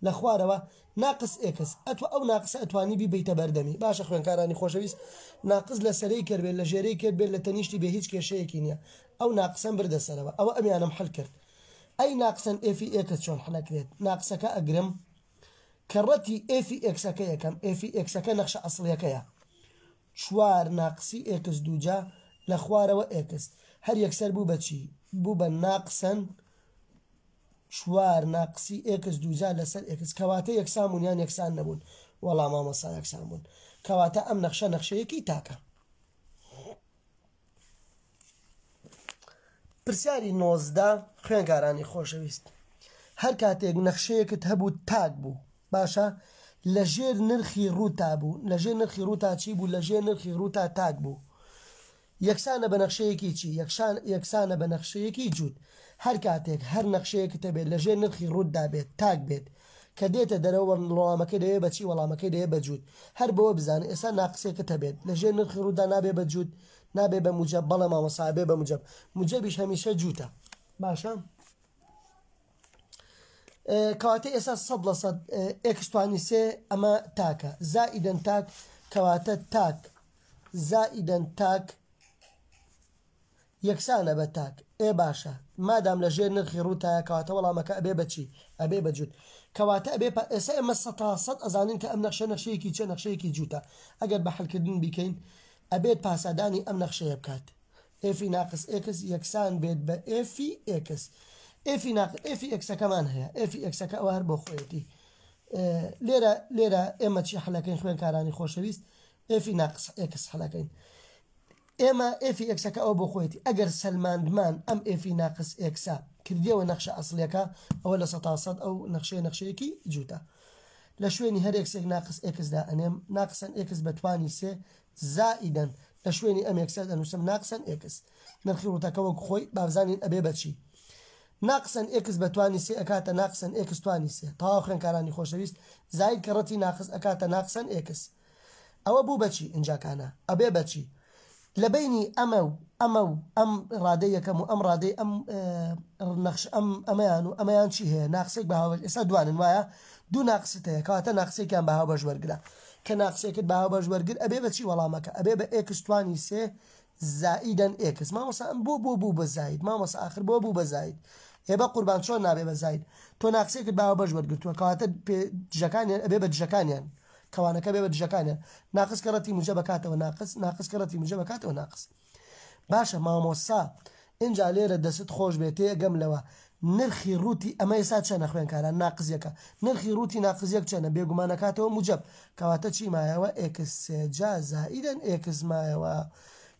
لە خوارەوە ناقس x ئەتوە ئەو ناقسە ئەتوانی بیبەیتە بەردەمی باشە خوێنکارانی خۆشەویست ناقس لە سەرەی کەر بێت لە ژێرەی کەر بێت لە تەنیشتی بێ هیچ کێشەیەکی نییە ئەو ناقسەم بردە سەرەوە ئەوە ئەمیانم حل کرد ئەی ناقسەن f ی x چۆن حلەکرێت ناقسەکە ئەگرم کەڕەتی f ی x ەکە یەکەم f ی x ەکە نەخشە ئەسڵیەکەیە چوار ناقسی x دووجا لە خوارەوە x هەر یەکسەر بوو بە چی بوو بە ناقسەن چوار ناقسی x دووجا لەسەر x کەواتە یەکسان بوون یان یەکسان نەبوون؟ وەڵا مامۆستا یەکسان بوون کەواتە ئەم نەخشە نەخشەیەکی تاکە. پرسیاری 19 خوێنکارانی خۆشەویست هەر کاتێک نەخشەیەکت هەبوو تاک بوو باشە لە ژێر نرخی ڕووتا بوو لە ژێر نرخی ڕووتا چی بوو لە ژێر نرخی ڕووتا تاک بوو یەکسانە بە نەخشەیەکی چی؟ یەکسانە بە نەخشەیەکی جووت. هەر کاتێک هەر نەخشەیەکت هەبێت لە ژێر نرخی ڕووتدا بێت، تاک بێت، کە دێتە دەرەوە وەڵامەکەی دەبێت بە چی؟ وەڵامەکەی دەبێت بە جووت. هەر بەوە بزانە ئێستا ناقسێکت هەبێت لە ژێر نرخی ڕووتدا نابێ بە جووت، نابێ بە موجەب، بەڵێ مامۆستا ئەبێ بە موجەب. موجەبیش هەمیشە جووتە. باشە؟ کەواتە ئێستا 100% x توانی سێ ئەمە تاکە زائیدەن تاک کەواتە تاک زائیدەن تاک یەکسانە بە تاک ئێ باشە مادام لە ژێر نرخی ڕووتایە کەواتە وەڵامەکە ئەبێ بە چی ئەبێ بە جووت کەواتە ئەبێ پا ئێستا ئێمە سەتا سەد ئەزانین کە ئەم نەخشە نەخشەیەکی چە نەخشەیەکی جووتە ئەگەر بە حلکردن بیکەین ئەبێت پاسادانی ئەم نەخشەیە بکات. f ی ناقس x یەکسان بێت بە f ی x. f ی ناق f ی x ەکەمان هەیە. f ی x ەکە ئەوە هەر بۆ خۆیەتی. لێرە لێرە ئێمە چی حلەکەین خوێنکارانی خۆشەویست؟ f ی ناقس x حلەکەین. ئێمە f ی x ەکە ئەوە بۆ خۆیەتی. ئەگەر سەلماندمان ئەم f ی ناقس x ە کردیەوە نەخشە ئەسڵیەکە، ئەوە 100% ئەو نەخشەیە نەخشەیەکی جووتە. لە شوێنی هەر x ێک ناقس x دا ئەنێم، ناقسەن x بە توانی سێ زائیدەن لە شوێنی ئەم x ە ئەنووسم ناقسەن x. نرخی ڕووتەکە وەک خۆی بابزانین ئەبێ بەچی. ناقسەن x بە توانی سێ ئەکاتە ناقسەن x توانی سێ. تەواو خوێنکارانی خۆشەویست، زاید کە ڕەتی ناقس ئەکاتە ناقسەن x. ئەوە بوو بەچی ئینجاکانە ئەبێ بەچی لە بینی ئەمە و ئەمە و ئەم ڕادەی یەکەم و ئەم ڕادەی ئەم نەخش ئەم ئەمەیان و ئەمەیان چی هەیە؟ ناقسێک بە هاوبەش. ئێستا دوانن وایە دوو ناقست هەیە، کەواتە ناقسێکیان بە هاوبەش وەرگرە. کە ناقسێکت بە هاوبەش وەرگر ئەبێ بەچی وەڵامەکە؟ ئەبێ بە x توانی سێ زائیدەن x. مامۆستا ئەم بۆ بۆ بوو بە زاید؟ مامۆستا ئاخر بۆ بوو بە زاید؟ ئێ بە قوربان چۆن نابێ بە زاید؟ تۆ ناقسێکت بە هاوبەش وەرگرتووە، کەواتە دژەکانیان ئەبێ بە دژەکانیان، کەوانەکە بێ بە دژەکانیان. ناقس کە ڕەتی موجە بکاتەوە ناقس، ناقس کە ڕەتی موجە بکاتەوە ناقس. باشە مامۆستا اینجا لێرە دەست خۆش بێت تێگەم لەوە نرخی ڕووتی ئەمە ئێستا چەنە خوێنکاران؟ ناقس یەکە. نرخی ڕووتی ناقس یەک چەنە؟ بێگومانەکاتەوە موجب. کەواتە چی مایەوە؟ x سێجا زائیدەن x مایەوە.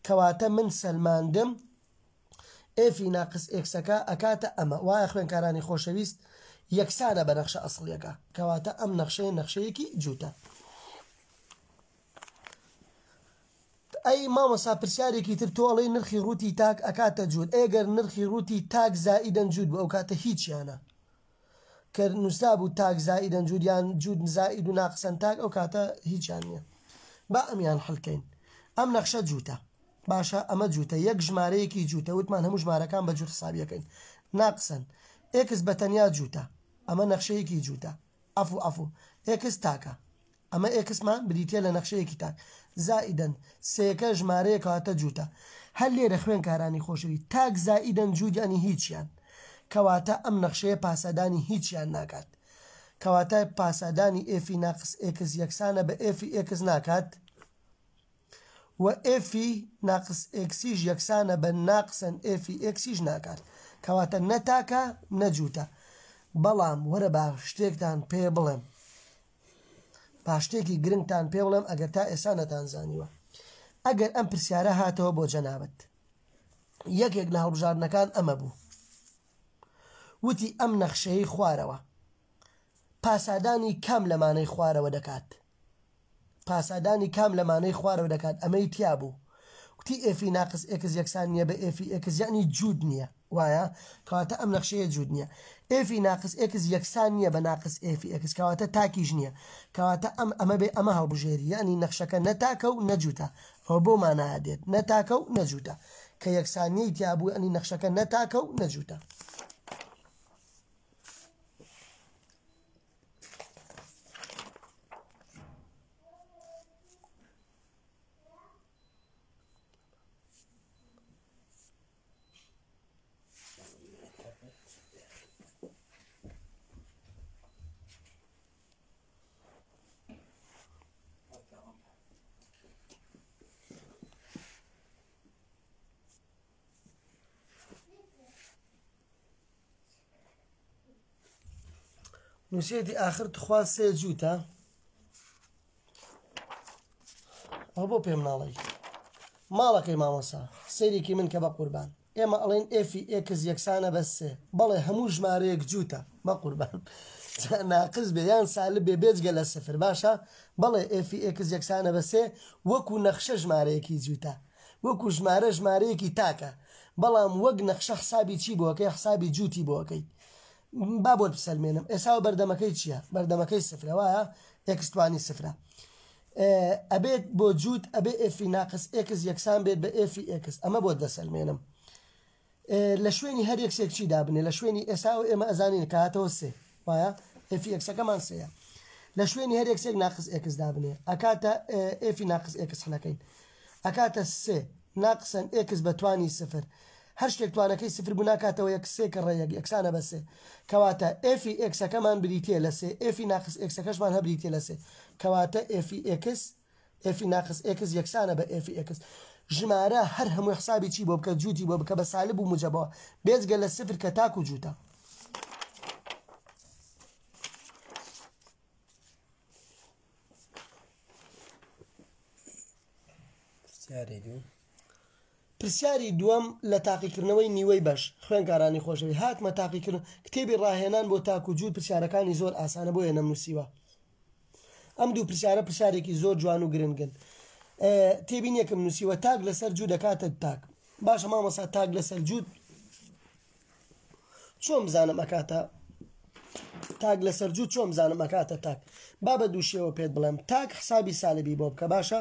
کەواتە من سەلماندم f ی ناقس x ەکە ئەکاتە ئەمە. وایە خوێنکارانی خۆشەویست یەکسانە بە نەخشە ئەسڵیەکە. کەواتە ئەم نەخشەیە نەخشەیەکی جووتە. ئەی مامۆستا پرسیارێکی تر، تۆ ئەڵێی نرخی ڕووتی تاک ئەکاتە جووت، ئەگەر نرخی ڕووتی تاک زائیدەن جووت بوو ئەو کاتە هیچیانە کە نووسا بوو تاک زائیدەن جووت یان جووت زائید و ناقسەن تاک، ئەو کاتە هیچیان نییە. با ئەمیان حلکەین. ئەم نەخشە جووتە. باشە ئەمە جووتە، یەک ژمارەیەکی جووتە، وتمان هەموو ژمارەکان بە جووت حسابیەکەین. ناقسەن x بە تەنیا جووتە، ئەمە نەخشەیەکی جووتە. عەفو عەفو x تاکە، ئەمە x مان بریتە لە نەخشەیەکی تاک. زائیدەن سێکە ژمارەیە کەواتە جووتە. هەر لێرە خوێنکارانی خۆشەوی تاک زائیدەن جووت یعنی هیچیان، کەواتە ئەم نەخشەیە پاسادانی هیچیان ناکات. کەواتە پاسادانی f ی ناقس x یەکسانە بە f ی x ناکات و f ی ناقس x یش یەکسانە بە ناقسەن f ی x یش ناکات. کەواتە نە تاکە نە جووتە. بەڵام وەرە با شتێکتان پێ بڵێم، با شتێکی گرنگتان پێ بڵێم ئەگەر تا ئێستا نەتانزانیوە. ئەگەر ئەم پرسیارە هاتەوە بۆ جەنابەت، یەکێک لە هەڵبژاردنەکان ئەمە بوو، وتی ئەم نەخشەی خوارەوە پاسادانی کام لەمانەی خوارەوە دەکات؟ پاسادانی کام لەمانەی خوارەوە دەکات؟ ئەمەی تیا بوو. وتی f ی ناقس x یەکسان نییە بە f ی x، یعنی جووت نییە. وایە کەواتە ئەم نەخشەیە جووت نییە. f ی ناقس x یەکسان نییە بە ناقس f ی x، کەواتە تاکیش نییە. کەواتە ئەم ئەمە بێ ئەمە هەڵبژێری، یعنی نەخشەکە نە تاکە و نە جووتە. ئەوە بۆ مانایە دێت نە تاکە و نە جووتە، کە یەکسانیەی تیا بوو یعنی نەخشەکە نە تاکە و نە جووتە. نووسێتی ئاخر تخوا سێ جووتە. ئەوە بۆ پێم ناڵێی ماڵەکەی مامۆسا سەیرێکی من کە بە قوربان. ئێمە ئەڵێن f ی x یەکسانە بە سێ. بەڵێ هەموو ژمارەیەک جووتە بە قوربان، ناقس بێ یان سالب بێ بێجگە لە سفر. باشە بەڵێ f ی x یەکسانە بە سێ وەکو نەخشە ژمارەیەکی جووتە، وەکو ژمارە ژمارەیەکی تاکە، بەڵام وەک نەخشە حسابی چی بۆکەی؟ حسابی جووتی بۆکەی. با بۆت بسەلمێنم ئێستا بەردەمەکەی چییە؟ بەردەمەکەی سفرە، وایە x توانی سفرە. ئەبێت بۆ جووت ئەبێ f ی ناقس x یەکسان بێت بە f ی x. ئەمە بۆت دەسەلمێنم. لە شوێنی هەر x ێک چی دابنێ؟ لە شوێنی ئێستا و ئێمە ئەزانین کە هاتەوە سێ، وایە f ی x ەکەمان سێیە. لە شوێنی هەر x ێک ناقس x دابنێ ئەکاتە f ی ناقس x حلەکەین ئەکاتە سێ ناقسەن x بە توانی سفر. هەر شتێک توانەکەی سفر بوو ناکاتەوە یەک، سێ کە ڕێ یەک یەکسانە بە سێ. کەواتە f ی x ەکەمان بریتیە لە سێ، f ی ناقس x ەکەشمان هە بریتیە لە سێ. کەواتە f ی x، f ی ناقس x یەکسانە بە f ی x. ژمارە هەر هەمووی حسابی چی بۆ بکە جووتی بۆ بکە بە سالب و موجەبەوە بێجگە لە سفر کە تاک و جووتە. پرسیاری دوو. پرسیاری دووەم لە تاقیکردنەوەی نیوەی بەش خوێنکارانی خۆشەوی هاتمە تاقیکردن کتێبی ڕاهێنان بۆ تاک و جووت پرسیارەکانی زۆر ئاسانە بۆیە نەمنووسیوە ئەم دوو پرسیارە پرسیارێکی زۆر جوان و گرنگن تێبینیەکم نووسیوە تاک لەسەر جوو دەکاتە تاک باشە مامۆسا تاک لەسەر جووت چۆن بزانم ئەکاتە تاک لەسەر جوو چۆن بزانم ئەکاتە تاک با بە دوو شێوە پێت بڵێم تاک حسابی سالبی بۆ بکە باشە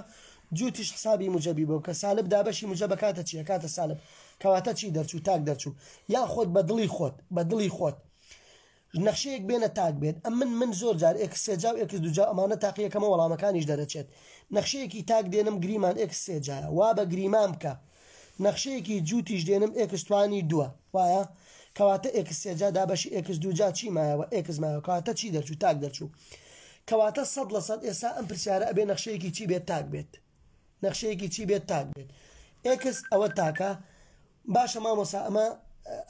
جووتیش حسابی موجەبی بۆ بکە سالب دابەشی موجەب ئەکاتە چی ئەکاتە سالب کەواتە چی دەرچوو تاک دەرچوو یان خۆت بە دڵی خۆت بە دڵی خۆت نەخشەیەک بێنە تاک بێت ئەمن من زۆر جار ئێکس سێجا و ئێکس دووجا ئەمانە تاقیەکەمە وەڵامەکانیش دەرەچێت نەخشەیەکی تاک دێنم گریمان ئێکس سێجایە وا بە گریمان بکە نەخشەیەکی جووتیش دێنم ئێکس توانی دووە وایە کەواتە ئێکس سێجا دابەشی ئێکس دووجا چی مایەوە ئێکس مایەوە کەواتە چی دەرچوو تاک دەرچوو کەواتە 100% ئێستا ئەم پرسیارە ئەبێ نەخشەیەکی چی بێت تاک بێت نەخشەیەکی چی بێت تاک بێت ئێکس ئەوە تاکە باشە مامۆسا ئەمە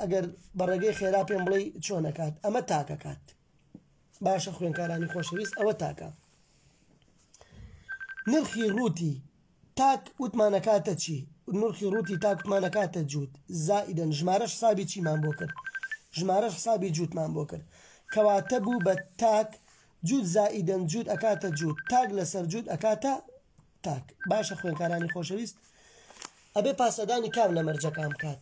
ئەگەر بە ڕێگەی خێرا پێم بڵێ چۆنەکات ئەمە تاکەکات باشە خوێنکارانی خۆشەویست ئەوە تاکە نرخی ڕووتی تاک وتمان ئەکاتە چی؟ نرخی ڕووتی تاک وتمان ئەکاتە جووت زائیدەن ژمارەش حسابی چیمان بۆ کرد؟ ژمارەش حسابی جووتمان بۆ کرد کەواتە بوو بە تاک جووت زائیدەن جووت ئەکاتە جووت تاک لەسەر جووت ئەکاتە تاک باشە خوێنکارانی خۆشەویست ئەبێ پاسەدانی کام لە مەرجەکان بکات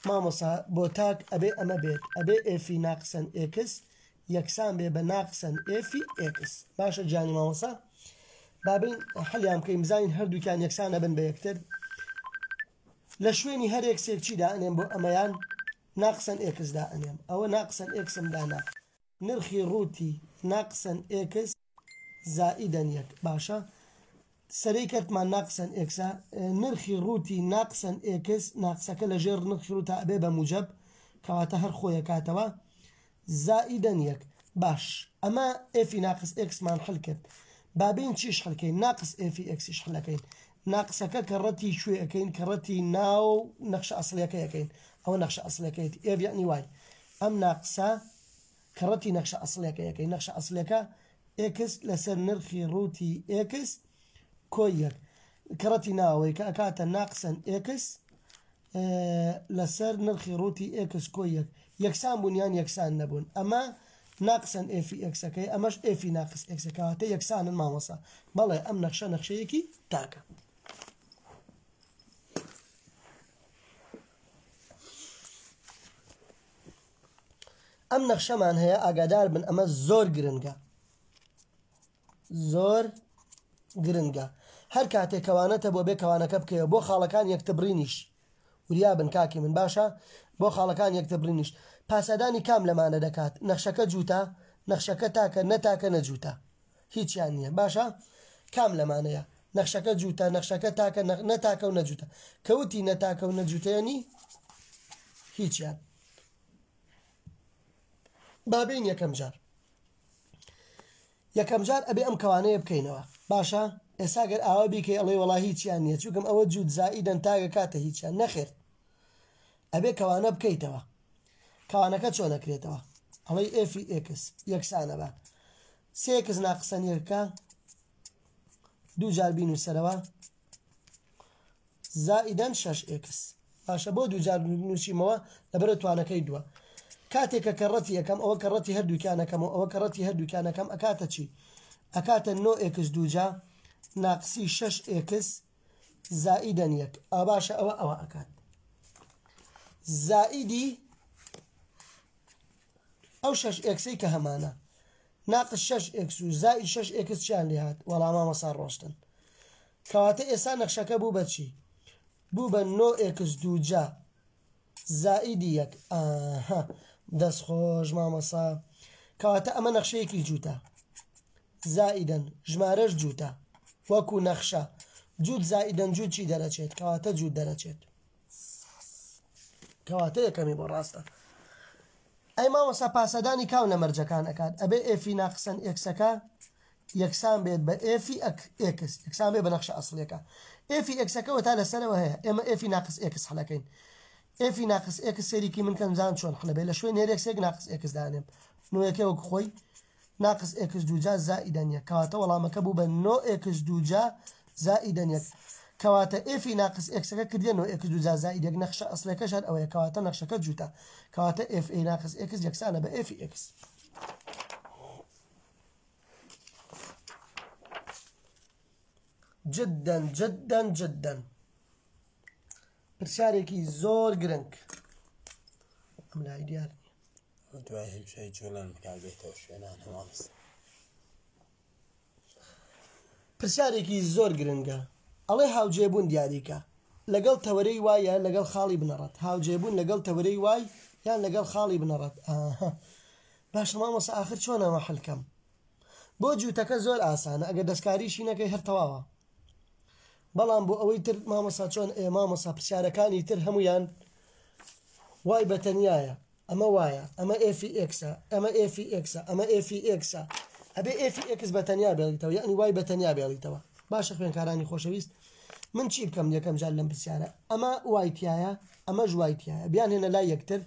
مامۆسا بۆ تاک ئەبێ ئەمە بێت ئەبێ ئێفی ناقسەن ئێکس یەکسان بێ بە ناقسەن ئێفی ئێکس باشە گیانی مامۆسا بابین حەلیان بکەین بزانین هەردووکیان یەکسان ئەبن بە یەکتر لە شوێنی هەر ئێکسێک چی دائەنێم بۆ ئەمەیان ناقسەن ئێکس دائەنێم ئەوە ناقسەن ئێکسم دانا نرخی ڕووتی ناقسەن ئێکس زائیدەن یەک باشە سەرەی کەرتمان ناقسەن ئێکسە نرخی ڕووتی ناقسەن ئێکس ناقسەکە لە ژێر نرخی ڕووتا ئەبێ بە موجەب کەواتە هەر خۆی ئەکاتەوە زائیدەن یەک باش ئەمە ئێفی ناقس ئێکسمان حل کرد با بێین چیش حلکەین ناقس ئێفی ئێکسیش حلەکەین ناقسەکە کە ڕەتی کوێ ئەەکەین کە ڕەتی ناو نەخشە ئەسڵیەکە یەکەین ئەوە نەخشە ئەسڵەکەیەتی ئێف یعنی وای ئەم ناقسە کەڕەتی نەخشە ئەسڵیەکە یەکەی نەخشە ئەسڵیەکە ئێکس لەسەر نرخی ڕووتی ئێکس کۆی یەک کەڕەتی ناوەوەی کە ئەکاتە ناقسەن ئێکس لەسەر نرخی ڕووتی ئێکس کۆی یەک یەکسان بوون یان یەکسان نەبوون ئەمە ناقسەن ئێفی ئێکسەکەی ئەمەش ئێفی ناقس ئێکسەکەواتە یەکسانن مامۆسا بەڵێ ئەم نەخشە نەخشەیەکی تاکە. ئەم نەخشەمان هەیە ئاگادار بن ئەمە زۆر گرنگە زۆر گرنگە هەر کاتێک کەوانەتە بۆ بێ کەوانەکە بکەوە بۆ خاڵەکان یەکتبڕینیش وریا بن کاکی من باشە بۆ خاڵەکان یەکتبڕینیش پاسادانی کام لەمانە دەکات نەخشەکە جووتە نەخشەکە تاکە نەتاکە نەجووتە هیچیان نییە باشە کام لەمانەیە نەخشەکە جووتە نەخشەکە تاکە نەتاکە و نەجووتە کەوتی نەتاکە و نەجووتەیەنی هیچیان با بێین یەکەم جار یەکەم جار ئەبێ ئەم کەوانەیە بکەینەوە باشە ئێستا گەر ئاوا بیکەی ئەڵێ وەڵا هیچیان نییە چونکم ئەوە جووت زائیدەن تاگە کاتە هیچیان نەخێر ئەبێ کەوانە بکەیتەوە کەوانەکە چۆن ئەکرێتەوە ئەڵێی ئێفی ئێکس یەکسانە بە سێکس ناقسەن یەکە دوو جار بینوسەرەوە زائیدەن شەش ئێکس باشە بۆ دووجار نووسیمەوە لەبەرە توانەکەی دووە کاتێک کە کەڕەتی یەکەم ئەوە کەڕەتی هەردووکیانەکەم و ئەوە کەڕەتی هەردووکیانەکەم ئەکاتە چی ئەکاتە نۆ ئێکس دووجا ناقسی شەش ئێکس زائیدەن یەک ئا باشە ئەوە ئەوە ئەکات زائیدی ئەو شەش ئێکسەی کە هەمانە ناقس شەش ئێکس و زائید شەش ئێکس چیان لێ هات وەڵا مامۆستا ڕۆشتن کەواتە ئێستا نەخشەکە بوو بە چی بوو بە نۆ ئێکس دووجا زائیدی یەک ئاها دەست خۆش مامۆستا کەواتە ئەمە نەخشەیەکی جووتە زائیدەن ژمارەش جووتە وەکو نەخشە جووت زائیدەن جووت چی دەرەچێت کەواتە جووت دەرەچێت کەواتە یەکەمی بۆ ڕاستە ئەی مامۆستا پاسەدانی کام لە مەرجەکان ئەکات ئەبێ ئێفی ناقسەن ئێکسەکە یەکسان بێت بە f ی x، یەکسان بێت بە نەخشە ئەسڵیەکە. f ی x ەکەوە تا لەسەرەوە هەیە، ئێمە f ی ناقس x حلەکەین. f ی ناقس x سەیرێکی من کەم زان چۆن حلە بێت، لە شوێن هەر x ێک ناقس x دانێم، نۆیەکە وەک خۆی ناقس x دووجا زائیدەن یەک، کەواتە وەڵامەکە بوو بە نۆ x دووجا زائیدەن یەک. کەواتە f ی ناقس x ەکە کردیە نۆ x دووجا زائید یەک، نەخشە ئەسڵیەکەش هەر ئەوەیە، کەواتە نەخشەکە جووتە، کەواتە f ی ناقس x یەکسانە بە f ی x. جدا جدا جدا پرسیارێکی زۆر گرنگ ئەم لای دیار نییە. دوای هەمیشەی جوڵان بکات بێتەوە شوێنان هەماڵست. پرسیارێکی زۆر گرنگە ئەڵێ هاوجێبوون دیاریکە لەگەڵ تەوەرەی y یان لەگەڵ خاڵی بنەڕەت هاوجێبوون لەگەڵ تەوەرەی y یان لەگەڵ خاڵی بنەڕەت ئاها باشە مامۆستا ئاخر چۆن ئەمە حلکەم بۆ جووتەکە زۆر ئاسانە ئەگەر دەستکاریشی نەکەی هەر تەواوە بەڵام بۆ ئەوەی تر مامۆستا چۆن ئێ مامۆستا پرسیارەکانی تر هەمویان y بە تەنیایە ئەمە وایە ئەمە f ی x ە ئەمە f ی x ە ئەمە f ی x ە ئەبێ f ی x بە تەنیا بێڵیتەوە یعنی y بە تەنیا بێڵیتەوە باشە خوێنکارانی خۆشەویست من چی بکەم یەکەم جار لەم پرسیارە ئەمە y تایە ئەمەش y تایە بیان هێنە لای یەکتر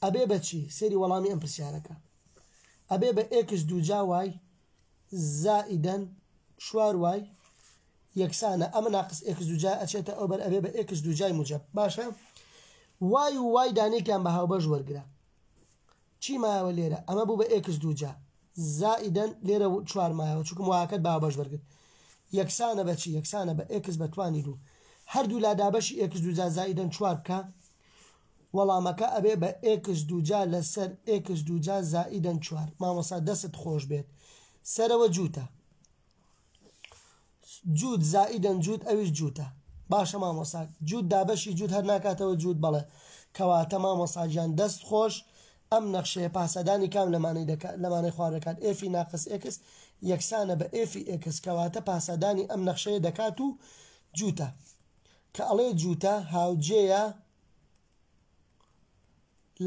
ئەبێ بە چی؟ سەیری وەڵامی ئەم پرسیارەکە. ئەبێ بە x دووجا y زائیدەن چوار y یەکسانە ئەمە ناقس x دووجا ئەچێتە ئەوبەر ئەبێ بە x دووجای موجەب. باشە y و y دانێکیان بە هاوبەش وەرگرە. چی مایەوە لێرە؟ ئەمە بوو بە x دووجا زائیدەن لێرە چوار مایەوە چونکم y ەکەت بە هاوبەش وەرگرت. یەکسانە بە چی؟ یەکسانە بە x بە توانی دوو. هەردوو لا دابەشی x دووجا زائیدەن چوار بکە. وەڵامەکە ئەبێ بە x دووجا لەسەر x دووجا زائیدەن چوار. مامۆستا دەستت خۆش بێت. سەرەوە جووتە. جووت زائیدەن جووت ئەویش جووتە. باشە مامۆستا جووت دابەشی جووت هەر ناکاتەوە جووت بەڵێ. کەواتە مامۆستا گیان دەست خۆش ئەم نەخشەیە پاسەدانی کام لەمانەی دەکات لەمانەی خوار دەکات f ی ناقس x یەکسانە بە f ی x کەواتە پاسەدانی ئەم نەخشەیە دەکات و جووتە. کە ئەڵێ جووتە هاوجێیە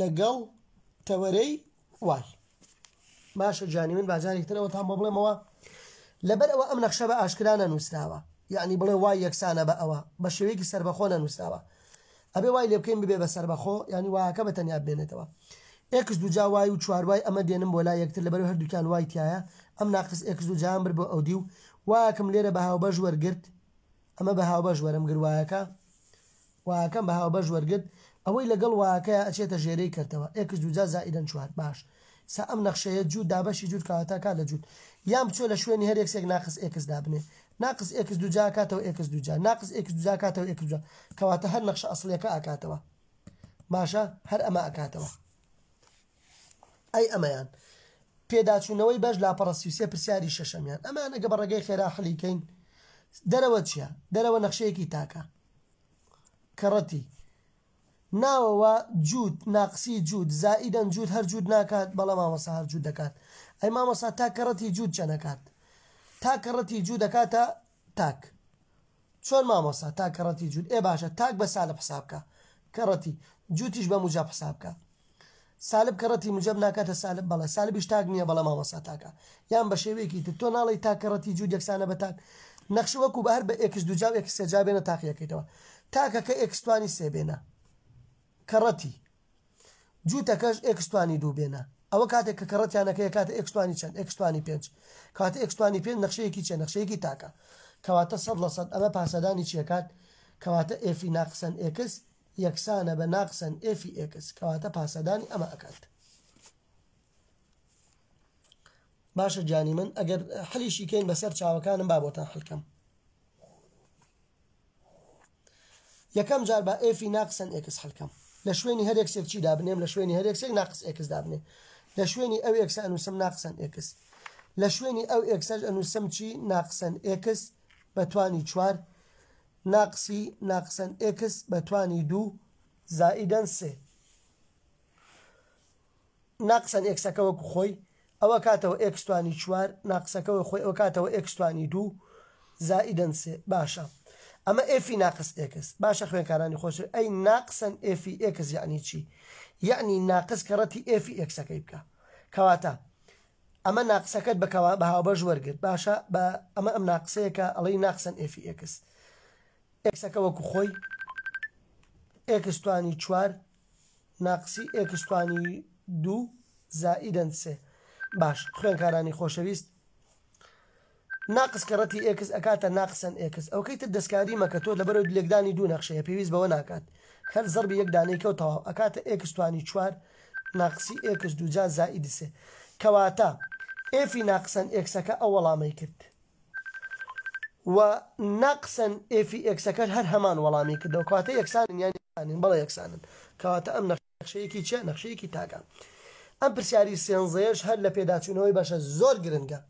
لەگەڵ تەوەرەی y. باشە جانی من باجارێک ترەوە تام بۆ بڵێمەوە لەبەر ئەوە ئەم نەخشە بە ئاشکرا نەنووسراوە یعنی بڵێ y یەکسانە بە ئەوە بە شێوەیەکی سربەخۆ نەنووسراوە ئەبێ وای لێ بکەین ببێ بە سربەخۆ یعنی y ەکە بە تەنیا بمێنێتەوە x دووجا y و چوار y ئەمە دێنم بۆ لای یەکتر لەبەر هەردووکیان y تایە ئەم ناقس x دووجام بر بۆ ئەودی و y ەکەم لێرە بە هاوبەش وەرگرت ئەمە بە هاوبەش وەرم گر y ەکە y ەکەم بە هاوبەش وەرگرت ئەوەی لەگەڵ y ەکەیا ئەچێتە ژێرەی کەرتەوە x دووجا زائیدەن چوار باش سا ئەم نەخشەیە جووت دابەشی جووت کەواتە کات لە جووت یان بچۆ لە شوێنی هەر x ێک ناقس x دابنێ ناقس x دووجا کاتەوە x دووجا ناقس x دووجا کاتەوە x دووجا کەواتە هەر نەخشە ئەسڵیەکە ئاکاتەوە باشە هەر ئەمە ئەکاتەوە ئەی ئەمەیان پێداچوونەوەی بەش لاپەڕە 33 پرسیاری شەشەمیان ئەمان ئەگە بە ڕێگەی خێرا حەلی کەین دەرەوە چییە؟ دەرەوە نەخشەیەکی تاکە کەڕەتی ناوەوە جووت ناقسی جووت زائیدەن جووت هەر جووت ناکات بەڵێ مامۆستا هەر جووت دەکات ئەی مامۆستا تا کەڕەتی جووت چەنەکات تا کەڕەتی جووت دەکاتە تاک چۆن مامۆستا تا کەڕەتی جووت ئێ باشە تاک بە سالب حساب بکە کەڕەتی جووتیش بە موجەب حساب بکە سالب کەڕەتی موجەب ناکاتە سالب بەڵێ سالبیش تاک نییە بەڵێ مامۆستا تاکە یان بە شێوەیەکی تر تۆ ناڵێی تاک کەڕەتی جووت یەکسانە بە تاک نەخشە وەکو بە هەر بە x دووجا و x سێجا بێنە تاقیەکەیتەوە تاکەکە x توانی سێ بێنە کەڕەتی جووتەکەش x توانی دوو بێنە ئەوە کاتێک کە کەڕەتیانەکە یەکاتە x توانی چەند x توانی پێنج کاتە x توانی پێنج نەخشەیەکی چیە نەخشەیەکی تاکە کەواتە سەد لە سەد ئەمە پاسەدانی چیەکات کەواتە f ی ناقسەن x یەکسانە بە ناقسەن f ی x کەواتە پاسەدانی ئەمە ئەکات. باشە گیانی من ئەگەر حلیشی کەین بەسەر چاوەکانم با بۆتان حلکەم. یەکەم جار با f ی ناقسەن x حلکەم لە شوێنی هەر x ێک چی دابنێم لە شوێنی هەر x ێک ناقس x دابنێ لە شوێنی ئەو x ە ئەنووسم ناقسەن x لە شوێنی ئەو x ەش ئەنووسم چی ناقسەن x بە توانی چوار ناقسی ناقسەن x بە توانی دوو زائیدەن سێ ناقسەن x ەکە وەکو خۆی ئەوە کاتەوە x توانی چوار ناقسەکە وەک خۆی ئەوە کاتەوە x توانی دوو زائیدەن سێ باشە ئەمە f ی ناقس x باشە خوێنکارانی خۆش ئەی ناقسەن f ی x یعنی چی یعنی ناقس کەڕەتی f ی x ەکەی بکە کەواتە. ئەمە ناقسەکەت بە کەوا بە هاوبەش وەرگرت باشە بە ئەمە ئەم ناقسەیە کە ئەڵێی ناقسەن ئێفی ئێکس ئێکسەکە وەکو خۆی ئێکس توانی چوار ناقسی ئێکس توانی دوو زائیدەن سێ باش خوێنکارانی خۆشەویست ناقس کەڕەتی ئێکس ئەکاتە ناقسەن ئێکس ئەوکەی تر دەستکاری مەکە تۆ لەبەرەوە لێکدانی دوو نەخشەیە پێویست بەوە ناکات هەر زەربی یەک دانەی کەو تەواو ئەکاتە ئێکس توانی چوار ناقسی ئێکس دووجا زائید سێ کەواتە ئێفی ناقسەن ئێکسەکە ئەو وەڵامەی کرد و ناقسەن ئێفی ئێکسەکە هەر هەمان وەڵامی کردەوە کەواتە یەکسانن یان یەکسانن بەڵێ یەکسانن کەواتە ئەم نەخشەیەکی چیە نەخشەیەکی تاکە ئەم پرسیاری سێنزەیەش هەر لە پێداچوونەوەی بەشە زۆر گرنگە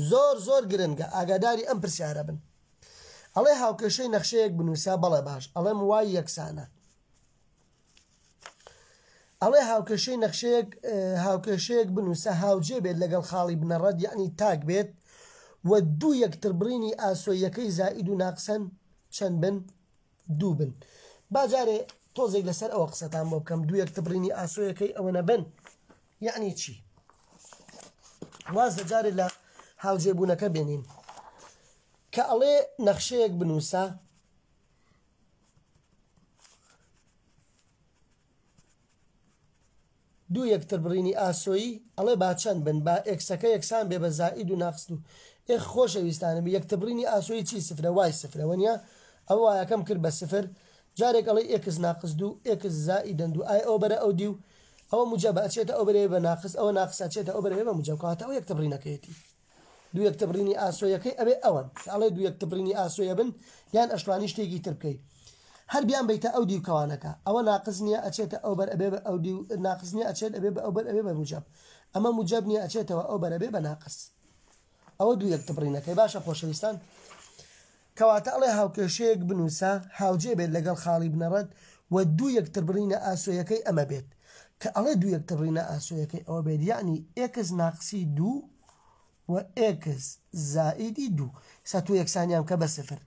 زۆر زۆر گرنگە ئاگاداری ئەم پرسیارە بن ئەڵێ هاوکێشەی نەخشەیەک بنووسە بەڵێ باش ئەڵێم وای یەکسانە ئەڵێ هاوکێشەی نەخشەیەک هاوکێشەیەک بنووسە هاوجێ بێت لەگەڵ خاڵی بنەڕەت یعنی تاک بێت و دوو یەکتربڕینی ئاسۆیەکەی زائید و ناقسەن چەند بن دوو بن با جارێ تۆزێک لەسەر ئەوە قسەتان بۆ بکەم دوو یەکتربڕینی ئاسۆیەکەی ئەوە نەبن یعنی چی واز لە جارێ لە هاوجێبوونەکە بێنین کە ئەڵێ نەخشەیەک بنووسە دوو یەکتربڕینی ئاسۆیی ئەڵێ با چەند بن با ئێکسەکە یەکسان بێ بە زائید و ناقس دوو ئێ خۆشەویستانم یەکتربڕینی ئاسۆیی چی سفرە وای سفرە وەنیە ئەوە وایەکەم کرد بە سفر جارێک ئەڵێ ئێکس ناقس دوو ئێکس زائیدەن دوو ئای ئەو بەرە ئەو دیو ئەوە موجەبە ئەچێتە ئەو بەرەیە بە ناقس ئەوە ناقس ئەچێتە ئەو بەرەیە بە موجەب کەواتە ئەو یەکتربڕینەکەیەتی دوو یەکتربڕینی ئاسۆیەکەی ئەبێ ئەوەن کە ئەڵێ دوو یەکتربڕینی ئاسۆیە بن یان ئەشتوانی شتێکی تر بکەی هەر بیان بیتە ئەو دیو کەوانەکە ئەوە ناقس نییە ئەچێتە ئەو بەر ئەبێ بە ئەو دیو ناقس نییە ئەچێت ئەبێ بە ئەو بەر ئەبێ بە موجەب ئەمە موجەب نییە ئەچێتەوە ئەو بەر ئەبێ بە ناقس ئەوە دوو یەکتربڕینەکەی باشە خۆشەویستان کەواتە ئەڵێ هاوکێشەیەک بنووسە هاوجێ بێت لەگەڵ خاڵی بنەڕەت و دوو یەکتربڕینە ئاسۆیەکەی ئەمە بێت. کە ئەڵێ دوو یەکتربڕینە ئاسۆیەکەی ئەوە بێت یەعنی ئێکس ناقسی دوو و ئێکس زائیدی دوو. ئێستا تۆ یەکسانیان بکە بە سفر.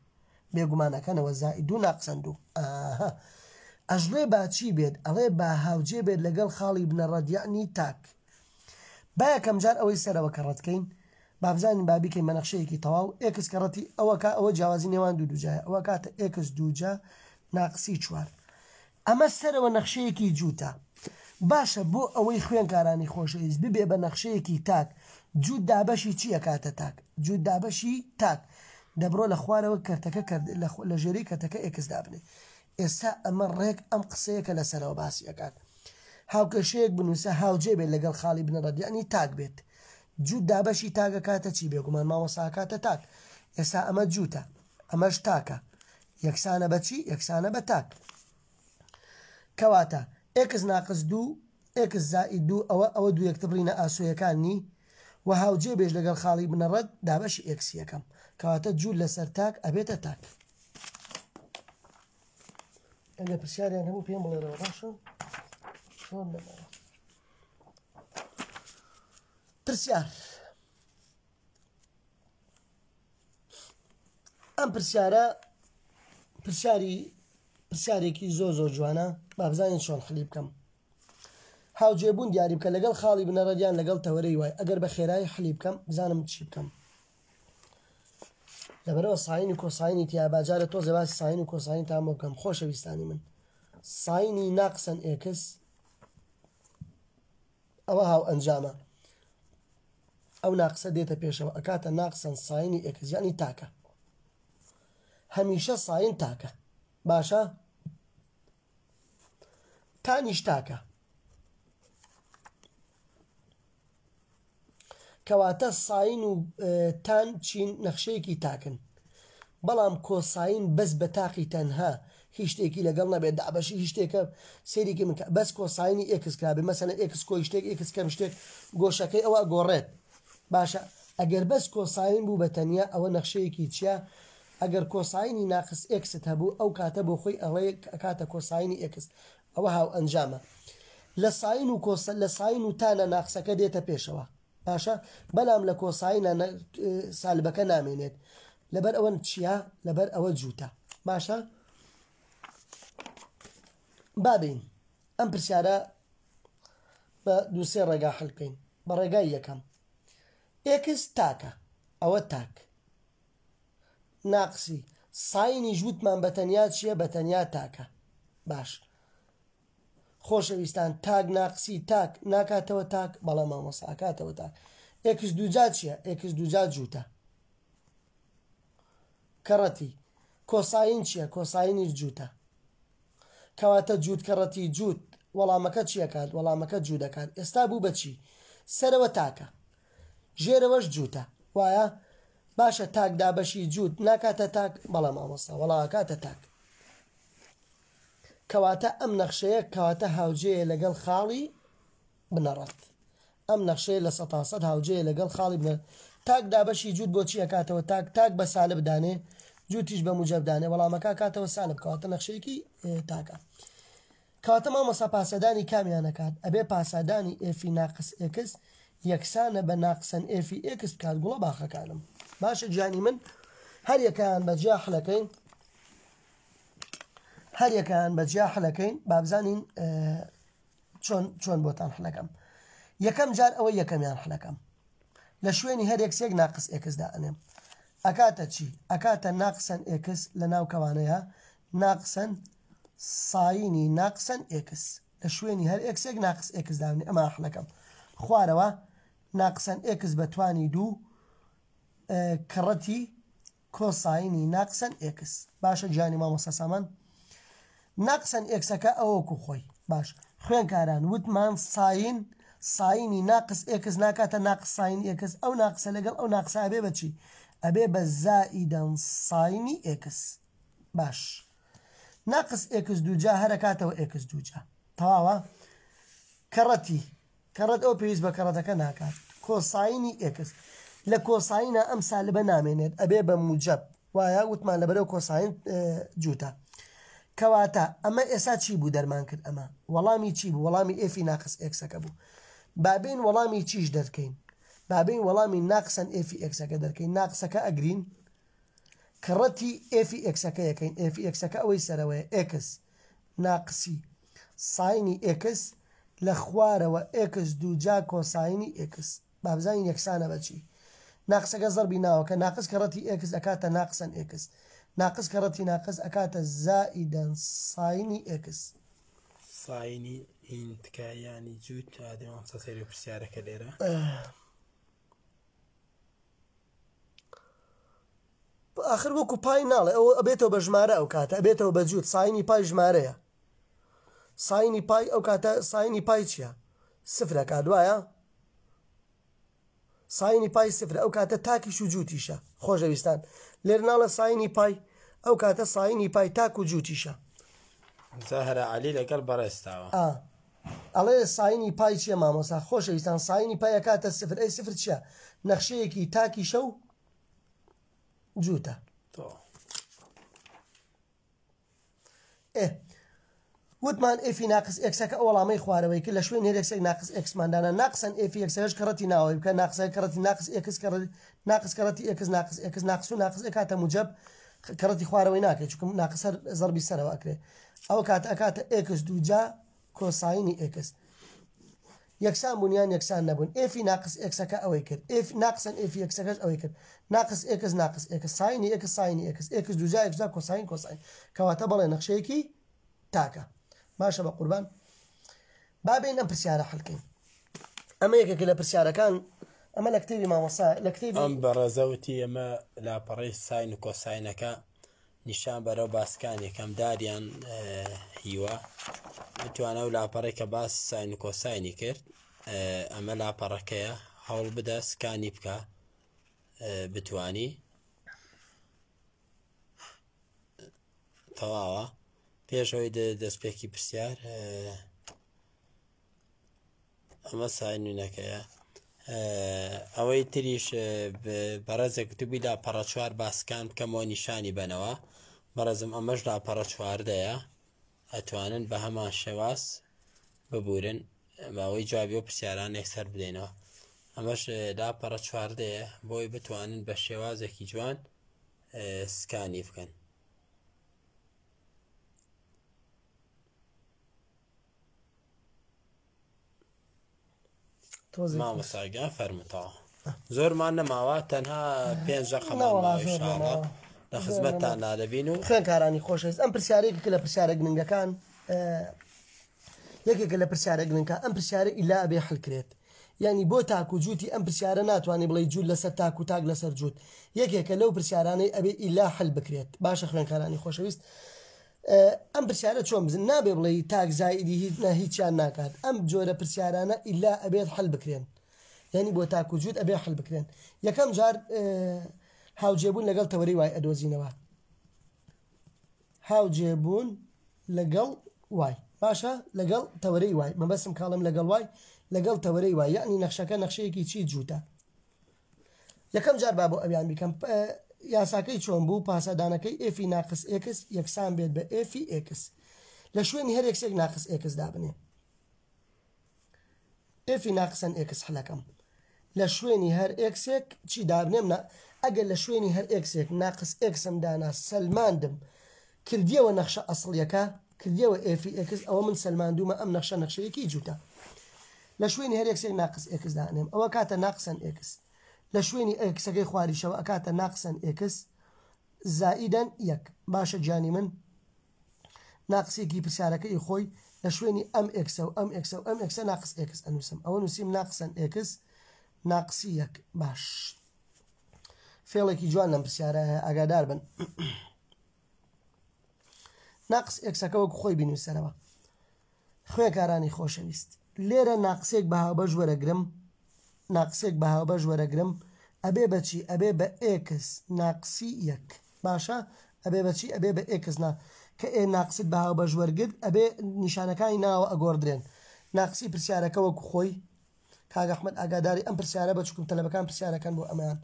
بێگومان ئەکەنەوە زائید دوو ناقسەن دوو. ئاها. ئەشڵێ با چی بێت؟ ئەڵێ با هاوجێ بێت لەگەڵ خاڵی بنەڕەت یەعنی تاک. با یەکەم جار ئەوەی سەرەوە کە ڕەتکەین با بزانین با بیکەین بە نەخشەیەکی تەواو ئێکس کە ڕەتی ئەوە کا ئەوە جیاوازی نێوان دوو دووجایە ئەوە کاتە ئێکس دووجا ناقسی چوار ئەمە سەرەوە نەخشەیەکی جووتە باشە بۆ ئەوەی خوێنکارانی خۆشەویست ببێ بە نەخشەیەکی تاک جووت دابەشی چی ئەکاتە تاک جووت دابەشی تاک دەبڕۆ لە خوارەوە کەرتەکە کرد لە ژێری کەرتەکە ئێکس دابنێ ئێستا ئەمە ڕێک ئەم قسەیە کە لەسەرەوە باسی ئەکات هاوکێشەیەک بنووسە هاوجێ بێت لەگەڵ خاڵی بنەڕەت یەعنی تاک بێت جووت دابەشی تاک ئەکاتە چی بێگومان مامۆستا ئەکاتە تاک ئێستا ئەمە جووتە ئەمەش تاکە یەکسانە بە چی یەکسانە بە تاک کەواتە ئێکس ناقس دوو ئێکس زائید دوو ئەوە ئەوە دوو یەکتربڕینە ئاسۆیەکان نی و هاوجێ بێش لەگەڵ خاڵی بنەڕەت دابەشی ئێکس یەکەم کەواتە جووت لەسەر تاک ئەبێتە تاک ئەگەر پرسیاریان هەبوو پێم بڵێرەوە باشە چۆن نەماوە پرسیار ئەم پرسیارە پرسیاری پرسیارێکی زۆر زۆر جوانە با بزانین چۆن حلی بکەم هاوجێبوون دیاری بکە لەگەڵ خاڵی بنەڕەت یان لەگەڵ تەوەرەی وای ئەگەر بە خێرایی حلی بکەم بزانم چی بکەم لەبەرەوە ساین و کۆساینی تیا باجارە تۆزێ باسی ساین و کۆساین تان بۆ بکەم خۆشەویستانی من ساینی ناقسەن ئێکس ئەوە هاو ئەنجامە ئەو ناقسە دێتە پێشەوە ئەکاتە ناقسەن ساینی ئێکس یعنی تاکە هەمیشە ساین تاکە باشە تانیش تاکە کەواتە ساین و تان چین نەخشەیەکی تاکن بەڵام کۆساین بەس بە تاقی تەنها هیچ شتێکی لەگەڵ نەبێت دابەشی هیچ شتێکە سەیرێکی من بەس کۆساینی ئێکس کرابێ مەسەلەن ئێکس کۆی شتێک ئێکس کەم شتێک گۆشەکەی ئەوە گۆڕێت باشە ئەگەر بەس کۆساین بوو بە تەنیا ئەوە نەخشەیەکی چییە ئەگەر کۆساینی ناقس ئێکست هەبوو ئەو کاتە بۆ خۆی ئەڵێ ئەکاتە کۆساینی ئێکس ئەوە هاوئەنجامە لە ساین و کۆسە لە ساین و تانە ناقسەکە دێتە پێشەوە باشە بەلام لە کۆساینە سالبەکە نامێنێت لەبەر ئەوە چییە لەبەر ئەوە جووتە باشە بابین ئەم پرسیارە بە دووسێ ڕێگا حل بکەین. بە ڕێگای یەکەم x تاکە ئەوە تاک ناقسی ساینیش وتمان بە تەنیا چییە بە تەنیا تاکە باش خۆشەویستان تاک ناقسی تاک ناکاتەوە تاک بەڵێ مامۆستا ئەکاتەوە تاک x دووجا چییە x دووجا جووتە کەڕەتی کۆساین چییە کۆساینیش جووتە کەواتە جووت کەڕەتی جووت وەڵامەکە چیەکات وەڵامەکە جوو دەکات ئێستا بوو بەچی سەرەوە تاکە ژێرەوەش جووتە وایە باشە تاک دابەشی جووت ناکاتە تاک بەڵێ مامۆستا وەڵا ئەکاتە تاک کەواتە ئەم نەخشەیە کەواتە هاوجێیە لەگەڵ خاڵی بنەڕەت ئەم نەخشەیە لە سەتا سەد هاوجێیە لەگەڵ خاڵی بنەڕەت تاک دابەشی جووت بۆ چی ئەکاتەوە تاک تاک بە سالب دانێ جووتیش بە موجەب دانێ وەڵامەکە ئەکاتەوە سالب کەواتە نەخشەیەکی تاکە کەواتە مامۆستا پاسادانی کامیان ئەکات ئەبێ پاسادانی f ی ناقس x یەکسانە بە ناقسەن f ی x بکات گوڵە باخەکانم باشە گیانی من هەر یەکەیان بە جیا حلەکەین هەر یەکەیان بە جیا حلەکەین بابزانین چۆن چۆن بۆتان حلەکەم یەکەم جار ئەوە یەکەمیان حلەکەم لە شوێنی هەر x ێک ناقس x دائەنێم ئەکاتە چی ئەکاتە ناقسەن x لە ناو کەوانەیە ناقسەن ساینی ناقسەن x لە شوێنی هەر x ێک ناقس x دابنێ ئەمە حلەکەم خوارەوە ناقسەن x بە توانی دوو کەڕەتی کۆساینی ناقسەن x باشە گیانی مامۆستا سامان ناقسەن x ەکە ئەوەکو خۆی باش خوێنکاران وتمان ساین ساینی ناقس x ناکاتە ناقس ساین x ئەو ناقسە لەگەڵ ئەو ناقسە ئەبێ بەچی ئەبێ بە زائیدەن ساینی x باش ناقس x دووجا هەرەکاتەوە x دووجا تەواوە کەڕەتی کەڕەت ئەو پێویست بە کەڕەتەکە ناکات کۆساینی x لە کۆساینە ئەم سالبە نامێنێت ئەبێ بە موجەب وایە وتمان لەبەرەوە کۆساین جووتە کەواتە ئەمە ئێسا چی بوو دەرمان کرد ئەمە وەڵامی چی بوو وەڵامی f ی ناقس x ەکە بوو بابین وەڵامی چیش دەرکەین بابین وەڵامی ناقسەن f ی x ەکە دەرکەین ناقسەکە ئەگرین کەڕەتی f ی x ەکە یەکەین f ی x ەکە ئەوەی سەرەوەیە x ناقسی ساینی x لە خوارەوە x دووجا کۆساینی x با بزانین یەکسانە بە چی ناقسەکە زەربی ناوەکە ناقس کەڕەتی x ئەکاتە ناقسەن x ناقس کەڕەتی ناقس ئەکاتە زائیدەن ساینی x. ساینی ئین تکایە یانی جووت ئادەی مامۆستا سەیری پرسیارەکە لێرە. ئاخر وەکو پای ناڵێ ئەوە ئەبێتەوە بە ژمارە ئەو کاتە ئەبێتەوە بە جووت ساینی پای ژمارەیە ساینی پای ئەو کاتە ساینی پای چییە سفرەکە دوایە ساینی پای سفرە ئەو کاتە تاکیش و جووتیشە خۆشەویستان لێر ناڵە ساینی پای ئەو کاتە ساینی پای تاک و جووتیشە زەهرە عەلی لەگەڵ بەڕێزتاوە. ئا ئەڵێ ساینی پای چیە مامۆستا خۆشەویستان ساینی پای ئەکاتە سفر ئەی سفر چیە نەخشەیەکی تاکیشە و جووتە ئێ وتمان f ی ناقس x ەکە ئەو وەڵامەی خوارەوەی کرد لە شوێن هەر x ێک ناقس x مان دانا ناقسەن f ی x ەکەش کەڕەتی ناوەوەی بکە ناقسە کەڕەتی ناقس x کەڕەتی ناقس کەڕەتی x ناقس x ناقس و ناقس ئەکاتە موجەب کەڕەتی خوارەوەی ناکرێت چونکە ناقس هەر زەربی سەرەوە ئەکرێ ئەو کاتە ئەکاتە x دووجا کۆساینی x یەکسان بوون یان یەکسان نەبوون f ی ناقس x ەکە ئەوەی کرد f ناقسەن f ی x ەکەش ئەوەی کرد ناقس x ناقس x ساینی x ساینی x x دووجا x دوجا کۆساین کۆساین کەواتە بەڵێ نەخشەیەکی تاکە باشە بە قوربان با بێین ئەم پرسیارە حلکەین ئەمە یەکێکە لە پرسیارەکان ئەمە لە کتێبی مامۆستا لە کتێبی ئەم بەڕێزە وتی ئەمە لاپەڕەی ساین و کۆساینەکە نیشان بەرەو باسکان یەکەم داریان هیوا بتوانە و لاپەڕێک کە باس ساین و کۆساینی کرد ئەمە لاپەڕەکەیە هەوڵ بدە سکانی بکە بتانی تەواوە پێشەوەی دەستپێکی پرسیار ئەمە ساینونەکەیە ئەوەی تریش بەڕێزێک گوتبی لاپەڕە چوار باسکان بکەمەوە نیشانی بەنەوە بەڕێزم ئەمەش لاپەڕە چواردەیە ئەتوانن بە هەمان شێواز ببورن باوەی جوابی و پرسیاران یەکسەر بدەینەوە ئەمەش لاپەڕە چواردەیە بۆی بتوانن بە شێوازێکی جوان سکانی بکەن. تۆزێک مامۆستا گیان فەرموو تەواو زۆرمان نەماوە تەنها پێنج دەقەمان نەوەڵا ماوە زۆر ئینشاڵڵا نەماوە لە زۆر خزمەتتان نەماوە دەبین و خوێنکارانی خۆشەویست ئەم پرسیارە یەکێکە لە پرسیارە گرنگەکان یەکێکە لە پرسیارە گرنگەکان ئەم پرسیارە ئیلا ئەبێ حل کرێت یعنی بۆ تاک و جووتی ئەم پرسیارە ناتوانانی بڵێ جووت لەسەر تاک و تاک لەسەر جووت یەکێکە لەو پرسیارانەی ئەبێ ئیلا حل بکرێت باشە خوێنکارانی خۆشەویست ئەم پرسیارە چۆن بزن نابێ بڵێی تاک زائیدی هیچ نا هیچیان ناکات ئەم جۆرە پرسیارانە ئیلا ئەبێت حل بکرێن یعنی بۆ تاک و جووت ئەبێ حل بکرێن یەکەم جار هاوجێبوون لەگەڵ تەوەرەی y ئەدۆزینەوە هاوجێبوون لەگەڵ y باشە لەگەڵ تەوەرەی y مەبەسم کاڵم لەگەڵ y لەگەڵ تەوەرەی y یعنی نەخشەکە نەخشەیەکی چی جووتە یەکەم جار با بۆ ئەویان بیکەم یاساکەی چۆن بوو پاسادانەکەی f ی ناقس x یەکسان بێت بە f ی x لە شوێنی هەر x ێک ناقس x دابنێ f ی ناقسەن x حلەکەم لە شوێنی هەر x ێک چی دابنێم نا ئەگەر لە شوێنی هەر x ێک ناقس x م دانا سەلماندم کردیەوە نەخشە ئەسڵیەکە کردیەوە f ی x ئەوە من سەلماندومە ئەم نەخشە نەخشەیەکی جووتە لە شوێنی هەر x ێک ناقس x دانێم ئەوە کاتە ناقسەن x لە شوێنی x ەکەی خواریشەوە ئەکاتە ناقسەن x زائیدەن یەک باشە گیانی من ناقسێکی پرسیارەکە ئی خۆی لە شوێنی ئەم x ە و ئەم x ە و ئەم x ە ناقس x ئەنووسم ئەوە نووسیم ناقسەن x ناقسی یەک باش فێڵێکی جوان لەم پرسیارە هەیە ئاگادار بن ناقس x ەکە وەک خۆی بینووسەرەوە خوێکارانی خۆشەویست لێرە ناقسێک بە هاوبەش وەرەگرم ناقسێک بە هاوبەش وەرەگرم ئەبێ بەچی ئەبێ بە x ناقسی یەک باشە ئەبێ بەچی ئەبێ بە x نا کە ئێ ناقست بە هاوبەش وەرگرت ئەبێ نیشانەکانی ناوە ئەگۆڕدرێن ناقسی پرسیارەکە وەکو خۆی کاک ئەحمەد ئاگاداری ئەم پرسیارە بە چکم تەلەبەکان پرسیارەکەن بۆ ئەمەیان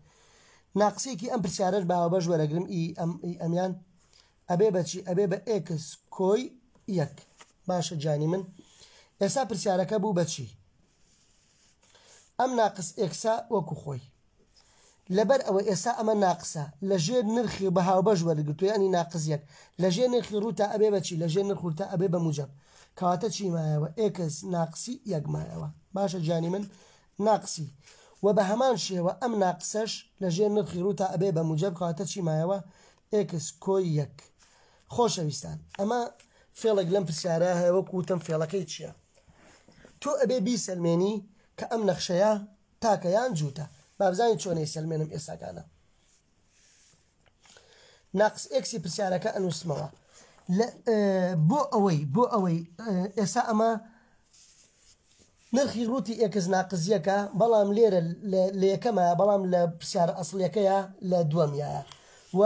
ناقسێکی ئەم پرسیارەش بە هاوبەش وەرەگرم ئی ئەم ئی ئەمیان ئەبێ بەچی ئەبێ بە x کۆی یەک باشە جانی من ئێستا پرسیارەکە بوو بەچی ئەم ناقس x ە وەکو خۆی لەبەر ئەوە ئێستا ئەمە ناقسە لە ژێر نرخی بە هاوبەش وەرگرتو ینی ناقس یەک لە ژێر نرخی ڕووتا ئەبێ بەچی لە ژێر نرخ ڕووتا ئەبێ بە موجب کەواتە چی مایەوە x ناقسی یەک مایەوە باشە گیانی من ناقسی و بە هەمان شێوە ئەم ناقسەش لە ژێر نرخی ڕووتا ئەبێ بە موجب کەواتە چی مایەوە x کۆی یەک خۆشەویستان ئەمە فێڵێک لەم پرسیارە هەیە وەکو وتم فێڵەکەی چییە؟ تۆ ئەبێ بیسەلمێنی کە ئەم نەخشەیە تاکە یان جووتە با بزانین چۆن ئەیسەلمێنم ئێستاکانە ناقس x ی پرسیارەکە ئەنووسمەوە بۆ ئەوەی بۆ ئەوەی ئێستا ئەمە نرخی ڕووتی x ناقس یەکە بەڵام لێرە لە یەکەمە بەڵام لە پرسیارە ئەسڵیەکەیە لە دووەمیایە و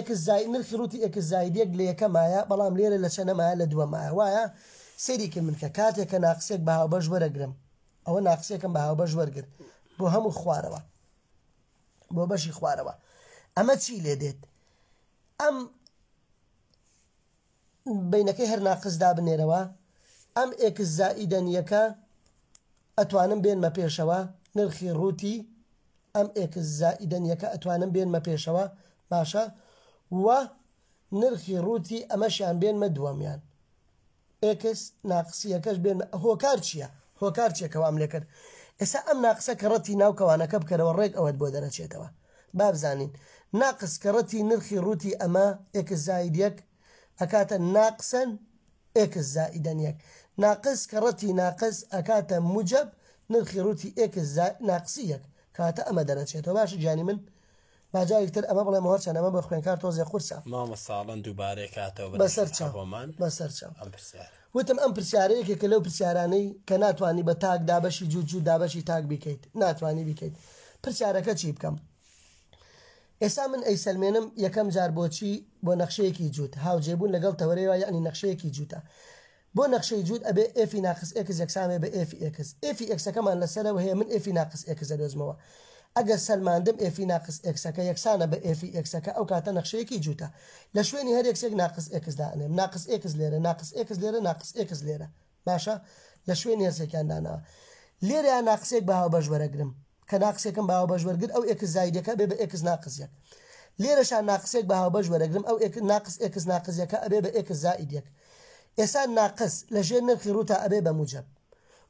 x زای نرخی ڕووتی x زاید یەک لە یەکەمایە بەڵام لێرە لە چەنەمایە لە دووەمایە وایە سەیری کرد من کە کاتێک کە ناقسێک بە هاوبەش وەرەگرم ئەوە ناقسێکم بە هاوبەش وەرگرت بۆ هەموو خوارەوە بۆ بەشی خوارەوە ئەمە چی لێ دێت ئەم بینەکەی هەر ناقس دابنێرەوە ئەم x زائیدەن یەکە ئەتوانم بێنمە پێشەوە نرخی ڕووتی ئەم x زائیدەن یەکە ئەتوانم بێنمە پێشەوە باشە و نرخی ڕووتی ئەمەشیان بێنمە دووەمیان x ناقسیەکەش بێنمە هۆکار چییە هۆکار چییە کە وام لێکرد ئێستا ئەم ناقسە کە ڕەتی ناو کەوانەکە بکەرەوە ڕێک ئەوەت بۆ دەرەچێتەوە با بزانین ناقس کە ڕەتی نرخی ڕووتی ئەمە x زائید یەک ئەکاتە ناقسەن x زائیدەن یەک ناقس کە ڕەتی ناقس ئەکاتە موجەب نرخی ڕووتی x ناقسی یەک کاتە ئەمە دەرەچێتەوە باشە گیانی من با جارێکی تر ئەمە بڵێمەوە هەرچەند ئەمە بە خوێندکار تۆزێ قورسە. مامۆستا ئەڵێن دووبارەی کاتەوە بە بەسەر چاو بۆمان بەسەر چاو ئەم پرسیارە. وتم ئەم پرسیارە یەکێکە لەو پرسیارانەی کە ناتوانی بە تاک دابەشی جووت جووت دابەشی تاک بیکەیت ناتوانی بیکەیت پرسیارەکە چی بکەم ئێستا من ئەیسەلمێنم یەکەم جار بۆچی بۆ نەخشەیەکی جووت هاوجێبوون لەگەڵ تەوەرەیەوە یەعنی نەخشەیەکی جووتە بۆ نەخشەی جووت ئەبێ f ی ناقس x یەکسان بێ بە f ی x f ی x ەکەمان لەسەرەوە هەیە من f ی ناقس x ئەدۆزمەوە ئەگەر سەلماندم f ی ناقس x ەکە یەکسانە بە f ی x ەکە ئەو کاتە نەخشەیەکی جووتە لە شوێنی هەر x ێک ناقس x دائەنێم ناقس x لێرە ناقس x لێرە ناقس x لێرە باشە لە شوێنی هەرسێکیان داناوە لێرە ناقسێک بە هاوبەش وەرەگرم کە ناقسێکم بە هاوبەش وەرگرت ئەو x زایدەکە بێ بە x ناقس یەک لێرەشا ناقسێک بە هاوبەش وەرەگرم ئەو ئێک ناقس x ناقس یەکە ئەبێ بە x زائید یەک ئێستا ناقس لە ژێر نرخی ڕووتا ئەبێ بە موجب.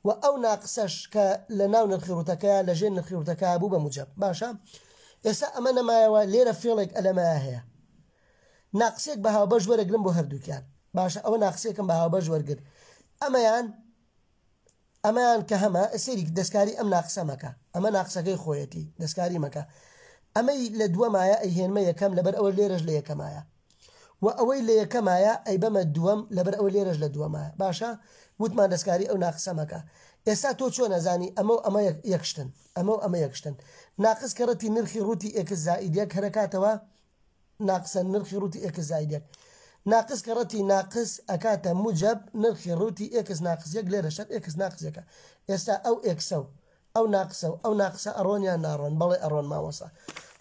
و ئەو ناقسەش کە لە ناو نرخی ڕووتەکەیا لە ژێر نرخی ڕووتەکەیا بوو بە موجەب. باشە ئێستا ئەمە نەمایەوە لێرە فێڵێک ئەلەمەیا هەیە. ناقسێک بە هاوبەش وەرەگرم بۆ هەردووکیان. باشە ئەوە ناقسێکم بە هاوبەش وەرگرت. ئەمەیان ئەمەیان کە هەمە سەیری دەستکاری ئەم ناقسە مەکە ئەمە ناقسەکەی خۆیەتی دەستکاری مەکە ئەمەی لە دووەمایە ئەیهێنمە یەکەم لەبەر ئەوە لێرەش لە یەکەمایە و ئەوەی لە یەکەمایە ئەیبەمە دووەم لەبەر ئەوە لێرەش لە دووەمایە باشە وتمان دەستکاری ئەو ناقسە مەکە ئێستا تۆ چۆن ئەزانی ئەمە و ئەمە یەک شتن ئەمە و ئەمە یەک شتن ناقس کەڕەتی نرخی ڕووتی ئێکس زائید یەک هەرەکاتەوە ناقسە نرخی ڕووتی ئێکس زائید یەک ناقس کەڕەتی ناقس ئەکاتە موجەب نرخی ڕووتی ئێکس ناقس یەک لێرە شەر ئێکس ناقس یەکە ئێستا ئەو ئێکسە و ئەو ناقسە و ئەو ناقسە ئەڕۆن یان ناڕۆن بەڵێ ئەڕۆن مامۆستا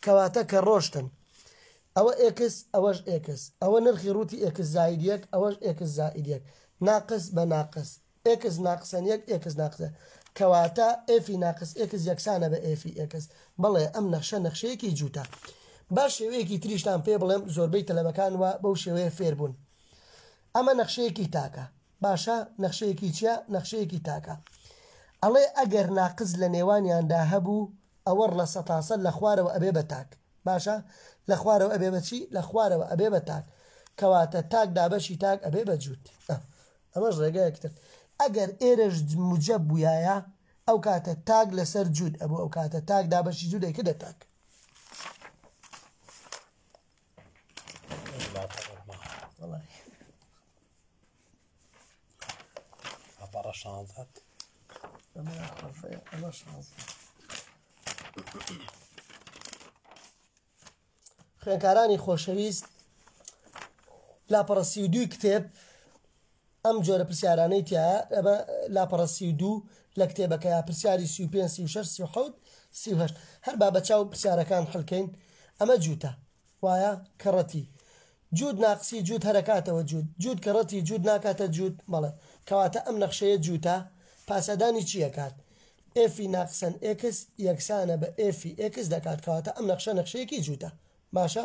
کەواتە کە ڕۆشتن ئەوە ئێکس ئەوەش ئێکس ئەوە نرخی ڕووتی ئێکس زائید یەک ئەوەش ئێکس زائید یەک ناقس بە ناقس ئێکس ناقسەن یەک ئێکس ناقسە کەواتە ئێفی ناقس ئێکس یەکسانە بە ئێفی ئێکس بەڵێ ئەم نەخشە نەخشەیەکی جووتە با شێوەیەکی تریشتان پێ بڵێم زۆربەی تەلەبەکان وا بەو شێوەیە فێر بوون ئەمە نەخشەیەکی تاکە باشە نەخشەیەکی چیە نەخشەیەکی تاکە ئەڵێ ئەگەر ناقس لە نێوانیاندا هەبوو ئەوە لە سەتاسەد لە خوارەوە ئەبێ بە تاک باشە لە خوارەوە ئەبێ بە چی لە خوارەوە ئەبێ بە تاک کەواتە تاک دابەشی تاک ئەبێ بە جووت ئەمەش ڕێگایەکی تر ئەگەر ئێرەش موجەب بوویایە ئەو کاتە تاک لەسەر جووت ئەبوو ئەو کاتە تاک دابەشی جووت دەیکردە تاک. لاپەڕە شانزەت ئەمە شانزە خوێنکارانی خۆشەویست لاپەڕە 32 کتێب ئەم جۆرە پرسیارانەی تایە ئەمە لاپەڕە 32 لە کتێبەکەیا پرسیاری 35 36 37 38 هەر با بە چاو پرسیارەکان حلکەین ئەمە جووتە وایە کەڕەتی جووت ناقسی جووت هەرەکاتەوە جووت جووت کەڕەتی جووت ناکاتە جووت بەڵێ کەواتە ئەم نەخشەیە جووتە پاسەدانی چی ئەکات ئێفی ناقسەن ئێکس یەکسانە بە ئێفی ئێکس دەکات کەواتە ئەم نەخشە نەخشەیەکی جووتە باشە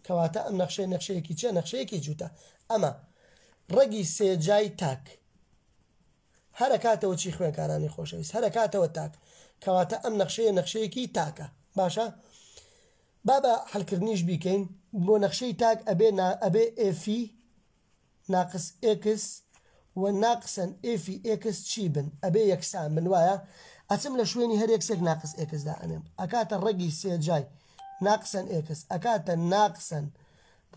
کەواتە ئەم نەخشەیە نەخشەیەکی چیە نەخشەیەکی جووتە ئەمە ڕەگی سێجای تاک هەرەکاتەوە چی خوێنکارانی خۆشەویست هەرەکاتەوە تاک کەواتە ئەم نەخشەیە نەخشەیەکی تاکە باشە با بە حلکردنیش بیکەین بۆ نەخشەی تاک ئەبێ نا ئەبێ ئێفی ناقس ئێکس و ناقسەن ئێفی ئێکس چی بن ئەبێ یەکسان بن وایە ئەچم لە شوێنی هەر ئێکسێک ناقس ئێکس دائەنێم ئەکاتە ڕەگی سێجای ناقسەن ئێکس ئەکاتە ناقسەن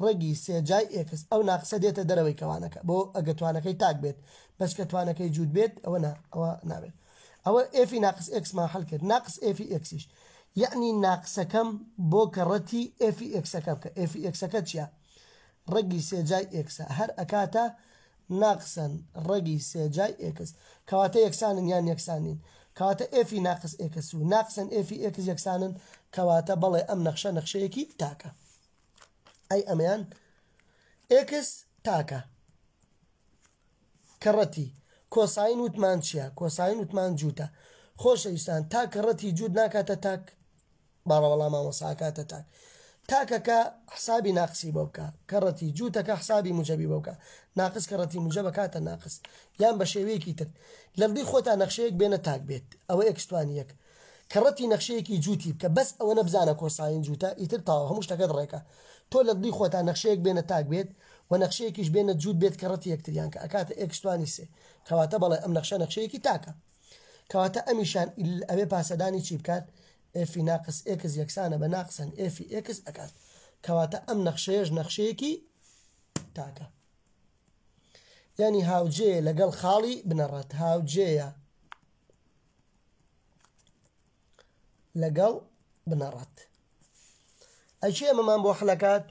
ڕەگی سێجای ئێکس ئەو ناقسە دێتە دەرەوەی کەوانەکە بۆ ئەگە توانەکەی تاک بێت بەس کە توانەکەی جووت بێت ئەوە نا ئەوە نابێت ئەوە ئێفی ناقس ئێکسمان حل کرد ناقس ئێفی ئێکسیش یەعنی ناقسەکەم بۆ کەڕەتی ئێفی ئێکسەکە بکە ئێفی ئێکسەکە چییە ڕەگی سێجای ئێکسە هەر ئەکاتە ناقسەن ڕەگی سێجای ئێکس کەواتە یەکسانن یان یەکسان نین کەواتە ئێفی ناقس ئێکس و ناقسەن ئێفی ئێکس یەکسانن کەواتە بەڵێ ئەم نەخشە نەخشەیەکی تاکە ئەی ئەمەیان ئێکس تاکە کەڕەتی کۆساین وتمان چییە کۆساین وتمان جووتە خۆشەویستان تا کەڕەتی جووت ناکاتە تاک باڵە وەڵا مامۆستا ئەکاتە تاک تاکەکە حسابی ناقسی بۆ بکە کەڕەتی جووتەکە حسابی موجەبی بۆ بکە ناقس کەڕەتی موجەب ئەکاتە ناقس یان بە شێوەیەکی تر لەمدی خۆتا نەخشەیەک بێنە تاک بێت ئەوە ئێکستوانی یەک کەڕەتی نەخشەیەکی جووتی بکە بەس ئەوە نەبزانە کۆساین جووتە ئیتر تاوە هەموو شتەکەت ڕێکە تۆ لە دڵی خۆتا نەخشەیەک بێنە تاک بێت و نەخشەیەکیش بێنە جووت بێت کەڕەتی یەکتریان کە ئەکاتە ئێکستوانی سێ کەواتە بەڵێ ئەم نەخشە نەخشەیەکی تاکە کەواتە ئەمیشان ئەوێ پاسەدانی چی بکات ئێفی ناقس ئێکس یەکسانە بە ناقسەن ئێفی ئێکس ئەکات کەواتە ئەم نەخشەیەش نەخشەیەکی تاکە یعنی هاوجێیە لەگەڵ خاڵی بنەڕەت هاوجێیە لەگەڵ بنەڕەت ئەچی ئەمەمان بۆ حلەکات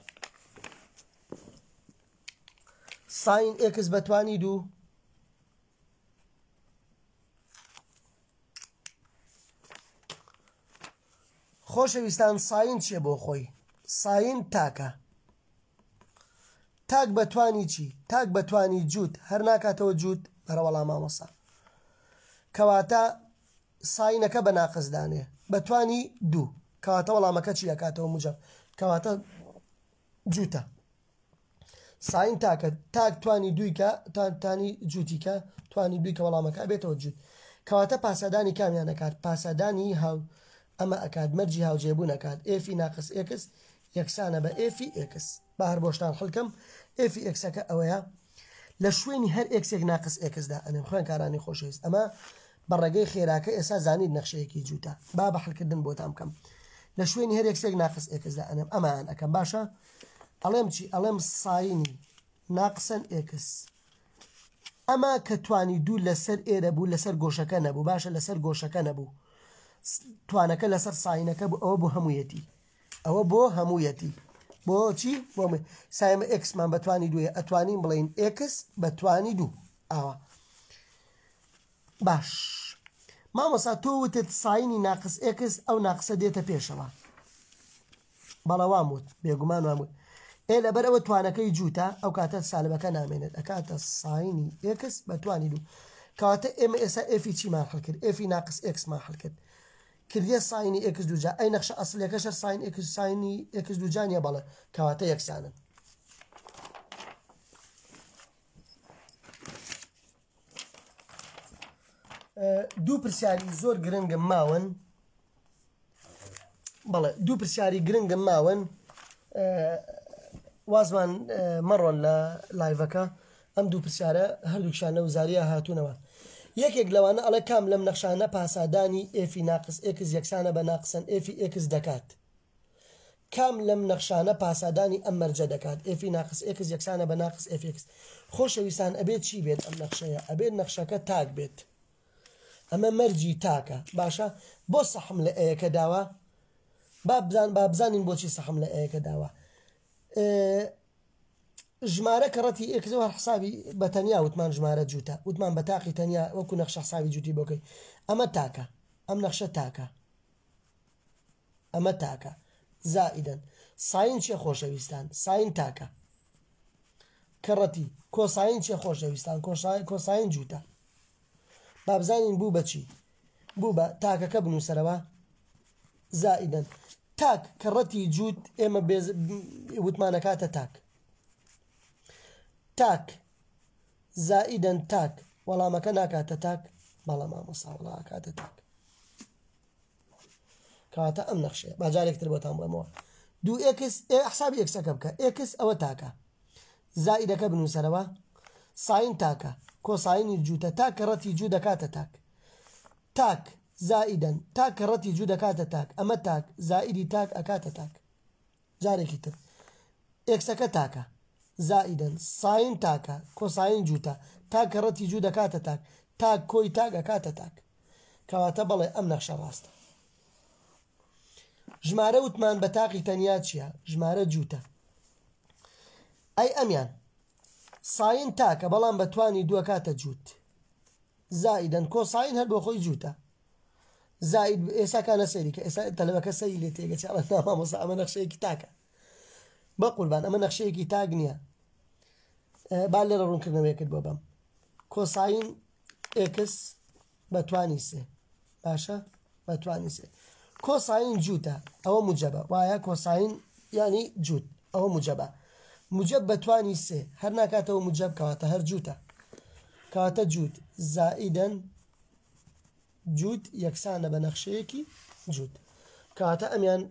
ساین ئێکس بەتوانی دوو خۆشەویستان ساین چیە بۆ خۆی ساین تاکە تاک بەتوانی چی تاک بەتوانی جووت هەر ناکاتەوە جووت بەرەوەڵا مامۆسا کەواتە ساینەکە بە ناقس دانێ بەتوانی دوو کەواتە وەڵامەکە چی ئەکاتەوە موجەب کەواتە جووتە ساین تاکە تاک توانی دوویکە تانی جووتیکە توانی دوویکە وەڵامەکە ئەبێتەوە جووت. کەواتە پاسادانی کامیان ئەکات؟ پاسادانی هاو ئەمە ئەکات، مەرجی هاوجێبوون ئەکات. f ی ناقس x یەکسانە بە f ی x. با هەر بۆشتان حل کەم. f ی x ەکە ئەوەیە لە شوێنی هەر x ێک ناقس x دائەنێم. خوێندکارانی خۆشەویست ئەمە بە ڕێگەی خێراکە ئێستا زانیت نەخشەیەکی جووتە. با بە حلکردن بۆتان بکەم. لە شوێنی هەر x ێک ناقس x دائەنێم. ئەمەیان ئەکەم باشە. ئەڵێم چی؟ ئەڵێم sine ی ناقسەن x ئەمە کە توانی دوو لەسەر ئێرە بوو لەسەر گۆشەکە نەبوو باشە لەسەر گۆشەکە نەبوو توانەکە لەسەر sine ەکە بوو ئەوە بۆ هەموویەتی ئەوە بۆ هەموویەتی بۆچی بۆ سایمە x مان بەتوانی دوێ ئەتوانین بڵین x بەتوانی دوو ئاوا باش مامۆسا تۆ وتت sine ی ناقس x ئەو ناقسە دێتە پێشەوە بەڵێ وام وت بێگومان وام وت ئێ لەبەر ئەوە توانەکەی جووتە ئەو کاتە سالبەکە نامێنێت ئەکاتە sine ی x بە توانی دوو کەواتە ئێمە ئێستا f ی چیمان حل کرد f ی ناقس x مان حل کرد کردیە sine ی x دووجا ئەی نەخشە ئەسڵیەکەش هەر sine x sine ی x دووجا نیە بەڵێ کەواتە یەکسانن. دوو پرسیاری زۆر گرنگم ماون بەڵێ دوو پرسیاری گرنگم ماون وازمان مەڕۆن لە live ەکە ئەم دوو پرسیارە هەردووکیان لە وزاریە هاتوونەوە یەکێک لەوانە ئەڵێ کام لەم نەخشانە پاسادانی f ی ناقس x یەکسانە بە ناقسەن f ی x دەکات کام لەم نەخشانە پاسادانی ئەم مەرجە دەکات f ی ناقس x یەکسانە بە ناقس f x خۆشەویستان ئەبێت چی بێت ئەم نەخشەیە ئەبێت نەخشەکە تاک بێت ئەمە مەرجی تاکە باشە بۆ سەحم لە A یەکە داوە با بزان با بزانین بۆچی سەحم لە A یەکە داوە ژمارە کەڕەتی x ەوە هەر حسابی بە تەنیا وتمان ژمارە جووتە وتمان بە تاقی تەنیا وەکو نەخشە حسابی جووتی بۆکەی ئەمە تاکە ئەم نەخشە تاکە ئەمە تاکە زائیدەن sine چیە خۆشەویستان sine تاکە کەڕەتی cosine چیە خۆشەویستان cosine جووتە بابزانین بوو بەچی بوو بە تاکەکە بنووسەرەوە زائیدەن تاک کەڕەتی جووت ئێمە وتمانەکاتە تاک تاک زائیدەن تاک وەڵامەکە ناکاتە تاک بەڵام مامۆستا وەڵاکاتە تاک کەواتە ئەم نەخشەیە با جارێک تر بۆتان بڵێمەوە دوو x حسابی x ەکە بکە x ئەوە تاکە زائیدەکە بنووسەرەوە sine تاکە cosine ی جووتە تاک کەڕەتی جوو دەکاتە تاک تاک زائیدەن تاک کەڕەتی جوو دەکاتە تاک ئەمە تاک زائیدی تاک ئەکاتە تاک جارێکی تر x ەکە تاکە زائیدەن sine تاکە cosine جووتە تاک کەڕەتی جوو دەکاتە تاک تاک کۆی تاک ئەکاتە تاک کەواتە بەڵێ ئەم نەخشە ڕاستە. ژمارە وتمان بە تاقی تەنیا چییە؟ ژمارە جووتە. ئەی ئەمیان sine تاکە بەڵام بە توانی دووە کاتە جووت. زائیدەن cosine هەر بۆ خۆی جووتە. زائید ئێسا کانە سەیری کە ئێستا تەلەبەکە سەری لێ تێگەچێ ئەڵێ نا مامۆستا ئەمە نەخشەیەکی تاکە. بە قوربان ئەمە نەخشەیەکی تاک نییە. با لێرە ڕوونکردنەوەیەکت بۆ بەم. cosine x بە توانی سێ باشە بە توانی سێ cosine جووتە ئەوە موجەبە وایە cosine ینی جووت ئەوە موجەبە موجەب بە توانی سێ هەر ناکاتەوە موجەب کەواتە هەر جووتە کەواتە جووت زائیدەن جووت یەکسانە بە نەخشەیەکی جووت کەواتە ئەمیان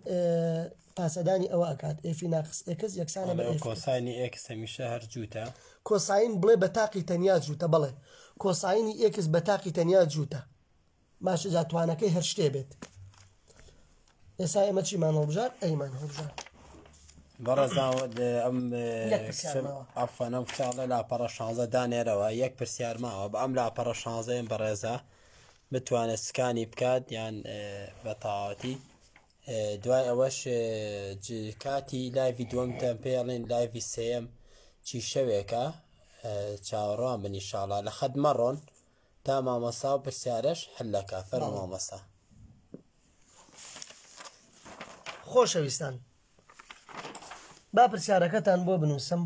پاسەدانی ئەوە ئەکات f ی ناقس x یەکسانە بە f cosine ی x هەمیشە هەر جووتە cosine بڵێ بە تاقی تەنیا جووتە بەڵێ cosine ی x بە تاقی تەنیا جووتە باشە جا توانەکەی هەر شتێ بێت ئێستا ئێمە چیمان هەڵبژارد A مان هەڵبژارد بەڕێزان ئەم ئەفەنەم کچاڵە لاپەڕە شانزە دانێرەوە یەک پرسیار ماوە بە ئەم لاپەڕە شانزەیەم بەڕێزە بتوانێت scan ی بکات یان بە تەواوەتی دوای ئەوەش کاتی live ی دووەمتان پێڵێن live ی سێیەم چی شەوێکە چاوەڕوان بن ئیشاڵا لە خەت مەڕۆن تا مامۆستا و پرسیارەش حلەکە فەرموو مامۆستا. خۆشەویستان با پرسیارەکەتان بۆ بنووسم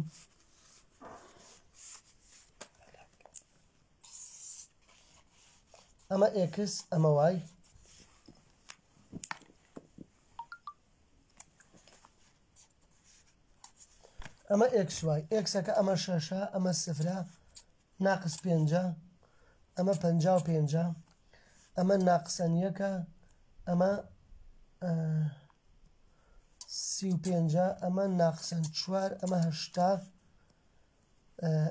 ئەمە x ئەمە y ئەمە x y x ەکە ئەمە شەشە ئەمە سفرە ناقس پێنجە ئەمە 55ە. ئەمە ناقسەن یەکە ئەمە 35 ئەمە ناقسەن چوار ئەمە هەشتا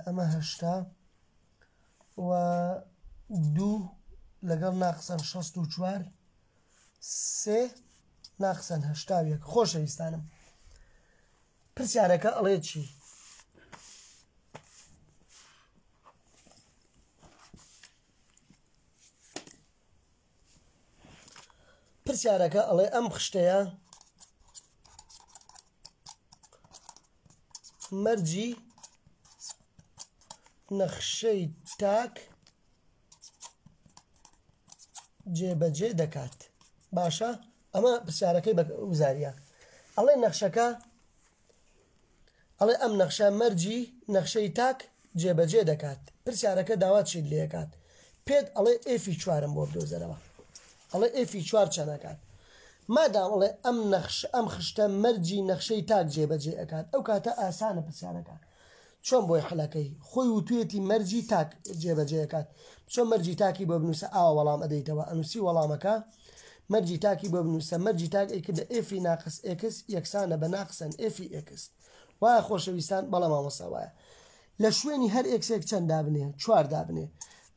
ئەمە هەشتا و دوو لەگەڵ ناقسەن 64 سێ ناقسەن 81 خۆشەویستانم پرسیارەکە ئەڵێ چی؟ پرسیارەکە ئەڵێ ئەم خشتەیە مەرجی نەخشەی تاک جێبەجێ دەکات باشە ئەمە پرسیارەکەی بە وزاریە ئەڵێ نەخشەکە ئەڵێ ئەم نەخشە مەرجی نەخشەی تاک جێبەجێ دەکات پرسیارەکە داوا چیت لێکات پێت ئەڵێ F ی چوارم بۆ بدۆزەرەوە ئەڵێ F ی چوار چەنەکات مادام ئەڵێ ئەم نەخش ئەم خشتە مەرجی نەخشەی تاک جێبەجێ ئەکات ئەو کاتە ئاسانە پرسیارەکە چۆن بۆی حلەکەی خۆی وتوێتی مەرجی تاک جێبەجێ ئەکات بچۆ مەرجی تاکی بۆ بنووسە ئاوا وەڵام ئەدەیتەوە ئەنووسی وەڵامەکە مەرجی تاکی بۆ بنووسە مەرجی تاک ئەیکردە F ی ناقس x یەکسانە بە ناقسەن F ی x وایە خۆشەویستان بەڵێ مامۆستا وایە لە شوێنی هەر x ێک چەند دابنێ چوار دابنێ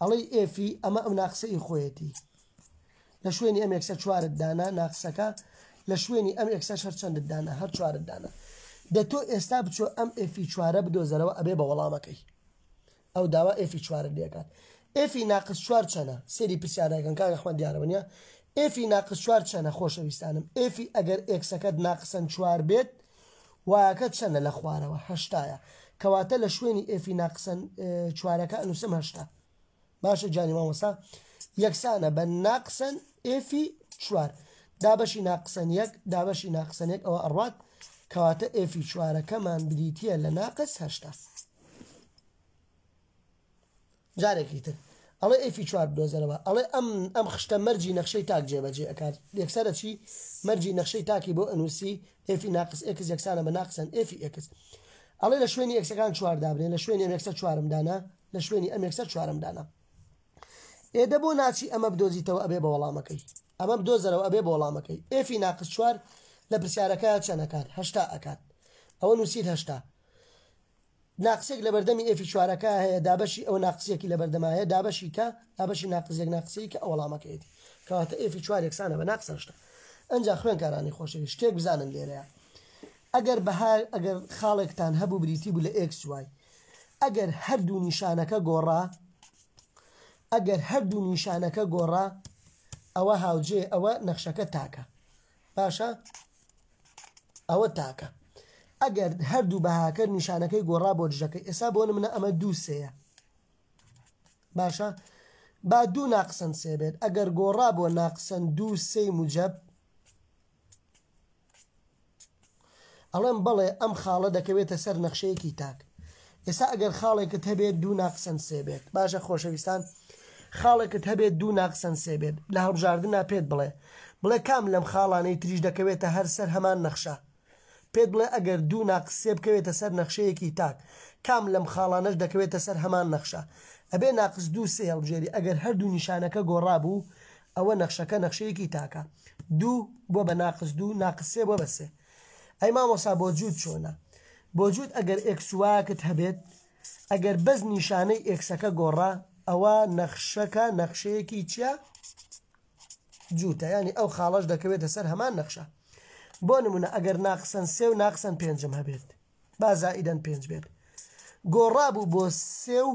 ئەڵێی F ی ئەمە ئەو ناقسە ئی خۆیەتی لە شوێنی ئەم x ە چوارت دانا ناقسەکە لە شوێنی ئەم x ەش هەر چەندت دانا هەر چوارت دانا دە تۆ ئێستا بچۆ ئەم F ی چوارە بدۆزەرەوە ئەبێ بە وەڵامەکەی ئەو داوا F ی چوارت لێکات F ی ناقس چوار چەنە سەیری پرسیارەکەن کاک ئەحمەد دیارە وەنیە F ی ناقس چوار چەنە خۆشەویستانم F ی ئەگەر x ەکەت ناقسەن چوار بێت y ەکە چەنە لە خوارەوە هەشتایە کەواتە لە شوێنی F ی ناقسەن چوارەکە ئەنووسم هەشتا باشە گیانی مامۆستا یەکسانە بە ناقسەن F ی چوار دابەشی ناقسەن یەک دابەشی ناقسەن یەک ئەوە ئەڕوات کەواتە F ی چوارەکەمان بریتە لە ناقس هەشتا جارێکی تر ئەڵێ F ی چوار بدۆزەرەوە ئەڵێ ئەم ئەم خشتە مەرجی نەخشەی تاک جێبەجێ ئەکات یەکسەرە چی مەرجی نەخشەی تاکی بۆ ئەنووسی F ی ناقس x یەکسانە بە ناقسەن F ی x ئەڵێ لە شوێنی x ەکان چوار دابنێ لە شوێنی ئەم x ە چوارم دانا لە شوێنی ئەم x ە چوارم دانا ئێدە بۆ ناچی ئەمە بدۆزیتەوە ئەبێ بە وەڵامەکەی ئەمە بدۆزەرەوە ئەبێ بە وەڵامەکەی F ی ناقس چوار لە پرسیارەکە چەند ئەکات هەشتا ئەکات ئەوە نووسیت هەشتا ناقسێک لە بەردەمی F ی چوارەکە هەیە دابەشی ئەو ناقسێکی لە بەردەما هەیە دابەشی کە دابەشی ناقس یەک ناقسەی کە ئەو وەڵامەکەیەتی کەواتە F ی چوار یەکسانە بە ناقس هەشتا ئەنجا خوێنکارانی خۆشەویست شتێک بزانن لێرەیە ئەگەر بەها ئەگەر خاڵێکتان هەبوو بریتی بوو لە x y ئەگەر هەردوو نیشانەکە گۆڕا ئەگەر هەردوو نیشانەکە گۆڕا ئەوە هاوجێ ئەوە نەخشەکە تاکە باشە ئەوە تاکە ئەگەر هەردوو بەهاکە نیشانەکەی گۆڕا بۆ دژەکەی ئێستا بۆ نمونە ئەمە دوو سێیە باشە با دوو ناقسەن سێ بێت ئەگەر گۆڕا بۆ ناقسەن دوو سێی موجەب ئەڵێم بەڵێ ئەم خاڵە دەکەوێتە سەر نەخشەیەکی تاک ئێستا ئەگەر خاڵێکت هەبێت دوو ناقسەن سێ بێت باشە خۆشەویستان خاڵێکت هەبێت دوو ناقسەن سێ بێت لە هەڵبژاردننا پێت بڵێ بڵێ کام لەم خاڵانەی تریش دەکەوێتە هەر سەر هەمان نەخشە پێت بڵێ ئەگەر دوو ناقس سێ بکەوێتە سەر نەخشەیەکی تاک کام لەم خاڵانەش دەکەوێتە سەر هەمان نەخشە ئەبێ ناقس دوو سێ هەڵبژێری ئەگەر هەردوو نیشانەکە گۆڕابوو ئەوە نەخشەکە نەخشەیەکی تاکە دوو بووە بە ناقس دوو ناقس سێ بووە بە سێ ئەی مامۆسا بۆ جووت چۆنە بۆ جووت ئەگەر x y ەکت هەبێت ئەگەر بەس نیشانەی x ەکە گۆڕا ئەوە نەخشەکە نەخشەیەکی چیە جووتە ینی ئەو خاڵەش دەکەوێتە سەر هەمان نەخشە بۆ نمونە ئەگەر ناقسەن سێ و ناقسەن پێنجم هەبێت با زائیدەن پێنج بێت گۆڕابوو بۆ سێ و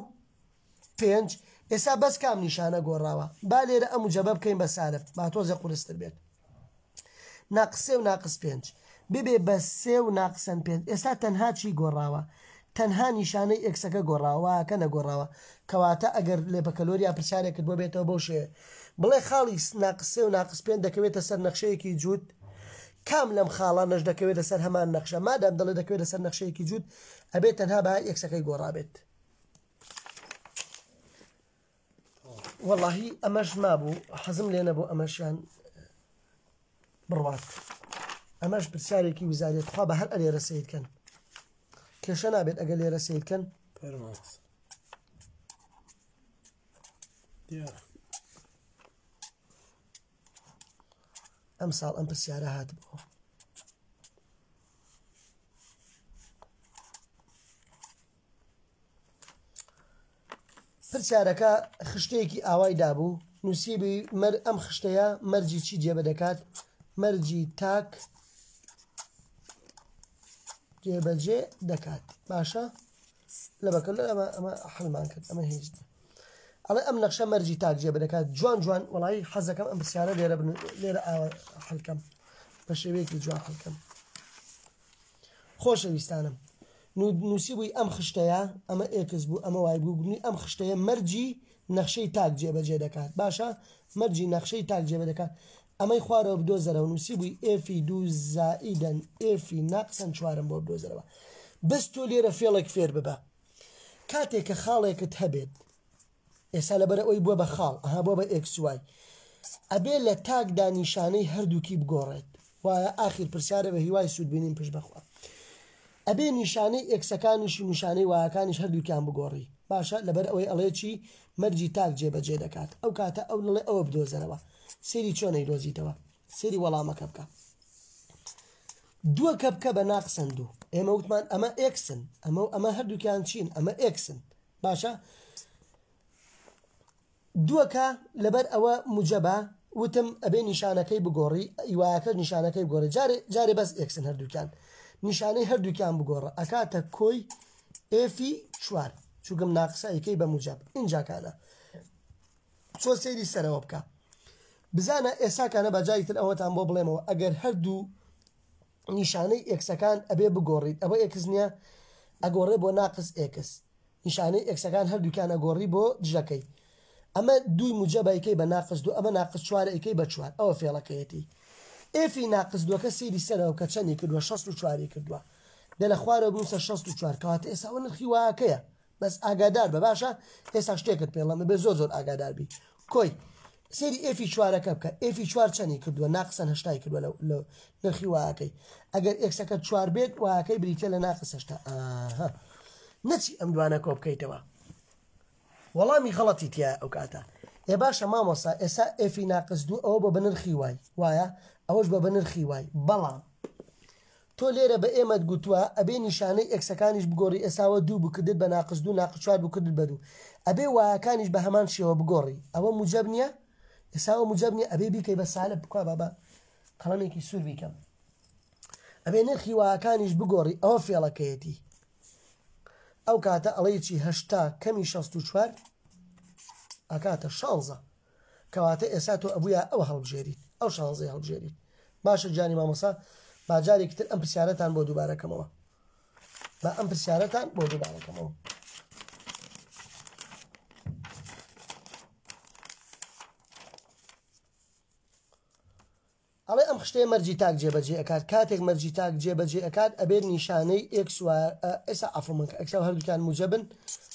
پێنج ئێستا بەس کام نیشانە گۆڕاوە با لێرە ئەم موجەبە بکەین بە سالب با تۆزێ قورستر بێت ناقس سێ و ناقس پێنج ببێ بە سێ و ناقسەن پێنج ئێستا تەنها چی گۆڕاوە تەنها نیشانەی x ەکە گۆڕاوە کە نەگۆڕاوە کەواتە ئەگەر لێ بەکەلۆریا پرسیارێکت بۆ بێتەوە بەو شێوەیە بڵێ خاڵی ناقس سێ و ناقس پێنج دەکەوێتە سەر نەخشەیەکی جووت کام لەم خاڵانەش دەکەوێتە سەر هەمان نەخشە مادام دەڵێ دەکەوێتە سەر نەخشەیەکی جووت ئەبێت تەنها بەهای x ەکەی گۆڕابێت وەڵاهی ئەمەش مابوو حەزم لێ نەبوو ئەمەشیان بڕوات ئەمەش پرسیارێکی وزارێت خوا بە هەر ئەلێرە سیرکەن کێشە نابێت ئەگەر لێرە سیرکەن ئەمساڵ ئەم پرسیارە هاتبوو. پرسیارەکە خشتەیەکی ئاوای دابوو نووسیبی مەر ئەم خشتەیە مەرجی چی جێبە دەکات مەرجی تاک جێبەجێ دەکات باشە لە بەکە لە ئەمە ئەمە حلمان کرد ئەمە هیچ ئەڵێ ئەم نەخشە مەرجی تاک جێبە دەکات جوان جوان وڵی حەزەکەم ئەم پرسیارە لێرە لێرە ئاوە حلکەم بە شێوەیەکی جوان حلکەم خۆشەویستانم نووسیبووی ئەم خشتەیە ئەمە x بوو ئەمە y بوو گوتنی ئەم خشتەیە مەرجی نەخشەی تاک جێبەجێ دەکات باشە مەرجی نەخشەی تاک جێبە دەکات ئەمەی خوارەوە بدۆزەرەوە نووسیبووی f ی دوو زائیدەن f ی ناقسەن چوارم بۆ بدۆزەرەوە بەس تۆ لێرە فێڵێک فێر ببە کاتێک کە خاڵێکت هەبێت ئێستا لەبەر ئەوەی بووە بە خاڵ ئەها بووە بە x y ئەبێ لە تاکدا نیشانەی هەردووکی بگۆڕێت وایە ئاخیر پرسیارە بە هیوای سوودبینین پشت بەخوا ئەبێ نیشانەی x ەکانیش و نیشانەی y ەکانیش هەردووکیان بگۆڕی باشە لەبەر ئەوەی ئەڵێ چی مەرجی تاک جێبەجێ دەکات ئەو کاتە ئەو دەڵێ ئەوە بدۆزەرەوە سێری چۆن ئەیدۆزیتەوە سێری وەڵامەکە بکە دووەکە بکە بە ناقسەن دوو ئێمە وتمان ئەمە x ن ئەمە و ئەمە هەردووکیان چین ئەمە x ن باشە دووەکە لەبەر ئەوە موجەبە وتم ئەبێ نیشانەکەی بگۆڕی y ەکە نیشانەکەی بگۆڕی جارێ جارێ بەس x ن هەردووکیان نیشانەی هەردووکیان بگۆڕە ئەکاتە کۆی f ی چوار چوگم ناقسە ئەیکەی بە موجەب ئینجاکانە چۆ سەیری سەرەوە بکە بزانە ئێساکانە بە جاری تر ئەوەتان بۆ بڵێمەوە ئەگەر هەردوو نیشانەی x ەکان ئەبێ بگۆڕیت ئەوە x نییە ئەگۆڕێ بۆ ناقس x نیشانەی x ەکان هەردووکیان ئەگۆڕی بۆ دژەکەی ئەمە دووی موجەب ئەیکەی بە ناقس دوو ئەمە ناقس چوار ئەیکەی بە چوار ئەوە فێڵەکەیەتی f ی ناقس دووەکە سەیری سەرەوە کە چەندی کردووە 64 کردووە دە لە خوارەوە بنووسە 64 کەواتە ئێستا ئەوە نرخی y ەکەیە بەس ئاگادار بە باشە ئێستا شتێکت پێڵم بێ زۆر زۆر ئاگادار بی کۆی سەیری f ی چوارەکە بکە f ی چوار چەنی کردووە ناقسەن هەشتای کردووە لە نرخی y ەکەی ئەگەر x ەکە چوار بێت y ەکەی بریتە لە ناقس هەشتا ئاها نەچی ئەم دوانە کۆ بکەیتەوە وەڵامی غەڵەتی تیا ئەو کاتە ئێ باشە مامۆسا ئێسا f ی ناقس دوو ئەوە بۆ بە نرخی y وایە ئەوەش بە بە نرخی y بەڵام تۆ لێرە بە ئێمەت گوتوە ئەبێ نیشانەی x ەکانیش بگۆڕی ئێساوە دوو بکردت بە ناقس دوو ناقس چوار بکردت بە دوو ئەبێ y ەکانیش بە هەمان شێوە بگۆڕی ئەوە موجەب نییە ئێساوە موجەب نییە ئەبێ بیکەی بە سالب بکوا بابا قەڵەمێکی سوور بیکەم ئەبێ نرخی y ەکانیش بگۆڕی ئەوە فێڵەکەیەتی ئەو کاتە ئەڵێی چی هەشتا کەمی 64 ئەکاتە شانزە کەواتە ئێستا تۆ ئەبوویا ئەوە هەڵبژێریت ئەو شانزەی هەڵبژێریت باشە گیانی مامۆسا با جارێکی تر ئەم پرسیارەتان بۆ دووبارە کەمەوە با ئەم پرسیارەتان بۆ دووبارە کەمەوە ئەڵێ ئەم خشتەیە مەرجی تاک جێبەجێ ئەکات کاتێک مەرجی تاک جێبەجێ ئەکات ئەبێت نیشانەی x و ئێسا عەفو من کە x ا هەردووکیان موجەبن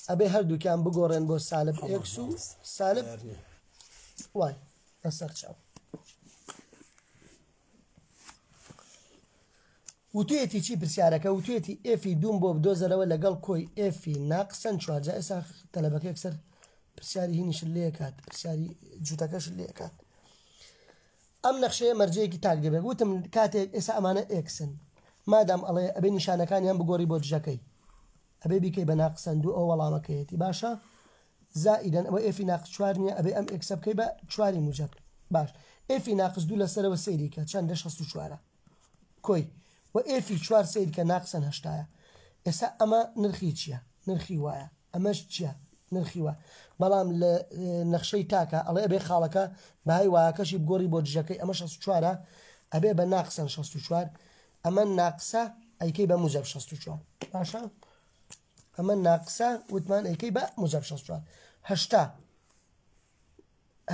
ئەبێ هەردووکیان بگۆڕێن بۆ سالب x و سالب y لەسەر چاو وتویەتی چی پرسیارەکە وتویەتی f ی دووم بۆ بدۆزەرەوە لەگەڵ کۆی f ی ناقسەن چوار جا ئێستا تەلەبەکە یەکسەر پرسیاری هینیشت لێکات پرسیاری جووتەکەشت لێکات ئەم نەخشەیە مەرجەیەکی تاک دەبێت وتم کاتێک ئێستا ئەمانە x ن مادام ئەڵێ ئەبێ نیشانەکانیان بگۆڕی بۆ دژەکەی ئەبێ بیکەی بە ناقسەن دوو ئەو وەڵامەکەیەتی باشە زائیدەن ئەوە f ی ناقس چوار نییە ئەبێ ئەم x ە بکەی بە چواری موجەب باش f ی ناقس دوو لەسەرەوە سەیری کە چەندە 64 کۆی و f ی چوار سەیر کە ناقسەن هەشتایە ئێستا ئەمە نرخی چییە نرخی y ە ئەمەش چیە نرخی وا بەڵام لە نەخشەی تاکە ئەڵێ ئەبێ خاڵەکە بەهای y ەکەشی بگۆڕی بۆ دژەکەی ئەمە 64 ئەبێ بە ناقسەن 64 ئەمە ناقسە ئەیکەی بە موجب 64 باشە ئەمە ناقسە وتمان ئەیکەی بە موجب 64 هەشتا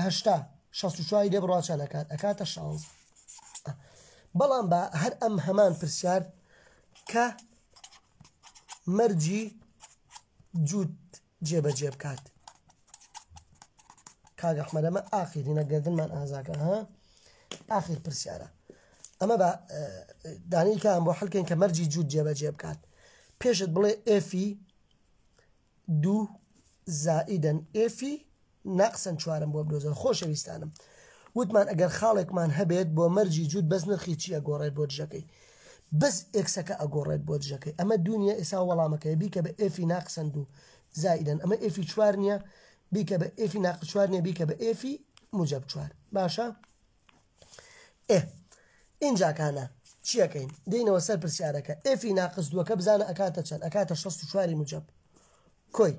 هەشتا 64 لێ بڕوا چەند ئەکات ئەکاتە 16 بەڵام بە هەر ئەم هەمان پرسیار کە مەرجی جووت جێبەجێ بکات کاک ئەحمەد ئەمە ئاخیرینە گردنمان ئازاکە ها ئاخیر پرسیارە ئەمە بە دانیکان بۆ حلکەین کە مەرجی جووت جێبەجێ بکات پێشت بڵێ f ی دوو زائیدەن f ی ناقسەن چوارم بۆ بدۆزەوە خۆشەویستانم. وتمان ئەگەر خاڵێکمان هەبێت بۆ مەرجی جووت بەس نرخی چی ئەگۆڕێت بۆ دژەکەی؟ بەس x ەکە ئەگۆڕێت بۆ دژەکەی. ئەمە دوو نییە ئێسا وەڵامەکەیە بیکە بە f ی ناقسەن دوو زائیدەن ئەمە f ی چوار نییە بیکە بە f ی ناقس چوار نییە بیکە بە f ی موجەب چوار. باشە؟ ئێ ئینجا کانە چیەکەین؟ دێینەوە سەر پرسیارەکە f ی ناقس دووەکە بزانە ئەکاتە چەند؟ ئەکاتە 64 ی موجەب. کۆی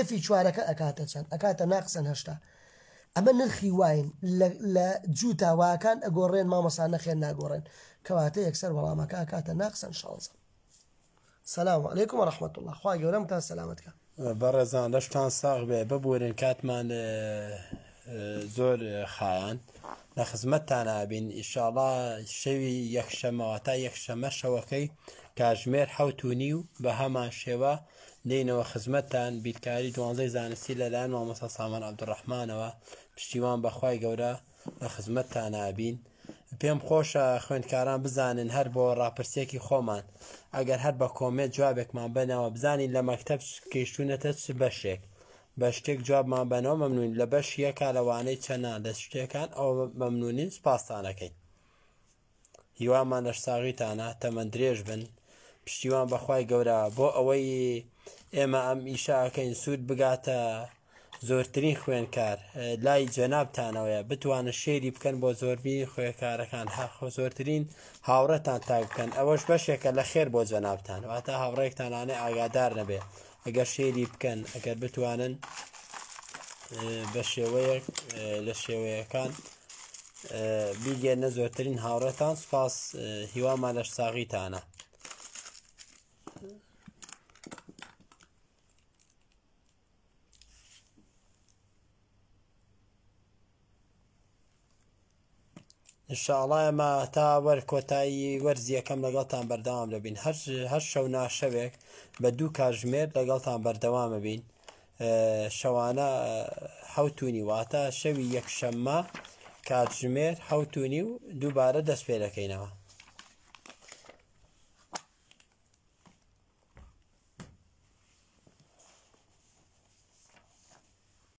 f ی چوارەکە ئەکاتە چەند؟ ئەکاتە ناقسەن 80. ئەمە نرخی y ن لە جووتا واکان ئەگۆڕێن مامۆسا نەخێر ناگۆڕێن کەواتە یەکسەر وەڵامەکە ئەکاتە ناقسەن 16. سلام علیکم و رحمة اللە خوای گەورە متان سەلامەت کا. بەڕێزان لەشتان ساغ بێ ببورن کاتمان زۆر خایاند لە خزمەتتان ئەبین ئیشاڵا شەوی یەکشەمە واتا یەکشەمە شەوەکەی کاژمێر 7:30 بە هەمان شێوە دێینەوە خزمەتتان بیرکاری دوانزەی زانستی لەلایەن مامۆستا سامان عەبدولڕەحمانەوە پشتیوان بەخوای گەورە لە خزمەتتانا بین. پێم خۆشە خوێندکاران بزانن هەر بۆ ڕاپرسیەکی خۆمان ئەگەر هەر بە comment جوابێکمان بەنەوە بزانین لە مەکتەب گەیشتوونەتە چ بەشێک بە شتێک جوابمان بەنەوە مەمنون لە بەش یەکا لە وانەی چەنە لە شتێکان ئەوە مەمنونین سپاستانەکەین. هیوامان لەشساغیتانە تەمەن درێژ بن پشتیوان بەخوای گەورە بۆ ئەوەی ئێمە ئەم ئیشە ئەکەین سوود بگاتە زۆرترین خوێنکار لای جەنابتانەوەیە بتوانن share ی بکەن بۆ زۆربینی خوێکارەکان زۆرترین هاوڕێتان tag بکەن ئەوەش بەشێکە لە خێر بۆ جەنابتان واتە هاوڕێکتانانێ ئاگادار نەبێ ئەگەر share ی بکەن ئەگەر بتوانن بە شێوەیەک لە شێوەیەکان بیگەنە زۆرترین هاوڕێتان سپاس هیوامان لەش ساغیتانە. انشاءاللە ئێمە تا وەر کۆتایی وەرزی یەکەم لەگەڵتان بەردەوام دەبین هەر هەر شەو ناشەوێک بە دوو کاتژمێر لەگەڵتان بەردەوامە بین شەوانە حوتونی واتە شەوی یەکشەممە کاتژمێر حوتونی و دووبارە دەست پێ دەکەینەوە.